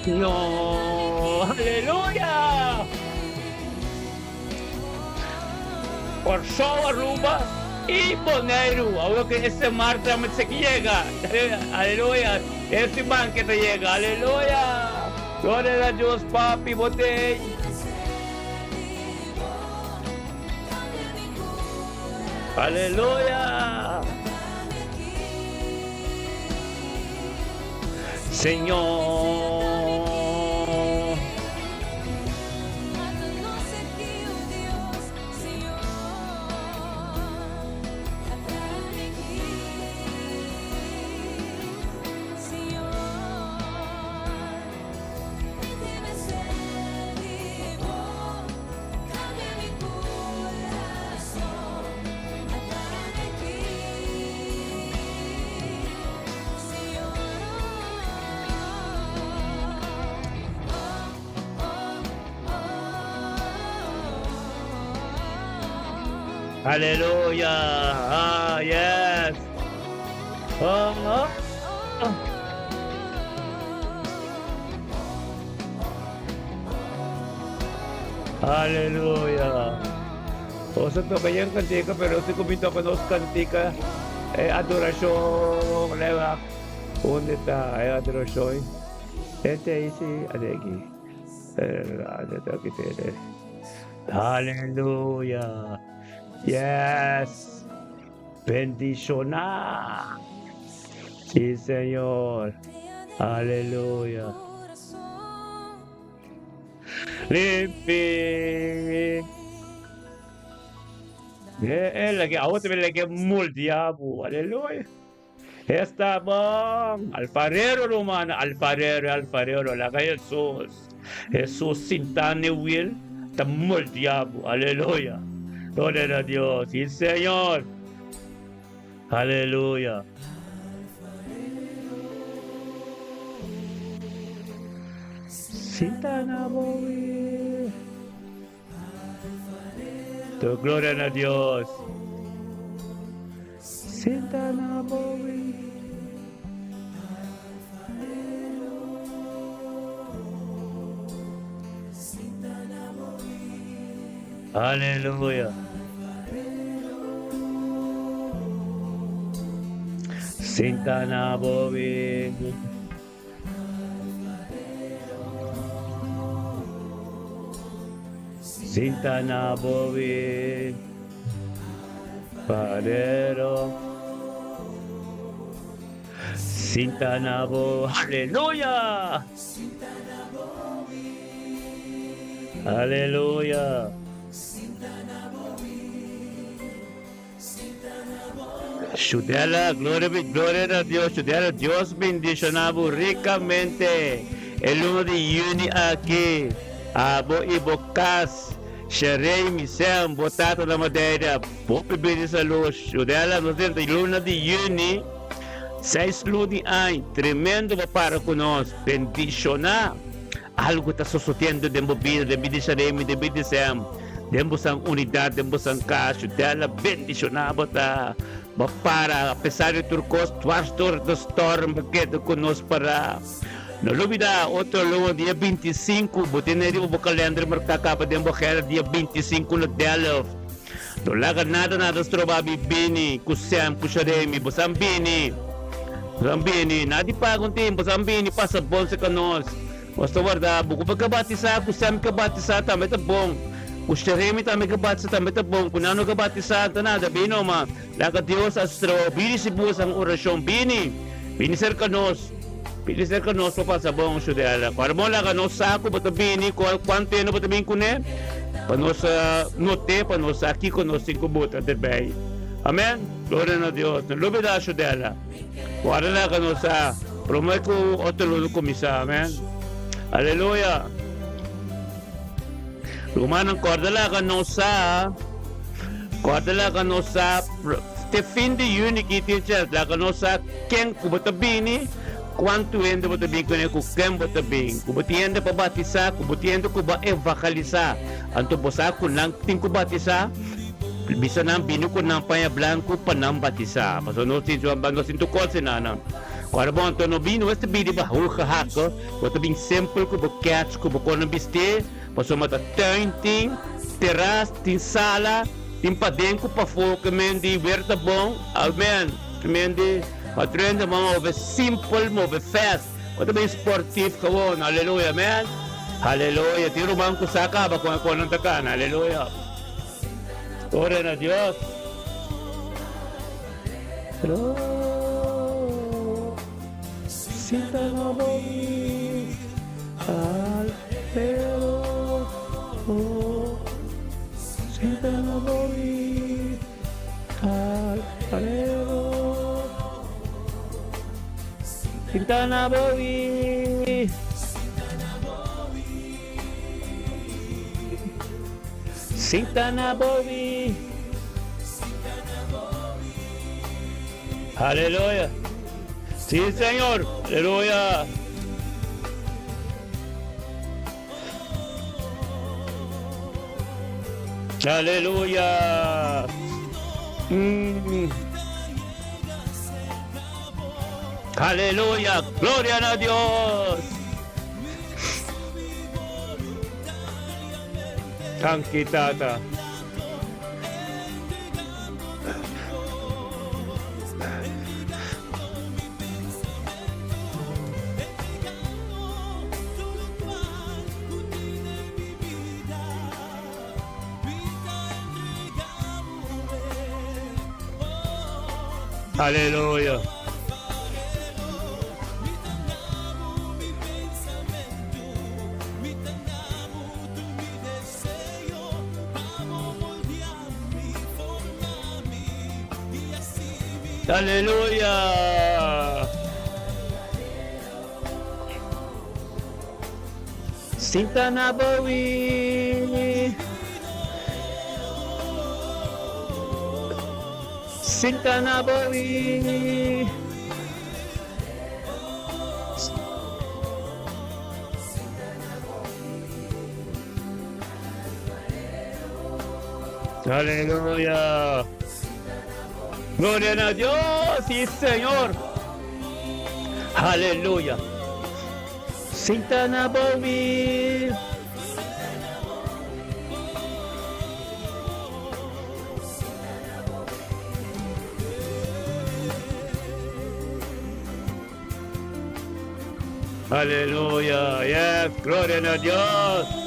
No, aleluya. Kòrsou, Aruba i Boneiru. Awor ku e marcha mester yega. Aleluya. E siman ku ta yega. Aleluya. Gloria na Dios, papi, bo t'ei. Aleluya. Señor. Aleluya. Ah, yes. Oh, oh. oh. Aleluya. Osa toka yan kantika pero si kumita ko nos kantika eh, adoración leva ¿Dónde está? Eh, adoración. Este sí, aquí. Aleluya. Yes. Bendiciona. Sí, Señor. Aleluya. Limpi. Eh, lagi awak tapi lagi mul diabo. Aleluya. Está bom. Alfarero romano, alfarero, alfarero. Laga Jesús. Jesús sintane will. Ta mul diabo. Aleluya. Gloria a Dios. Sí, Señor. Aleluya. Sintana bowi. Tu gloria a Dios. Sintana bowi. Aleluya. Sintana bowi. Sintana bowi. Parero. Sintana bo. Aleluya. Aleluya. Shudela, gloria, gloria a Dios. Shudela, Dios bendicionado ricamente. El 1 de juni aki. Abo y bo cas. Sherey, Misem, Botato na Madeira. Hopi bini salud. Shudela, nos dentro luna di juni. Seis luna di ay. Tremendo pa para ku nos. Bendiciona. Algo ta sucediendo den bo bida, den bida di Sherey, den bida di Sam. Den bosan unidad, den bosan cas. Shudela, bendiciona bo ta. Bo para, a pesar di tur cos, dwars door de storm, bo keda cu nos para. No lubida, otro luna, dia 25, bo tene riba bo kalender marca caba den bo agenda, dia 25 na Delft. No laga nada nada stroba bi bini cu Sam cu Sharemi, bo san bini. Bo san bini, nadi paga un tin, bo san bini, pasa bon cerca nos. Nos ta warda bo cu bo ka batisa, cu Sam ka batisa tambe ta bon, cu Sharemi tambe ka batisa tambe ta bon, cu nan no ka batisa ta nada, bini noma. Laga Dios a stroba, bini si bo san oracion, bini, bini cerca nos. Bini serka nos pa pasa bon, Shudela. Ku bon laga nos sa ku bo ta bini, ku kuantu hende bo ta bin kuné, pa nos not'é, pa nos sa kiko nos tin ku buta derbei. Amèn. Gloria na Dios. No lubidá, Shudela. Wòrda laga nos sa promé ku otro luna kuminsá. Amèn. Aleluya. Rumannan, kòrda laga nos sa, kòrda laga nos sa. Te fin di yüni ki tin chèns, laga nos sa ken ku bo ta bini, kuantu hende bo ta bin kuné, ku ken bo ta bin, ku bo tin hende pa batisá, ku bo tin hende ku bo a evangalisá. Anto bo sa ku nan tin ku batisá, bisa nan bini ku nan paña blanku pa nan batisá. Pasobra nos tin nos tin tur kos di nan. Ora bo anto no bini, nos ta bini riba hoge hakken, bo ta bin simpel ku bo kèts, ku bo kono bistí, pasobra ta tuin tin, teras, tin sala. Tin paden ku pafó ke men di wer ta bon, amen. Ke men di patrende bo move simpel, move fast. Bo ta bin sportief gewoon, aleluya, amen. Aleluya, tin ruman ku sa kaba kon e konan ta kana, aleluya. Gloria na Dios. Sinta na bobi Alfarero Sinta na bobi Alfarero Sinta na bobi Sinta na bobi Aleluya. Sí, Señor. Aleluya. Aleluya. Mm. Aleluya. Gloria a Dios. Danki Tata. Aleluya. Aleluya. Sinta na bowi. Sinta na bowi. Aleluya. Gloria a Dios y Señor. Aleluya. Sinta na bowi. Aleluya. Yes, gloria a Dios.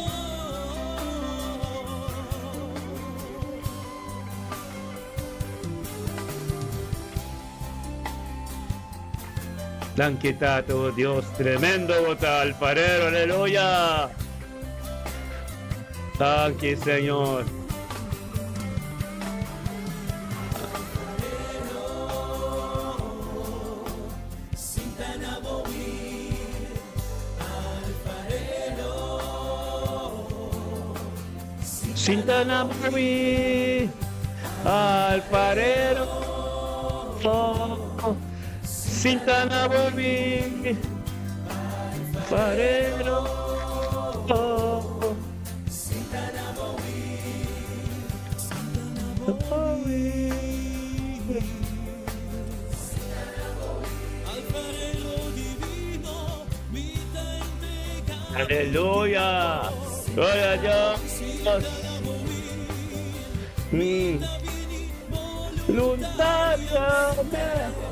Danki Tata, oh Dios, tremendo bo ta, alfarero, aleluya. Danki Señor. Sinta na bowi, alfarero. Sinta na bowi, alfarero. Aleluya. Gloria a Dios. Mi voluntariamente.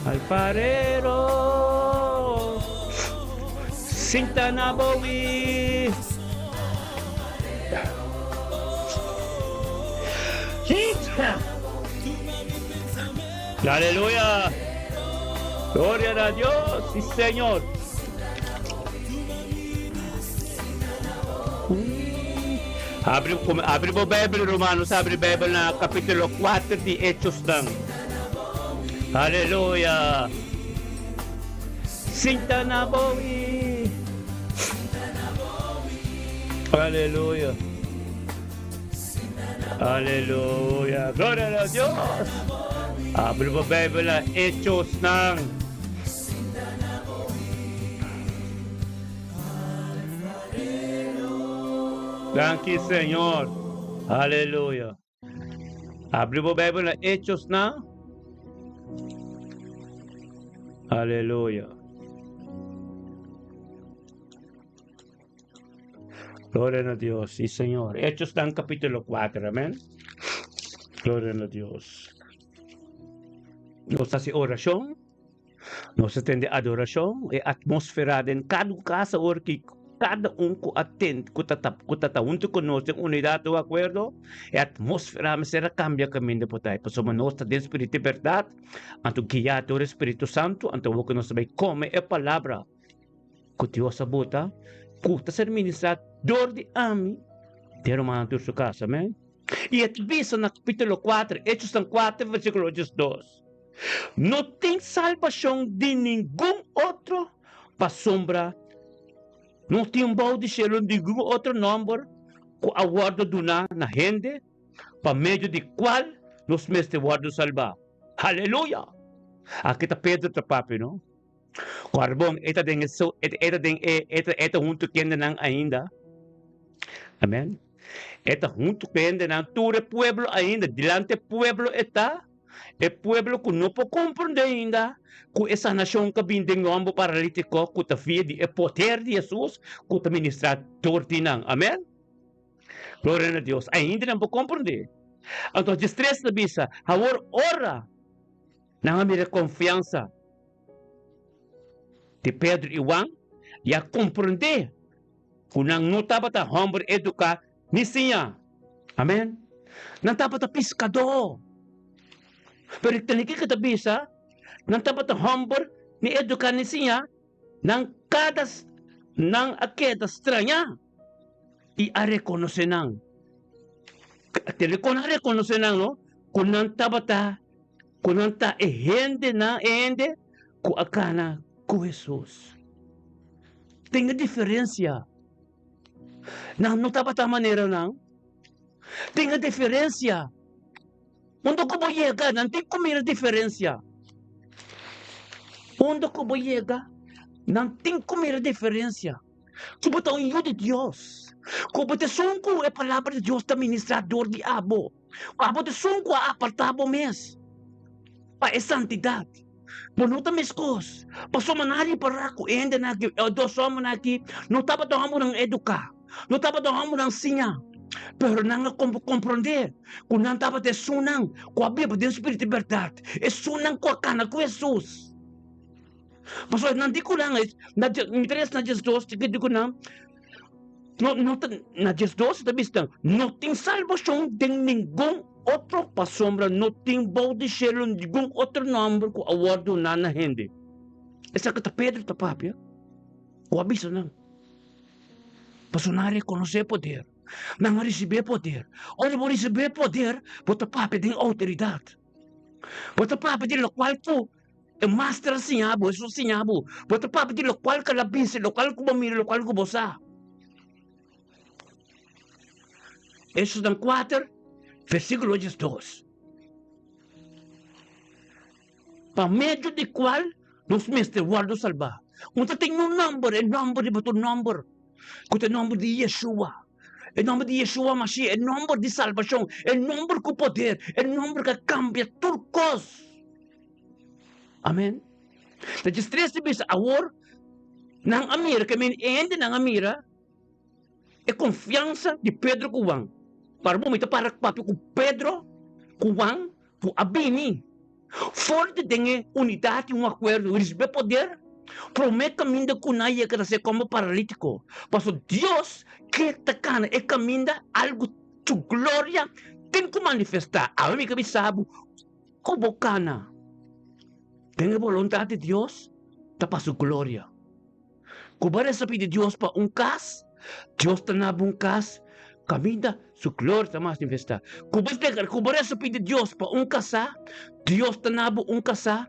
Alfarero Sinta na bowi Aleluya Gloria a Dios sí Señor Habri, habri bo Bijbel, Romanos, habri Bijbel na capítulo 4 di Hechos dan. Aleluya. Sinta na bowi. Aleluya. Aleluya. Gloria a Dios. Habri bo Bijbel na Hechos ng. Danki Señor. Aleluya. Abri bo Bijbel na Hechos na. Aleluya. Gloria na Dios, sí Señor. Hechos dan capítulo 4, amén. Gloria na Dios. Nos hace oración. Nos a tende adorashon, e atmósfera den kada un kas awor ki kada un ku a tende, ku ta ku ta ta huntu ku nos den unidat o akuerdo, e atmósfera mester a kambia kaminda por ta. Pasobra nos ta den spiritu di bèrdat, anto guiá dor e Spiritu Santu, anto awor ku nos ta bai kome e palabra ku Dios a bota, ku ta ser ministrá dor di ami den rumannan tur su kas. Amèn. I e ta bisa na kapítulo kuater, Hechosnan kuater, versíkulo diesdos. No tin salbashon di ningun otro pasobra no tin bou di shelu ningun otro nòmber ku a wòrdu duná na hende pa medio di kual nos mester wòrdu salbá. Aleluya! Aki ta Pedro ta papia, no? Kòrda bon, e ta den e e ta den e e ta huntu kendenan ainda. Amèn. E ta huntu kendenan, tur e pueblo ainda, dilanti e pueblo e ta. E pueblo ku no por komprondé ainda ku e sanashon ku a bin den homber paralítiko ku ta via di e poder di Hesus ku ta ministrá dor di nan. Amèn. Gloria na Dios. Ainda nan por komprondé. Anto diestres ta bisa, Awor ora nan a mira e konfiansa di Pedro i Juan i a komprondé ku nan no tabata homber eduká ni siña. Amèn. Nan tabata piskadó. Pero tene kiko ta bisa, nan tabata hòmber ni eduká ni siña, nan kada nan a keda strañá i a rekonosé nan. Tene kon a rekonosé nan no? Ku nan tabata, ku nan ta e hendenan, e hende ku a kana ku Hesus. Tin e diferensia. Nan no tabata manera nan. Tin e diferensia. Unda ku bo yega, nan tin ku mira diferensia. Unda ku bo yega, nan tin ku mira diferensia. Ku bo ta un yu di Dios. Ku bo ta esun ku e palabra di Dios ta ministrá dor di abo. Ku abo ta esun ku a apartá bo mes pa e santidat. Bo no ta meskos. Pasobra nan a ripará ku e hendenan aki, e dos hòmbernan aki, no tabata hòmbernan eduká, no tabata hòmbernan siñá, pero nan a komprondé ku nan tabata esunnan ku a biba den spiritu di bèrdat, esunnan ku a kana ku Hesus. Pasobra nan di ku nan, na mi ta lesa na diesdos, di ku nan, no no ta na diesdos ta bisa no tin salbashon den ningun otro pasobra no tin bou di shelu ningun otro nòmber ku a wòrdu duná na hende. Esaki ta Pedro ta papia ku a bisa nan. Pasobra nan a rekonosé e poder, nan a risibí e poder. Ora bo risibí e poder, bo ta papia den outoridat. Bo ta papia di lokual ku E master a siña bo, Hesus a siña bo. Bo ta papia di lokual ku el a bisa, lokual ku bo mira, lokual ku bo sa. Hechosnan kuater, versíkulo diesdos. Pa medio di kual nos mester wòrdu salbá. Un ta tin un nòmber, e nòmber riba tur nòmber, ku ta e nòmber di Yeshua. E nòmber di Yeshua Mashiach, e nòmber di salbashon, e nòmber ku poder, e nòmber ku a kambia tur kos. Amen. Ta djes tres ta bisa awor nan a mira ke men hendenan a mira e konfiansa di Pedro ku Juan. Para bo mi ta para papia ku Pedro ku Juan ku a bini for di den e unidat i un akuerdo risibí poder promé kaminda ku nan yega ta ser komo paralitiko. Pasobra Dios ke ta kana e kaminda algu su gloria tin ku manifestá. Awe mi ke bisa bo Ku bo kana den e boluntat di Dios ta pa su gloria. Ku bo resa pidi Dios pa un kas, Dios ta naba un kas kaminda su gloria ta manifestá. Ku bo ku bo resa pidi Dios pa un kasá, Dios ta naba un kasá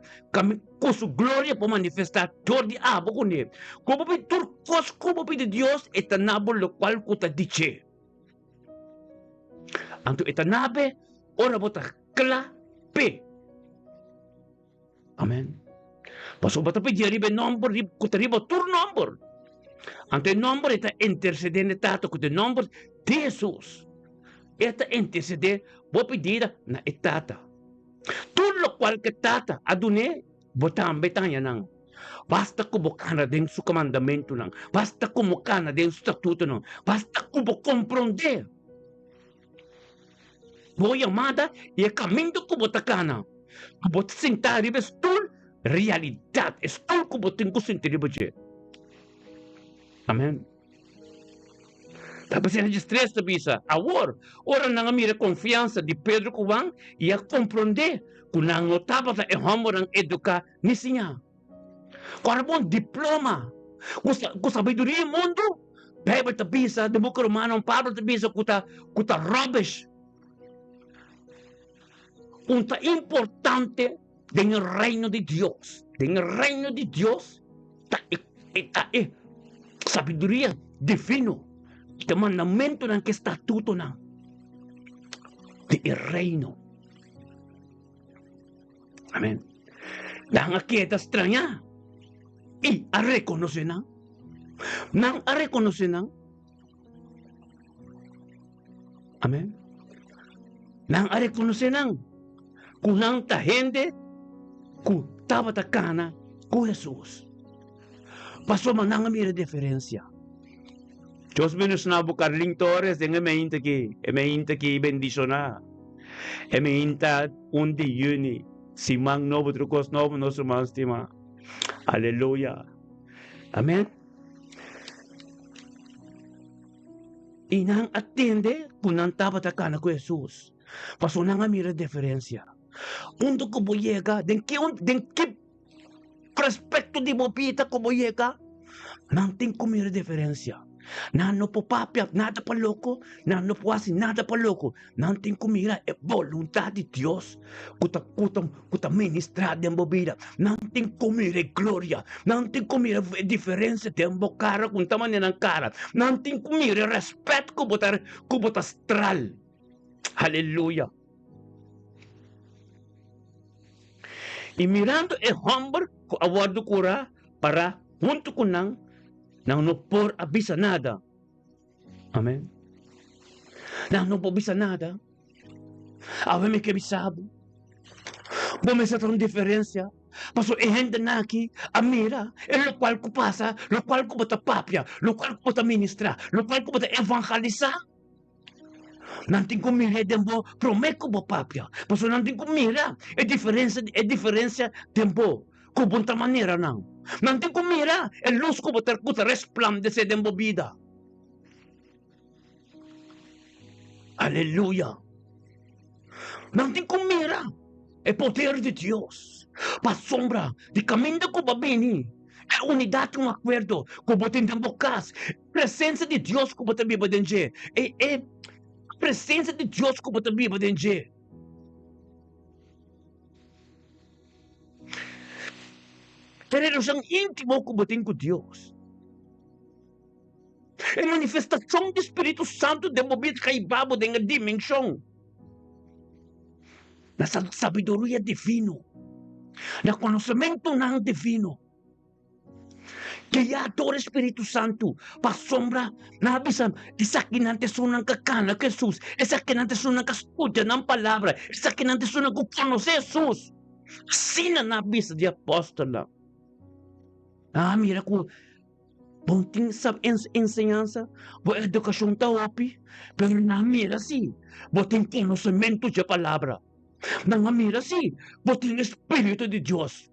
ku su gloria por manifestá dor di abo kuné. Ku bo pidi tur kos ku bo pidi Dios, e ta naba lokual ku ta dich'é. Anto e ta nabe ora bo ta kla p'e. Amen. Pasobra bo ta pidi riba e nòmber ku ta riba tur nòmber. Anto e nòmber ei ta intersedé na e Tata ku ta e nòmber di Hesus. E ta intersedé bo pidida na e Tata. Tur lokual ku e Tata a dun'é, bo tambe ta haña nan. Basta ku bo kana den su kamandamentunan, basta ku bo kana den su statutonan, basta ku bo komprondé bo yamada i e kaminda ku bo ta kana, ku bo ta sintá riba e stul, realidat, e stul ku bo tin ku sinti riba dje. Amen. Ta p'esei djestres ta bisa, Awor, ora nan a mira e konfiansa di Pedro ku Juan i a komprondé ku nan no tabata e hòmbernan eduká ni siñá, ku a bon diploma, ku sabiduria di mundu, Beibel ta bisa den buki Romanonan, Pablo ta bisa ku ta ku ta rubbish. Un ta importante den e reino di Dios, den e reino di Dios ta e e ta e sabiduria divino, e mandamentonan ku e statutonan di e reino. Amen. Nan a keda strañá i a rekonosé nan. Nan a rekonosé nan. Amen. Nan a rekonosé nan ku nan ta hende ku tabata kana ku Hesus. Pasobra nan a mira diferensia. Dios bendishoná bo Carlin Torres den e meinta aki. E meinta aki bendishoná. E meinta un di yüni, siman nobo, tur kos nobo, nos ruman stimá. Aleluya. Amen. I nan a tende ku nan tabata kana ku Hesus, pasobra nan a mira diferensia. Unda ku bo yega, den ki den ki Respecto di bo bida ku bo yega, nan tin ku mira diferensia. Nan no por papia nada pa loko, nan no por hasi nada pa loko. Nan tin ku mira e boluntat di Dios ku ta ku ta ku ta ministrá den bo bida. Nan tin ku mira e gloria, nan tin ku mira e diferensia den bo kara ku ta manera nan kara. Nan tin ku mira e rèspèt ku bo ta ku bo ta stral. Aleluya! I mirando e hòmber ku a wòrdu kurá pará huntu ku nan, nan no por a bisa nada. Amèn. Nan no por bisa nada. Awe mi ke bisa bo, bo mester ta un diferensia, pasobra e hendenan aki a mira e lokual ku pasa, lokual ku bo ta papia, lokual ku bo ta ministrá, lokual ku bo ta evangelisá. Nan tin ku mira den bo promé ku bo papia, pasobra nan tin ku mira e diferensia e diferensia den bo ku bo ta manera nan. Nan tin ku mira e lus ku bo ta ku ta resplandesé den bo bida. Aleluya! Nan tin ku mira e poder di Dios pasobra di kaminda ku bo bini e unidat i un akuerdo ku bo tin den bo kas. Presensia di Dios ku bo ta biba den dje. E e presensia di Dios ku bo ta biba den dje. E relashon íntimo ku bo tin ku Dios. E manifestashon di Spiritu Santu den bo bida ta hiba bo den e dimenshon na sabiduria divino, na konosementunan divino. Guiá dor e Spiritu Santu, pasobra nan a bisa, Esakinan ta esunnan ku a kana ku Hesus, esakinan ta esunnan ku a studia nan palabra, esakinan ta esunnan ku konosé Hesus. Asina nan a bisa di apòstelnan. Nan a mira ku bo tin enseñansa, bo edukashon ta hopi, pero nan a mira si bo tin konosementu dje palabra. Nan a mira si bo tin e Spiritu di Dios.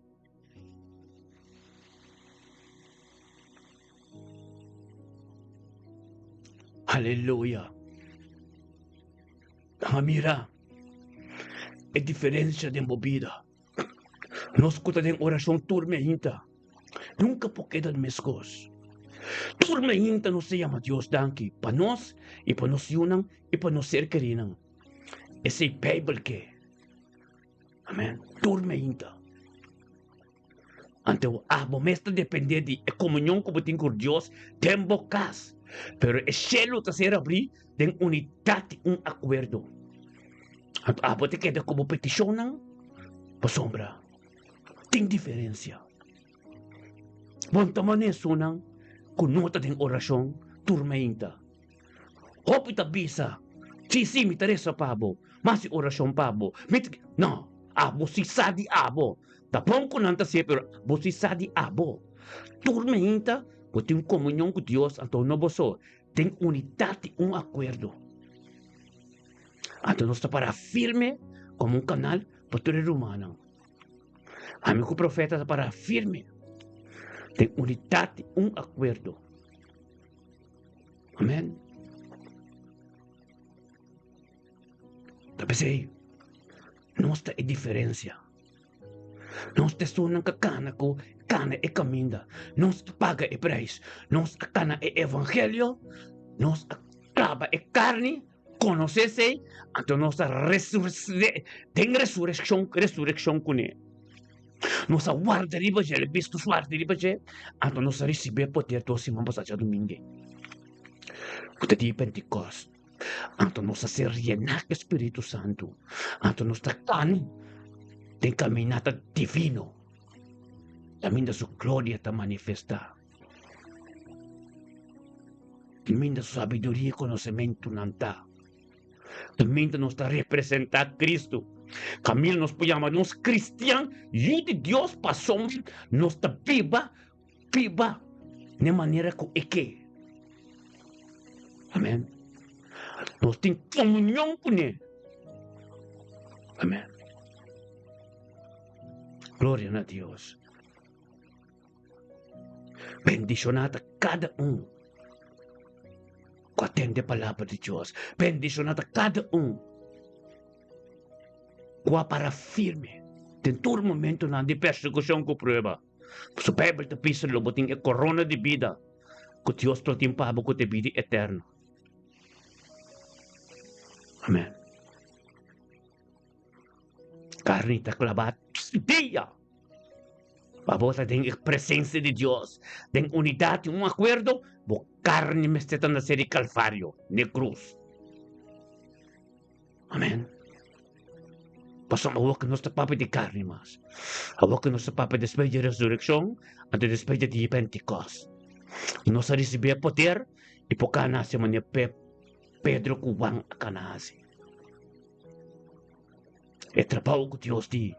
Aleluya. Nan a mira e diferencia den bo bida. Nos ku ta den orashon tur meinta, nunka por keda meskos. Tur meinta nos ta yama Dios danki pa nos i pa nos yunan i pa nos ser kerinan. Esei Beibel ke. Amen. Tur meinta. Anto abo mes ta depende di e komunion ku bo tin ku Dios den bo kas. Pero e shelu ta ser abrí den unidat di un akuerdo. Anto abo ta keda ku bo petishonnan pasobra tin diferensia. Bon ta manera esunnan. ku no ta den orashon tur mainta. Hopi ta bisa, Si, si, mi ta resa pa bo, mi hasi orashon pa bo. Mi ta. No, abo si sa di abo. Ta bon ku nan ta hasié, pero bo si sa di abo. Tur mainta bo tin un komunion ku Dios, anto no bo so, den unidat i un akuerdo. Anto nos ta para firme komo un kanal pa tur e rumannan. Ami ku profeta ta para firme den unidat i un akuerdo. Amen. Ta p'esei nos ta e diferensia. Nos ta esunnan ka kana ku kana e kaminda. Nos a paga e preis. Nos a kana e evangelio. Nos a klaba e karni, konosé esei, anto nos a den resurekshon, resurekshon kuné. Nos a warda riba dje, el a bisa nos warda riba dje, anto nos a risibí e poder dos siman pasá djadumingu, ku ta dia di Pentikòst. Anto nos a ser yená ku e Spiritu Santu, anto nos ta kana den kaminata divino, kaminda su gloria ta manifestá, kaminda su sabiduria i konosementunan ta. Kaminda nos ta representá Kristu. Kaminda nos por yama nos kristian, yu di Dios, pasobra nos ta biba, biba n'e manera ku e ke. Amèn. Nos tin komunion kuné. Amèn. Gloria na Dios. Bendishoná ta kada un ku a tende palabra di Dios. Bendishoná ta kada un ku a para firme den tur momentonan di persekushon ku prueba. Pasobra Beibel ta bisa lo bo tin e korona di bida ku Dios lo tin pa bo ku ta e bida eterno. Amen. Karni ta klabá dia. Pa bo ta den e presensia di Dios, den unidat i un akuerdo, bo karni mester ta na ser di Kalvario, n'e krus. Amen. Pasobra awor ku nos ta papia di karni mas. Awor ku nos ta papia despues di resurekshon, anto despues di dia Pentikòst. Nos a risibí e poder i por kana hasi manera Pedro ku Juan a kana hasi. E trabou ku Dios di,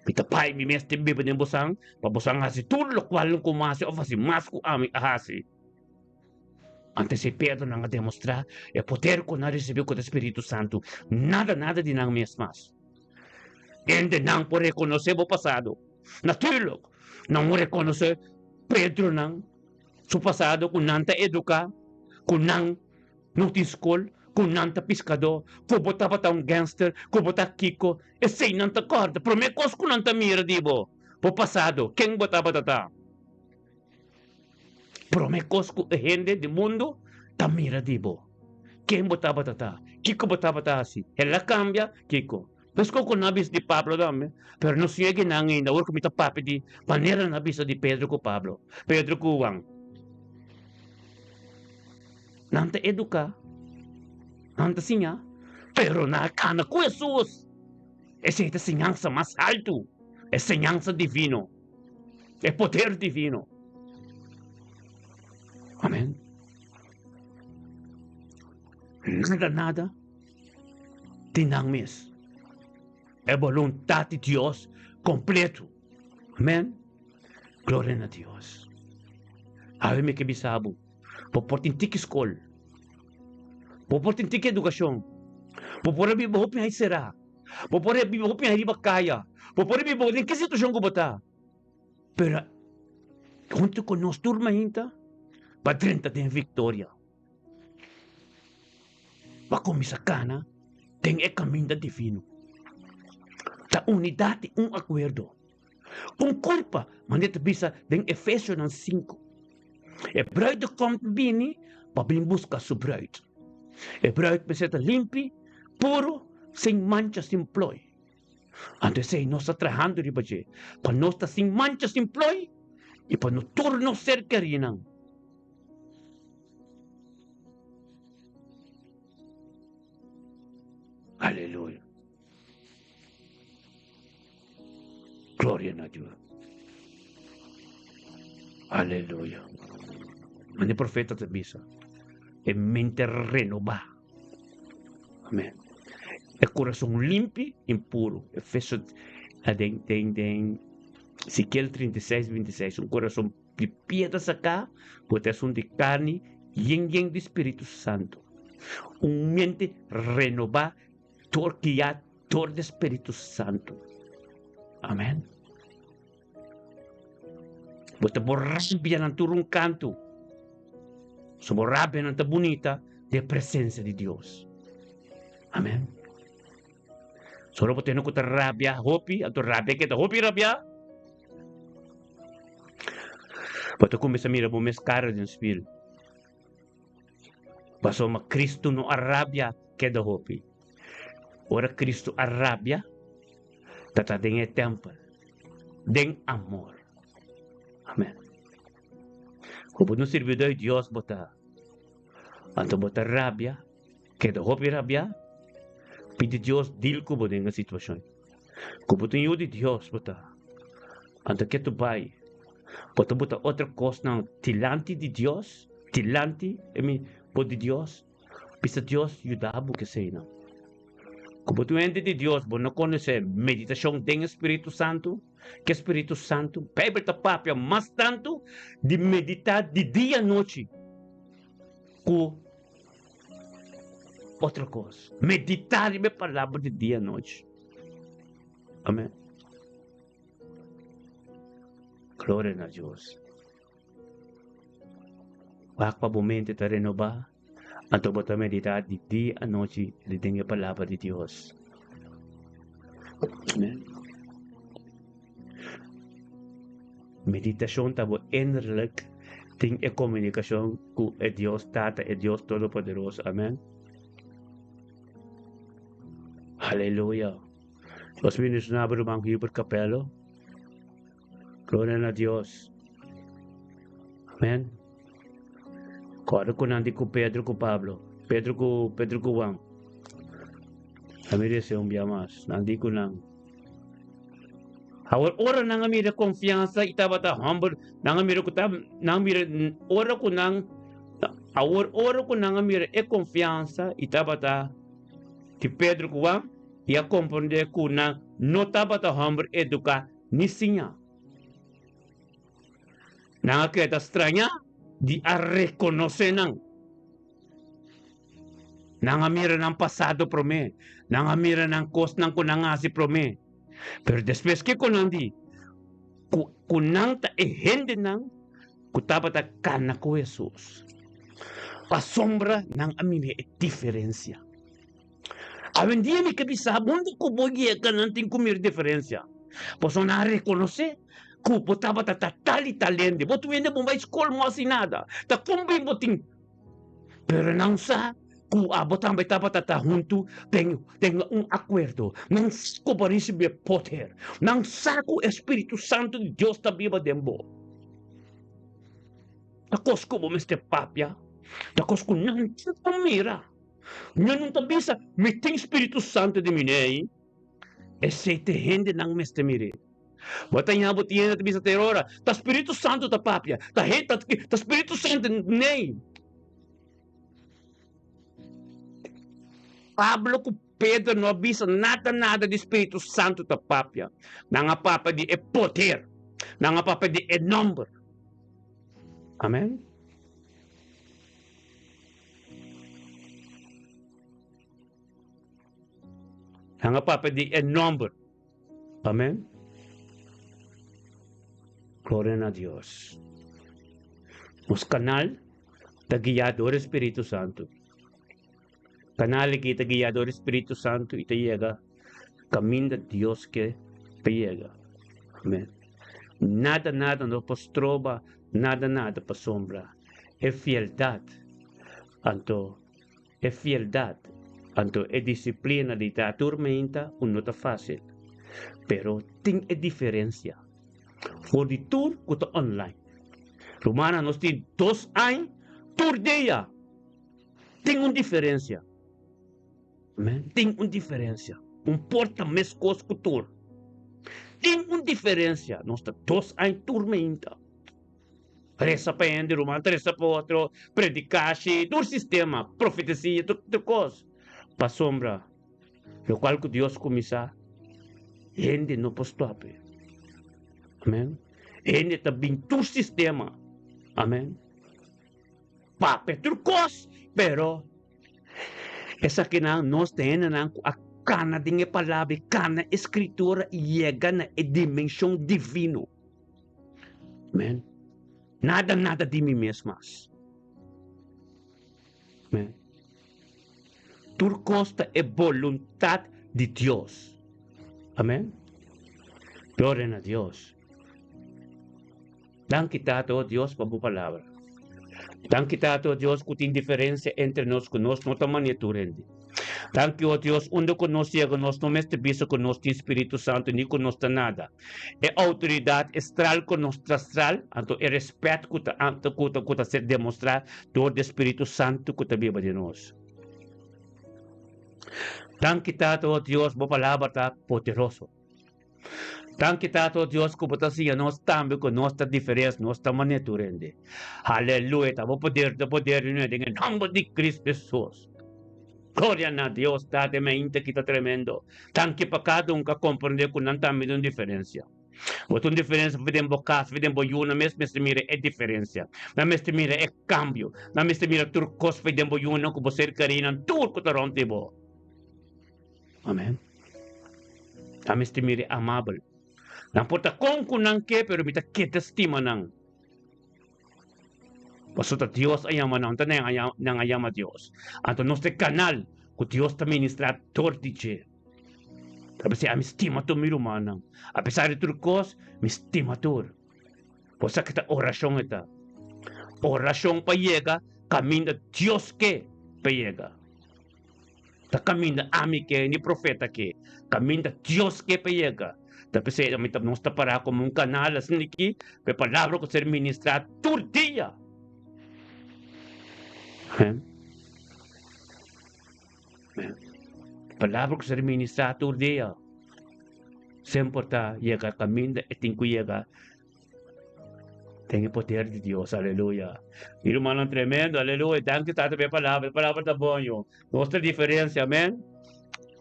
Mi ta bai mi mes den biba den bosan, pa bosan hasi tur lokual ku mi hasi òf hasi mas ku ami a hasi. Antes e Pedronan a demostrá e poder ku nan a risibí ku e Spiritu Santu, nada nada di nan mes mas. Hendenan por rekonosé bo pasado. Naturlik, nan por rekonosé Pedronan su pasado ku nan ta eduká, ku nan No tin skol ku nan ta piskadó, ku bo tabata un gangster, ku bo ta kiko, esei nan ta kòrda. Promé kos ku nan ta mira di bo, bo pasado, ken bo tabata ta. Promé kos ku e hende di mundu ta mira di bo, ken bo tabata ta, kiko bo tabata hasi, el a kambia, kiko. Meskos ku nan a bisa di Pablo tambe, pero no siña kinan ainda, ora ku mi ta papia di manera nan a bisa di Pedro ku Pablo, Pedro ku Juan. Nan ta eduká, nan ta siña, pero nan a kana ku Hesus. Esei ta siñansa mas haltu, e siñansa divino, e poder divino. Amèn. Nada, nada di nan mes. E boluntat di Dios kompleto. Amèn. Gloria na Dios. Awe mi ke bisa bo. Bo por tin tiki skol. Bo por tin tiki edukashon. Bo por a biba hopi hai será. Bo por a biba hopi hai riba kaya. Bo por a biba den ki situashon ku bo ta. Pero huntu ku nos tur mainta pa drenta den viktoria. Pa kuminsá kana den e kaminda divino. Ta unidat i un akuerdo. Un kurpa, manera ta bisa den Efesionan sinku. E bruidegom ta bini pa bin buska su bruid. E bruid mester ta limpi, puru, sin mancha, sin ploi. Anto esei nos ta trahando riba dje, pa nos ta sin mancha, sin ploi i pa no tur nos ser kerinan. Aleluya. Gloria na Dios. Aleluya. Mane profeta ta bisa, e mente renobá. Amen. E kurason limpi i puru. Efeso den den den Ezekiel 36, 26. Un kurason di piedra saká, bo ta esun di karni yen yen di Spiritu Santu. Un mente renobá dor guiá dor di Spiritu Santu. Amen. Bo ta bo rabianan tur un kantu. So bo rabianan ta bunita den presensia di Dios. Amen. Solo bo tene ku ta rabia hopi, anto rabia ke ta hopi rabia. Bo ta kuminsá mira bo mes kara den spil. Pasobra Kristu no a rabia keda hopi. Ora Kristu a rabia, ta ta den e tèmpel, den amor. Amen. Ku bo no sirbidó di Dios bo ta, anto bo ta rabia, keda hopi rabia, pidi Dios dil ku bo den e situashon. Ku bo ta un yu di Dios bo ta, anto ke tu bai, bo ta buta otro kosnan dilanti di Dios, dilanti bo di Dios, Bisa Dios yuda bo ku eseinan. Ku bo ta un hende di Dios, bo no konosé meditashon den e Spiritu Santu? Ke Spiritu Santu? Beibel ta papia mas tantu di meditá di dia anochi ku otro kos. Meditá riba e palabra di dia anochi. Amen. Gloria na Dios. Wak pa bo mente ta renobá, anto bo ta meditá di dia anochi den e Palabra di Dios. Amen. Meditashon ta bo innerlijk tin e komunikashon ku e Dios Tata, e Dios Todopoderoso. Amen. Aleluya. Dios bendiciona bo ruman Hubert Capello. Gloria na Dios. Amen. Kòrda ku nan di ku Pedro ku Pablo. Pedro ku Pedro ku Juan. A mi deseo un bia mas. Nan di ku nan. Awor ora nan a mira konfiansa i tabata humble, nan a mira ku ta nan mira ora ku nan awor ora ku nan a mira e konfiansa i tabata di Pedro ku Juan i a komprondé ku nan no tabata humble eduká ni siña. Nan a keda strañá di a rekonosé nan. Nan a mira nan pasado promé, nan a mira nan kosnan ku nan a hasi promé. Pero despues kiko nan di? Ku ku nan ta e hendenan ku tabata kana ku Hesus. Pasobra nan a mira e diferensia. Awendia mi ke bisa bo unda ku bo yega nan tin ku mira diferensia. Pasobra nan a rekonosé ku bo tabata ta tal i tal hende. Bo tur hende bo bai skol no hasi nada. Ta kon bin bo tin. Pero nan sa ku abo tambe tabata ta huntu den den un akuerdo. Nan sa ku bo a risibí e poder. Nan sa ku e Spiritu Santu di Dios ta biba den bo. Ta kos ku bo mester papia. Ta kos ku nan tin ku mira. Mi no ta bisa, Mi tin Spiritu Santu den mi nei. Esei ta e hendenan mester mir'é. Bo ta ña bo tin hende ta bisa te ora, Ta Spiritu Santu ta papia, ta ta ta Spiritu Santu nei. Pablo ku Pedro no a bisa nada nada di Spiritu Santu ta papia. Nan a papia di e poder. Nan a papia di e nomber. Amen. Nan a papia di e nomber. Amen. Gloria na Dios. Nos kanal ta guiá dor e Spiritu Santu. Kanal aki ta guiá dor e Spiritu Santu i ta yega kaminda Dios ke pa yega. Amen. Nada nada no por stroba nada nada pasobra e fieldat, anto e fieldat, anto e disiplina di ta tur meinta un no ta fásil, pero tin e diferensia for di tur ku ta online. Rumannan nos tin dos añ tur dia tin un diferensia. Amen. Tin un diferensia. Un por ta meskos ku tur. Tin un diferensia. Nos ta dos añ tur meinta. Resa pa hende, ruman ta resa pa otro, predikashi, tur sistema, profetesia, tur tur kos. Pasobra lokual ku Dios kuminsá, hende no por stòp e. Amen. Hende ta bin tur sistema. Amen. Papia tur kos, pero esakinan nos ta hendenan ku a kana den e palabra i kana e skritura i yega na e dimenshon divino. Amen. Nada, nada di mi mes mas. Amen. Tur kos ta e boluntat di Dios. Amen. Gloria na Dios. Danki Tata, oh Dios, pa bo palabra. Danki Tata, oh Dios, ku tin diferensia entre nos, ku nos no ta manera tur hende. Danki, oh Dios, unda ku nos yega nos no mester bisa ku nos tin Spiritu Santu ni ku nos ta nada. E outoridat e stral ku nos ta stral, anto e respèt ku ta ku ta ku ta ser demostrá dor di e Spiritu Santu ku ta biba den nos. Danki Tata, oh Dios, bo palabra ta poderoso. Danki Tata o Dios ku bo ta siña nos tambe ku nos ta diferens, nos ta manera tur hende. Aleluya, ta bo poder ta poder di nos den e nomber di Cristo Jesus. Gloria na Dios, Tata, e mainta aki ta tremendo. Danki pa kada un ku a komprende ku nan tambe ta un diferensia. Bo ta un diferensia for den bo kas, for den bo yunan mes mester mira e diferensia. Nan mester mira e kambio. Nan mester mira tur kos for den bo yunan ku bo ser kerinan tur ku ta rònt di bo. Amen. Nan mester mira amabel. Nan por ta kon ku nan ke, pero mi ta keda stima nan. Pasobra ta Dios a yama nan, ta nan a yama Dios. Anto nos ta e kanal ku Dios ta ministrá dor di dje. Ta p'esei ami stima tur mi rumannan. Apesar di tur kos, mi stima tur. Bo sa ke ta orashon e ta. Orashon pa yega kaminda Dios ke pa yega. Ta kaminda ami ke, ni profeta ke. Kaminda Dios ke pa yega. Ta p'esei ami ta nos ta pará komo un kanal asin aki pa e palabra ku ser ministrá tur dia. Amen. Amen. Palabra ku ser ministrá tur dia. Semper ta yega kaminda e tin ku yega. Den e poder di Dios, aleluya. Mi rumannan tremendo, aleluya. Danki Tata pa e palabra, e palabra ta bon yo. Nos ta diferencia, amen.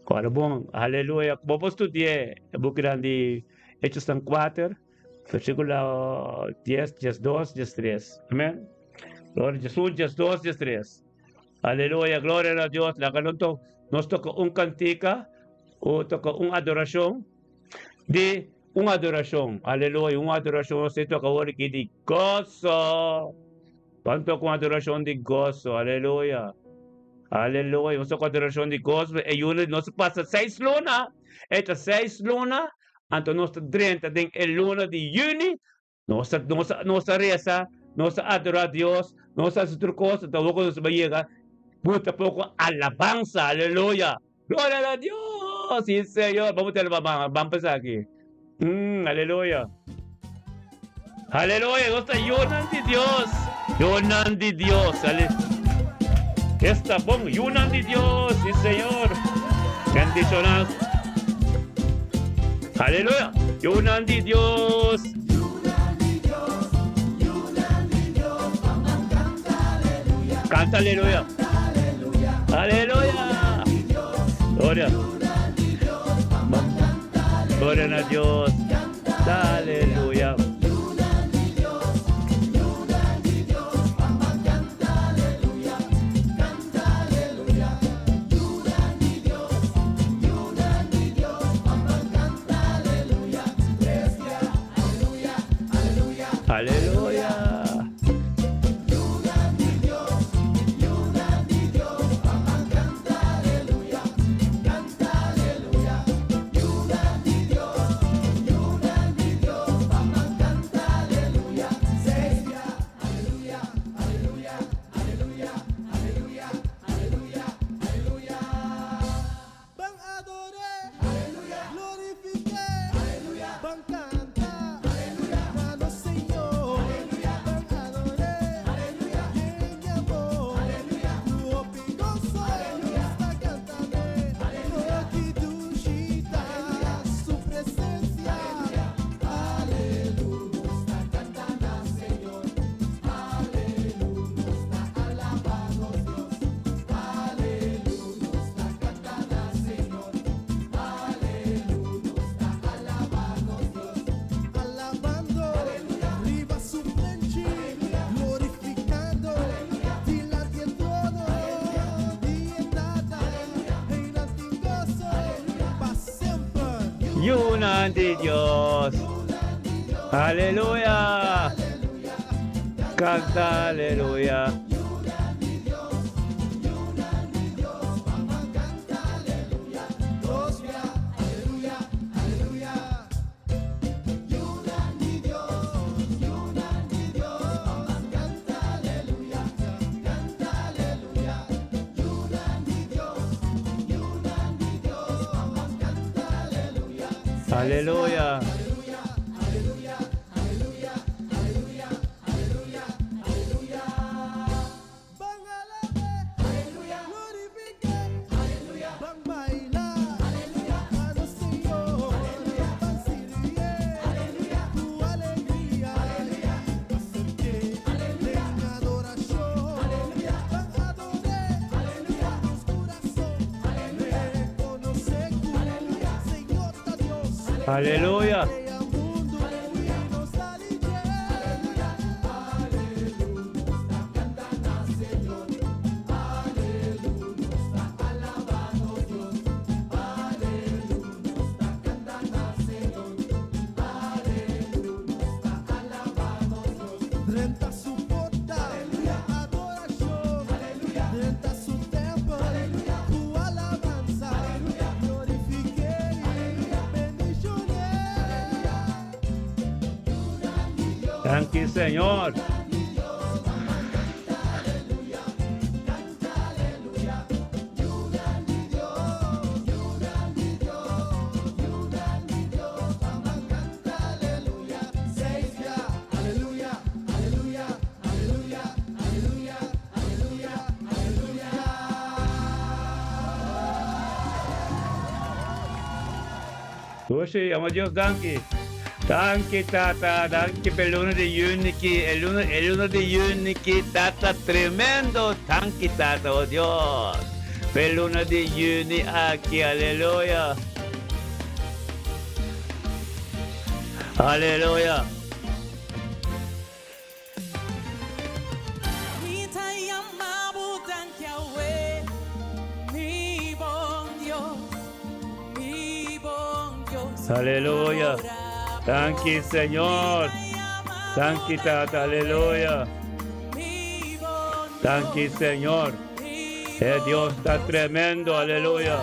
Ora bon, aleluya. Bo por studi'é e bukinan di Hechosnan kuater, versíkulo dies, diesdos, diestres. Amen. Gloria Jesus, diesdos, diestres. Aleluya, gloria na Dios. Laga nos toka un kantika o toka un adorashon di Un adorashon, aleluya, un adorashon nos tin toka awor aki di goso. Ban toka un adorashon di goso, aleluya. Aleluya, nos toka adorashon di goso. E yuna nos pasa seis luna, e ta seis luna, anto nos ta drenta den e luna di yüni. Nos ta, nos ta, nos ta resa, nos ta adorá Dios, nos ta hasi tur kos, anto awor ku nos bai yega, buta poko alabansa, aleluya! Gloria na Dios! Sí, Señor! Bamos tene pa ban, ban p'esaki. Aleluya! Aleluya! Nos ta yunan di Dios, yunan di Dios, ale. Esta bon, yunan di Dios, sí, Señor! Bendishoná. Aleluya! Yunan di Dios. Canta aleluya. Aleluya. Gloria. Gloria na Dios. Aleluya. Aleluya. Yunan di Dios. Aleluya. Kanta aleluya. Aleluya. Aleluya. Drenta su porta, adorashon. Drenta su tèmpel, ku alabansa. Glorifik'é, bendishon'é. Danki Señor. Oshi, ama Dios danki. Danki tata, danki pa e luna di juni ki, e luna, e luna di juni ki tata tremendo. Danki tata, oh Dios, pa e luna di juni aki, aleluya. Aleluya. Mi ta yama bo danki awe, mi bon Dios, mi bon Dios. Aleluya. Danki Señor. Danki Tata, aleluya. Danki Señor. E Dios ta tremendo, aleluya.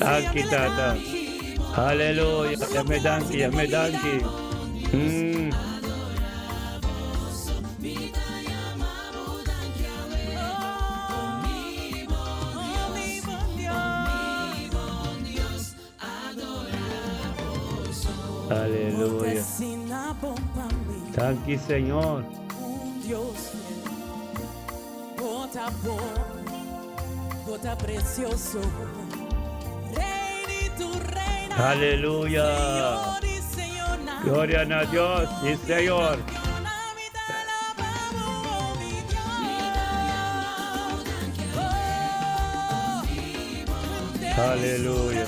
Danki Tata. Aleluya. Yam'é danki, yam'é danki. Mm. Aleluya. Danki Señor. Aleluya. Gloria na Dios y Señor. Aleluya.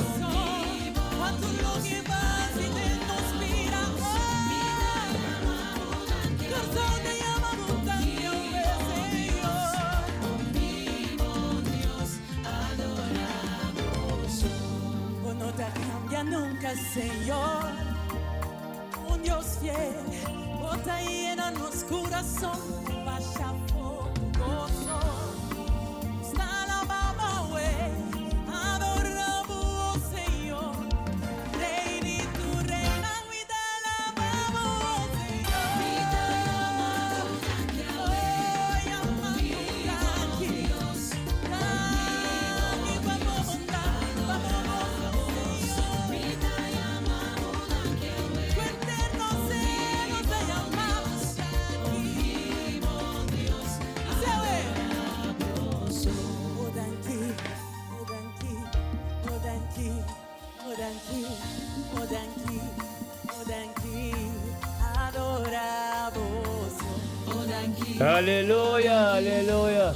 Aleluya, aleluya.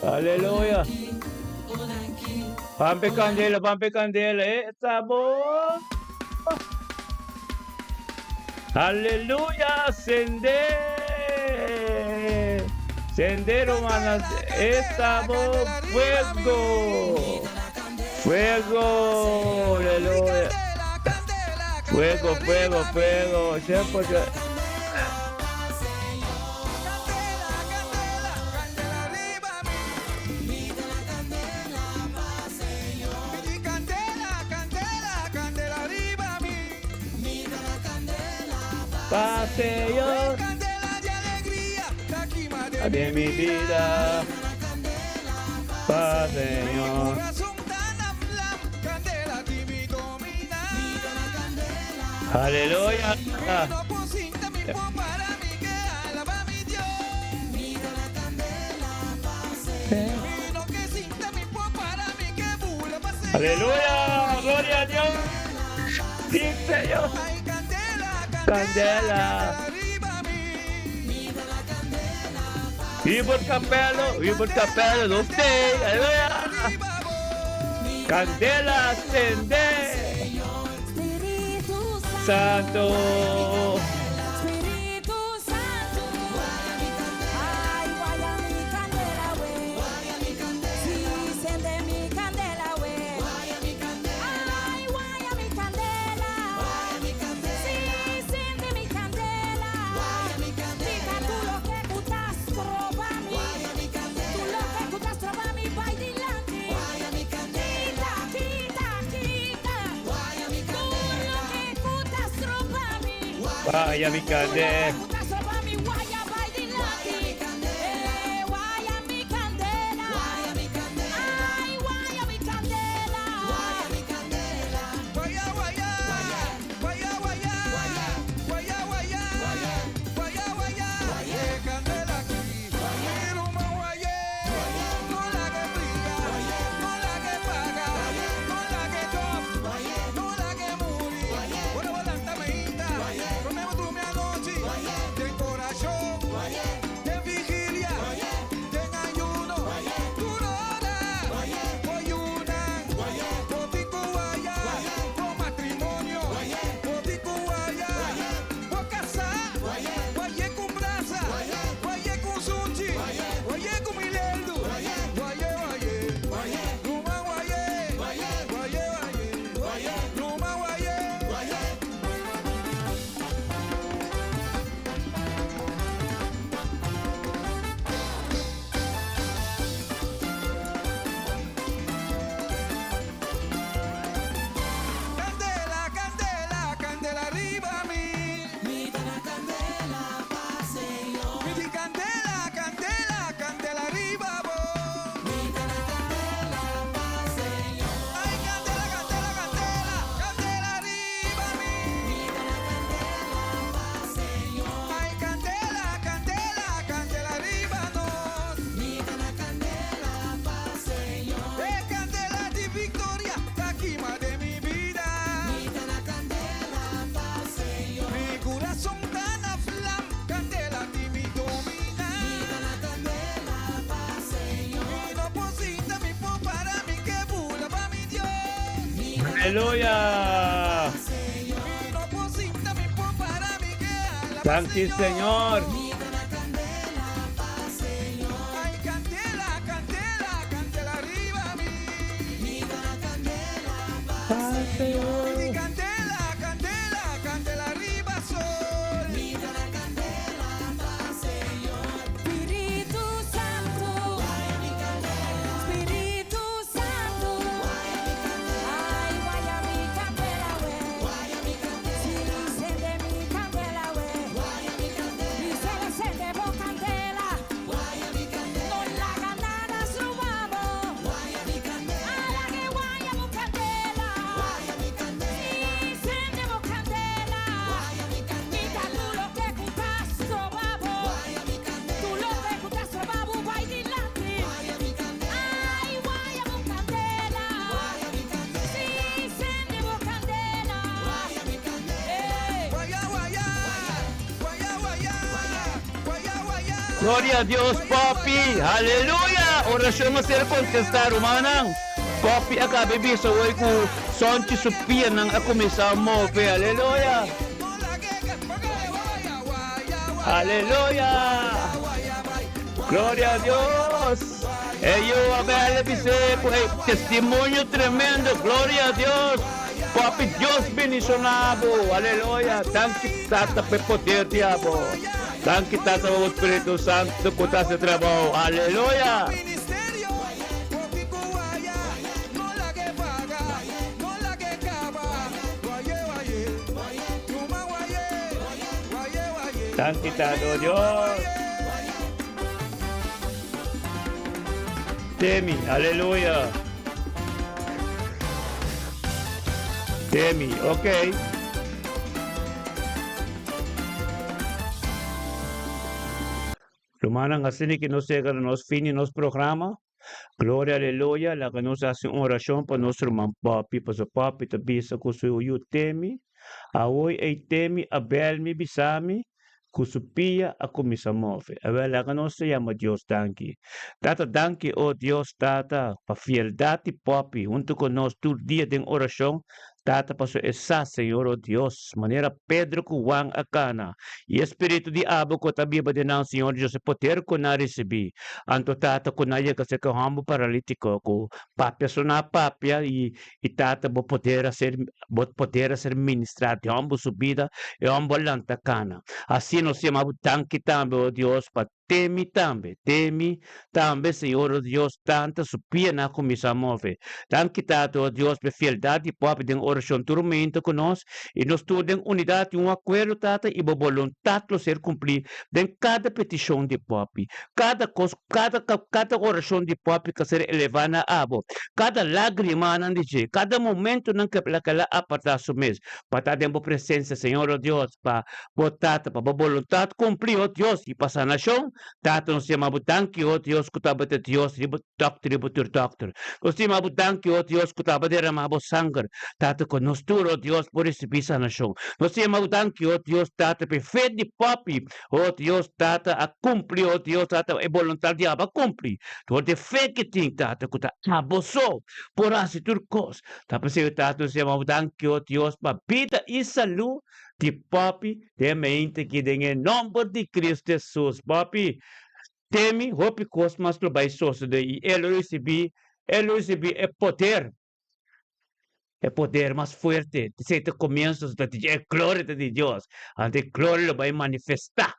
Aleluya. Pampe candela, pampe candela. Eh, sabo. Aleluya, sende. Sendero, manas. Esta fuego. Fuego, aleluya. Fuego, fuego, fuego. Siempre. Pa Señor. De mi vida. Pa Señor. Aleluya. Aleluya. Gloria a Dios. Sí, Señor. Candela. Hubert Capello, Hubert Capello, no stay. Aleluya. Candela, sende. Santo. Spiritu Santu. Ay, waya mi kandela we. Si, sende mi kandela we. Ay, waya mi kandela. Si, sende mi kandela. Kita tur loke ku ta stroba mi. Tur loke ku ta stroba mi bai dilanti. Kita, kita, kita. Tur loke ku ta stroba mi. Waya mi kandela. Waya bai dilanti. Eh, waya mi kandela. Ay, waya mi kandela. Waya, waya, waya, waya, waya, waya, waya, waya, candela aki, mi ruman waya, no lag'é bria, no lag'é paga, no lag'é dòf, no lag'é muri, ora bo lanta mainta, promé bo drumi anochi, den kurason, den vigilia, den ayuno, tur ora, bo yunan, bo tin ku waya, bo matrimonio, bo tin ku waya, bo kasá, way'é ku brasa, way'é ku sunchi, way'é ku mileldu, way'é, way'é, ruman way'é, way'é, way'é, ruman way'é. Kandela, kandela, kandela riba mi. Mi di kandela, kandela, kandela riba bo. Ay, kandela, kandela, kandela, kandela riba mi. Ay, kandela, kandela, kandela riba nos. E kandela di viktoria, ta kima den mi bida. Mi kurason ta na vlam, kandela di mi dominá. Mi no por sinta, mi por para, mi ke bula pa mi Dios. Aleluya. Mi no por sinta, mi por para, mi ke alabá Danki, Señor. Ay, kandela, kandela, kandela riba mi. Mi di kandela, kandela, kandela riba sol. Spiritu Santu. Spiritu Santu. Ay, waya mi kandela we. Si, sende mi kandela we. Mi sende, sende bo kandela. No laga nada stroba bo. Ala ke waya bo kandela. Si, sende bo kandela. Kita tur loke ku ta stroba bo. Tur loke ku ta stroba bo bai dilanti. Ay, waya bo kandela. Si, sende bo kandela. Eh. Waya, waya, waya, waya, waya, waya. Gloria a Dios, papi. Aleluya. Orashon a ser kontestá, rumannan. Papi a kaba di bisa hoy ku Sonchi su pianan a kuminsá move. Aleluya. Aleluya. Gloria a Dios! E yu a bel bis'é ku e testimonio tremendo. Gloria a Dios! Papi Dios bendishoná bo. Aleluya! Danki Tata pa e poder di abo. Danki Tata pa bo Spiritu Santu ku ta hasi trabou. Aleluya! Danki Tata o Dios. Temi, aleluya. Temi, ok. Rumannan, asina ki nos yega na nos fin di nos programa. Gloria aleluya, laga nos hasi un orashon pa nos ruman Poppy, pasobra Poppy ta bisa ku su yu Temi, Awor ei Temi a bel mi bisa mi ku su pia a kuminsá move. Awel laga nos ta yama Dios danki. Tata danki o Dios Tata pa fieldat di Poppy huntu ku nos tur dia den orashon Tata pasobra e sa Señor o Dios manera Pedro ku Juan a kana i e spiritu di abo ku ta biba den nan Señor Dios e poder ku nan a risibí anto Tata ku nan yega serka e hòmber paralítiko ku papia so nan a papia i i Tata bo poder a ser bo poder a ser ministrá den hòmber su bida e hòmber a lanta kana asina nos yama bo danki tambe o Dios pa Temi tambe, temi tambe, Señor, o Dios, tanta su pianan a cuminsa move. Danki, Tata, o Dios, p'e fieldad di Papi den oracion tur momento cu nos, y nos tur den unidad y un acuerdo, Tata, y bo boluntad lo ser cumplí den cada peticion di Papi. Cada cos, cada, cada oracion di Papi ca ser elevá na Abo, cada lagrimanan di dje, cada momentonan cu el a aparta su mes pa ta den bo presencia, Señor, o Dios, pa Bo Tata, pa bo boluntat kumpli, o Dios, i pa sanashon. Tata, nos yama bo danki, o Dios, ku tabata Dios riba dòkter i bo tur dòkter. Nos yama bo danki, o Dios, ku tabata derama bo sanger, Tata, ku nos tur, o Dios, por risibí sanashon. Nos yama bo danki, o Dios, Tata, pa e fe di Papi, o Dios, Tata, a kumpli, o Dios, Tata, e boluntat di abo a kumpli. Dor di e fe ki tin, Tata, ku ta abo so por hasi tur kos. Ta p'esei, Tata, nos yama bo danki, o Dios, pa bida i salú Di Papi den mente ki den e nomber di Cristo Jesus. Papi, temi hopi cos mas lo bay sosode y e lo ricibi, e lo ricibi e poder, e poder mas fuerte. Esey ta comienzo ta di e gloria ta di Dios. Anto e gloria lo bay manifesta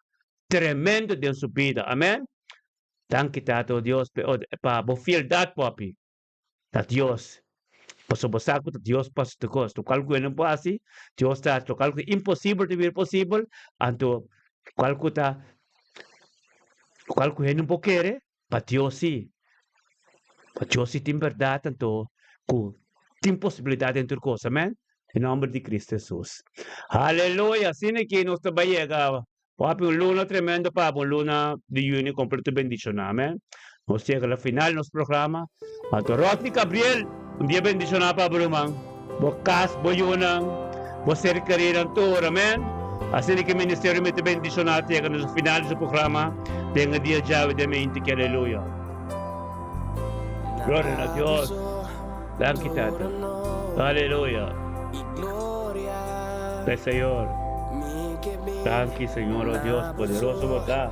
tremendo den su bida. Amen. Danki Tata, oh Dios, pa bo fieldad, Papi. Ta Dios. Pasobra bo sa ku ta Dios por hasi tur kos. Lokual ku e no por hasi, Dios ta hasi. Lokual ku ta imposibel ta bira posibel, anto lokual ku ta lokual ku hende no por kere, pa Dios si. Pa Dios si tin bèrdat anto ku tin posibilidat den tur kos. Amen. Den nòmber di Kristu Hesus. Aleluya! Asina ki nos ta bai yega Papi, un luna tremendo pa bo, un luna di juni completo bendiciona, amen. Nos yega na final di nos programa. Anto Rodney Gabriel, un dia bendiciona pa bo ruman, bo cas, bo yunan, bo ser kerinan tur, amen. Asina ki ministerio mi ta bendiciona ta yega na su final di su programa den e dia djawe den mente ki aleluya. Gloria na Dios. Danki Tata. Aleluya. Pe Señor. Danki Señor, oh Dios, poderoso bo ta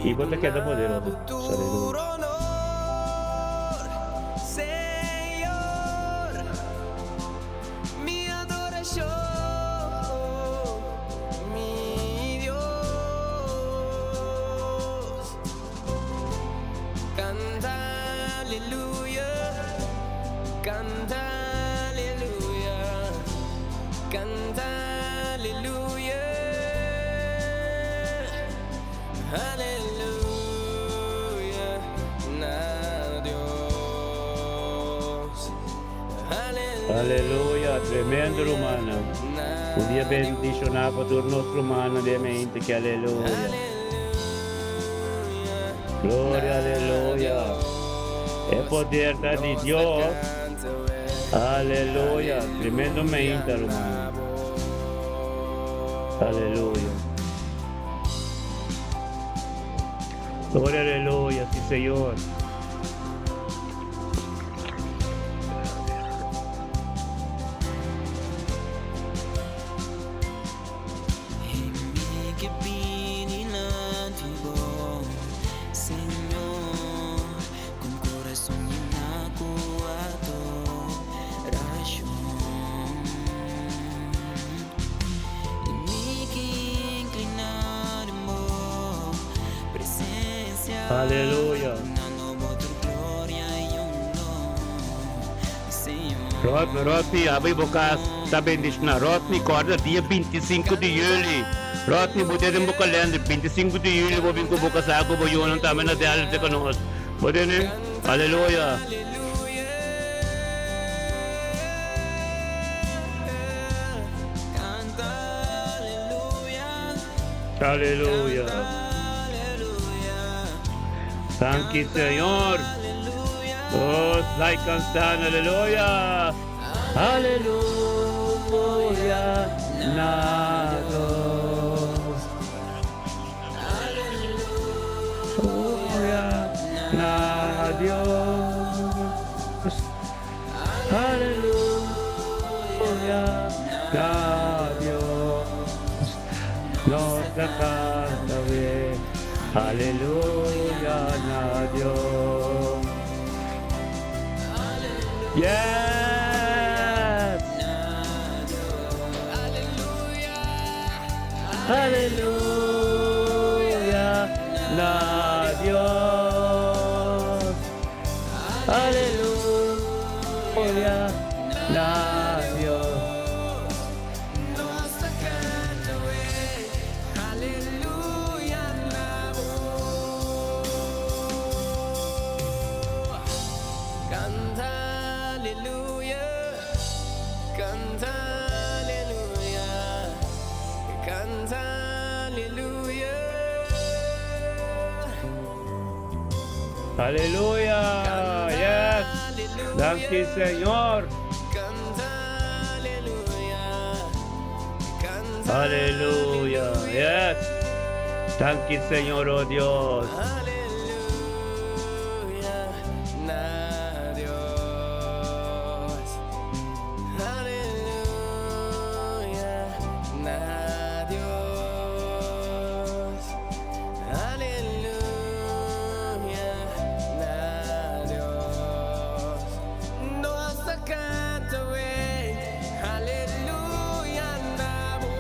y bo ta keda poderoso. Aleluya. Aleluya, tremendo rumannan. Un dia bendiciona pa tur nos rumannan den mente ki aleluya. Gloria, aleluya. E poder ta di Dios. Aleluya. Tremendo meinta, ruman. Aleluya. Gloria, aleluya. Sí, Señor. Aleluya. Rodney, Rodney, abri bo kas, ta bendishoná. Rodney, kòrda dia 25 di yüli. Rodney, bo den bo kalender, 25 di yüli bo bin ku bo kasá ku bo yunan tambe na Dallas ku nos. Bo tene? Aleluya. Aleluya. Danki Señor. Nos like and stand. Aleluya. Aleluya. Na Dios. Aleluya. Na Dios. Aleluya. Na Dios. Nos ta kanta we. Aleluya na Dios. Yes! Aleluya na Dios. Aleluya na Dios. Nos ta kanta we. Aleluya na bo. Kanta aleluya. Kanta aleluya. Kanta aleluya. Aleluya. Yes. Danki Señor. Kanta aleluya. Kanta Aleluya. Yes. Danki Señor, oh Dios. Aleluya na Dios. Aleluya na Dios. Aleluya na Dios. Nos ta kanta we. Aleluya na bo.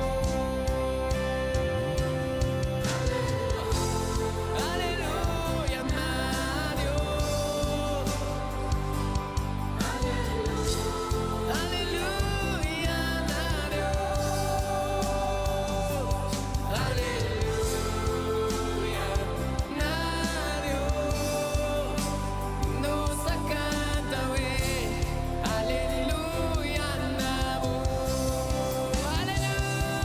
Aleluya na Dios. Aleluya na Dios. Aleluya na Dios. Nos ta kanta we. Aleluya na bo. Aleluya.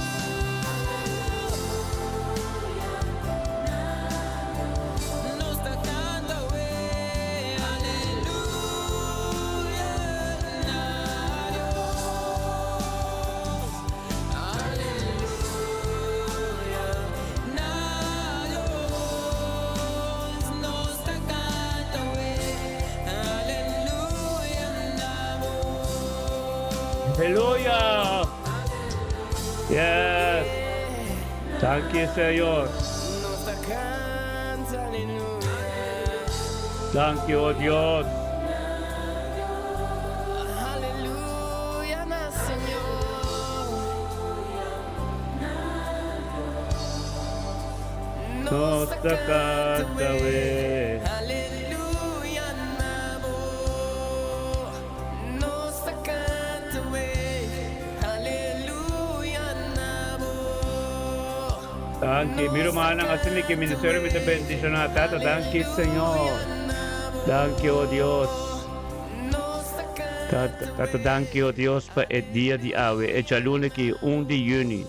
Nos ta kanta we. Aleluya na Dios. Aleluya na Dios. Nos ta kanta we. Aleluya na bo. Aleluya. Yes. Danki Señor. Nos ta kanta aleluya. Danki, oh Dios. Aleluya na Señor. Nos ta kanta we. Aleluya na bo. Nos ta kanta we. Aleluya na bo. Danki. Mi rumannan, asina ku ministerio mi ta bendishoná. Tata, danki Señor. Danki, oh Dios. Nos ta kanta Tata, Tata, danki, oh Dios, pa e dia di awe. E djaluna aki, 1 di yüni.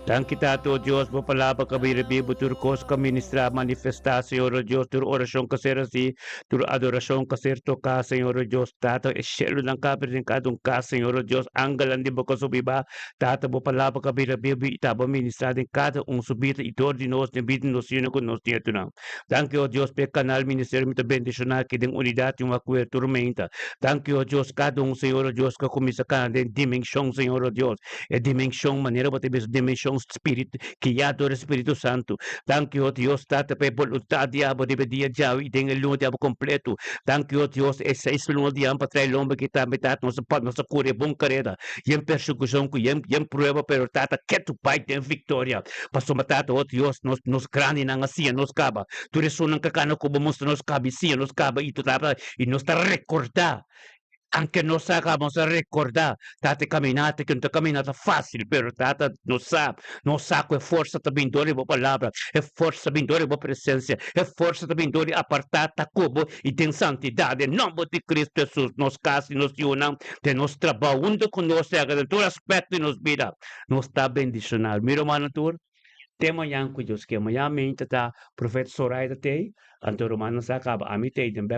Danki, Tata, oh Dios, bo palabra ku a bira bibu, tur kos ku a ministrá, manifestá, Señor, oh Dios, tur orashon ku a ser hasí, tur adorashon ku a ser toká, Señor, oh Dios, Tata, e shelunan ku a abri den kada un kas, Señor, oh Dios, angelnan di bo ku a subi ba, Tata, bo palabra ku a bira bibu i ta bo ministrá den kada un su bida i dor di nos, den bida di nos yunan ku nos nietunan. Danki, oh Dios, pa e kanal ministerio mi ta bendishoná aki den unidat i un akuerdo tur meinta. Danki, oh Dios, kada un, Señor, oh Dios, ku a kuminsá kana den dimenshon, Señor, oh Dios. E dimenshon, manera bo ta bisa dimenshon. direkshon spirit guiá dor e Spiritu Santu. Danki, o Dios Tata, pa e boluntat di abo riba e dia djawe i den e luna di abo kompletu. Danki, o Dios, e seis luna di amo pa trae lomba ki tambe, Tata, nos a nos a kore e bon kareda, yen persekushon ku yen yen prueba, pero Tata ketu bai den viktoria. Pasobra, Tata, o Dios, nos nos grandinan a siña nos kaba. Tur esunnan ka kana ku bo mustra nos kaba i siña nos kaba i Tata, i nos ta rekordá. Anke nos sa kaba nos a rekordá Tata e kaminata ke no ta kaminata fásil, pero Tata nos sa, nos sa ku e forsa ta bin dor di bo palabra, e forsa ta bin dor di bo presensia, e forsa ta bin dor di apartá ta ku bo i den santidat. Den nòmber di Kristu Hesus, nos kas i nos yunan, den nos trabou, huntu ku nos sea den tur aspekto di nos bida, nos ta bendishoná. Mi rumannan tur, te mañan ku Dios ke. Mañan mi ta ta Profeta Soraya ta tei, anto rumannan sa kaba, ami tei den bek.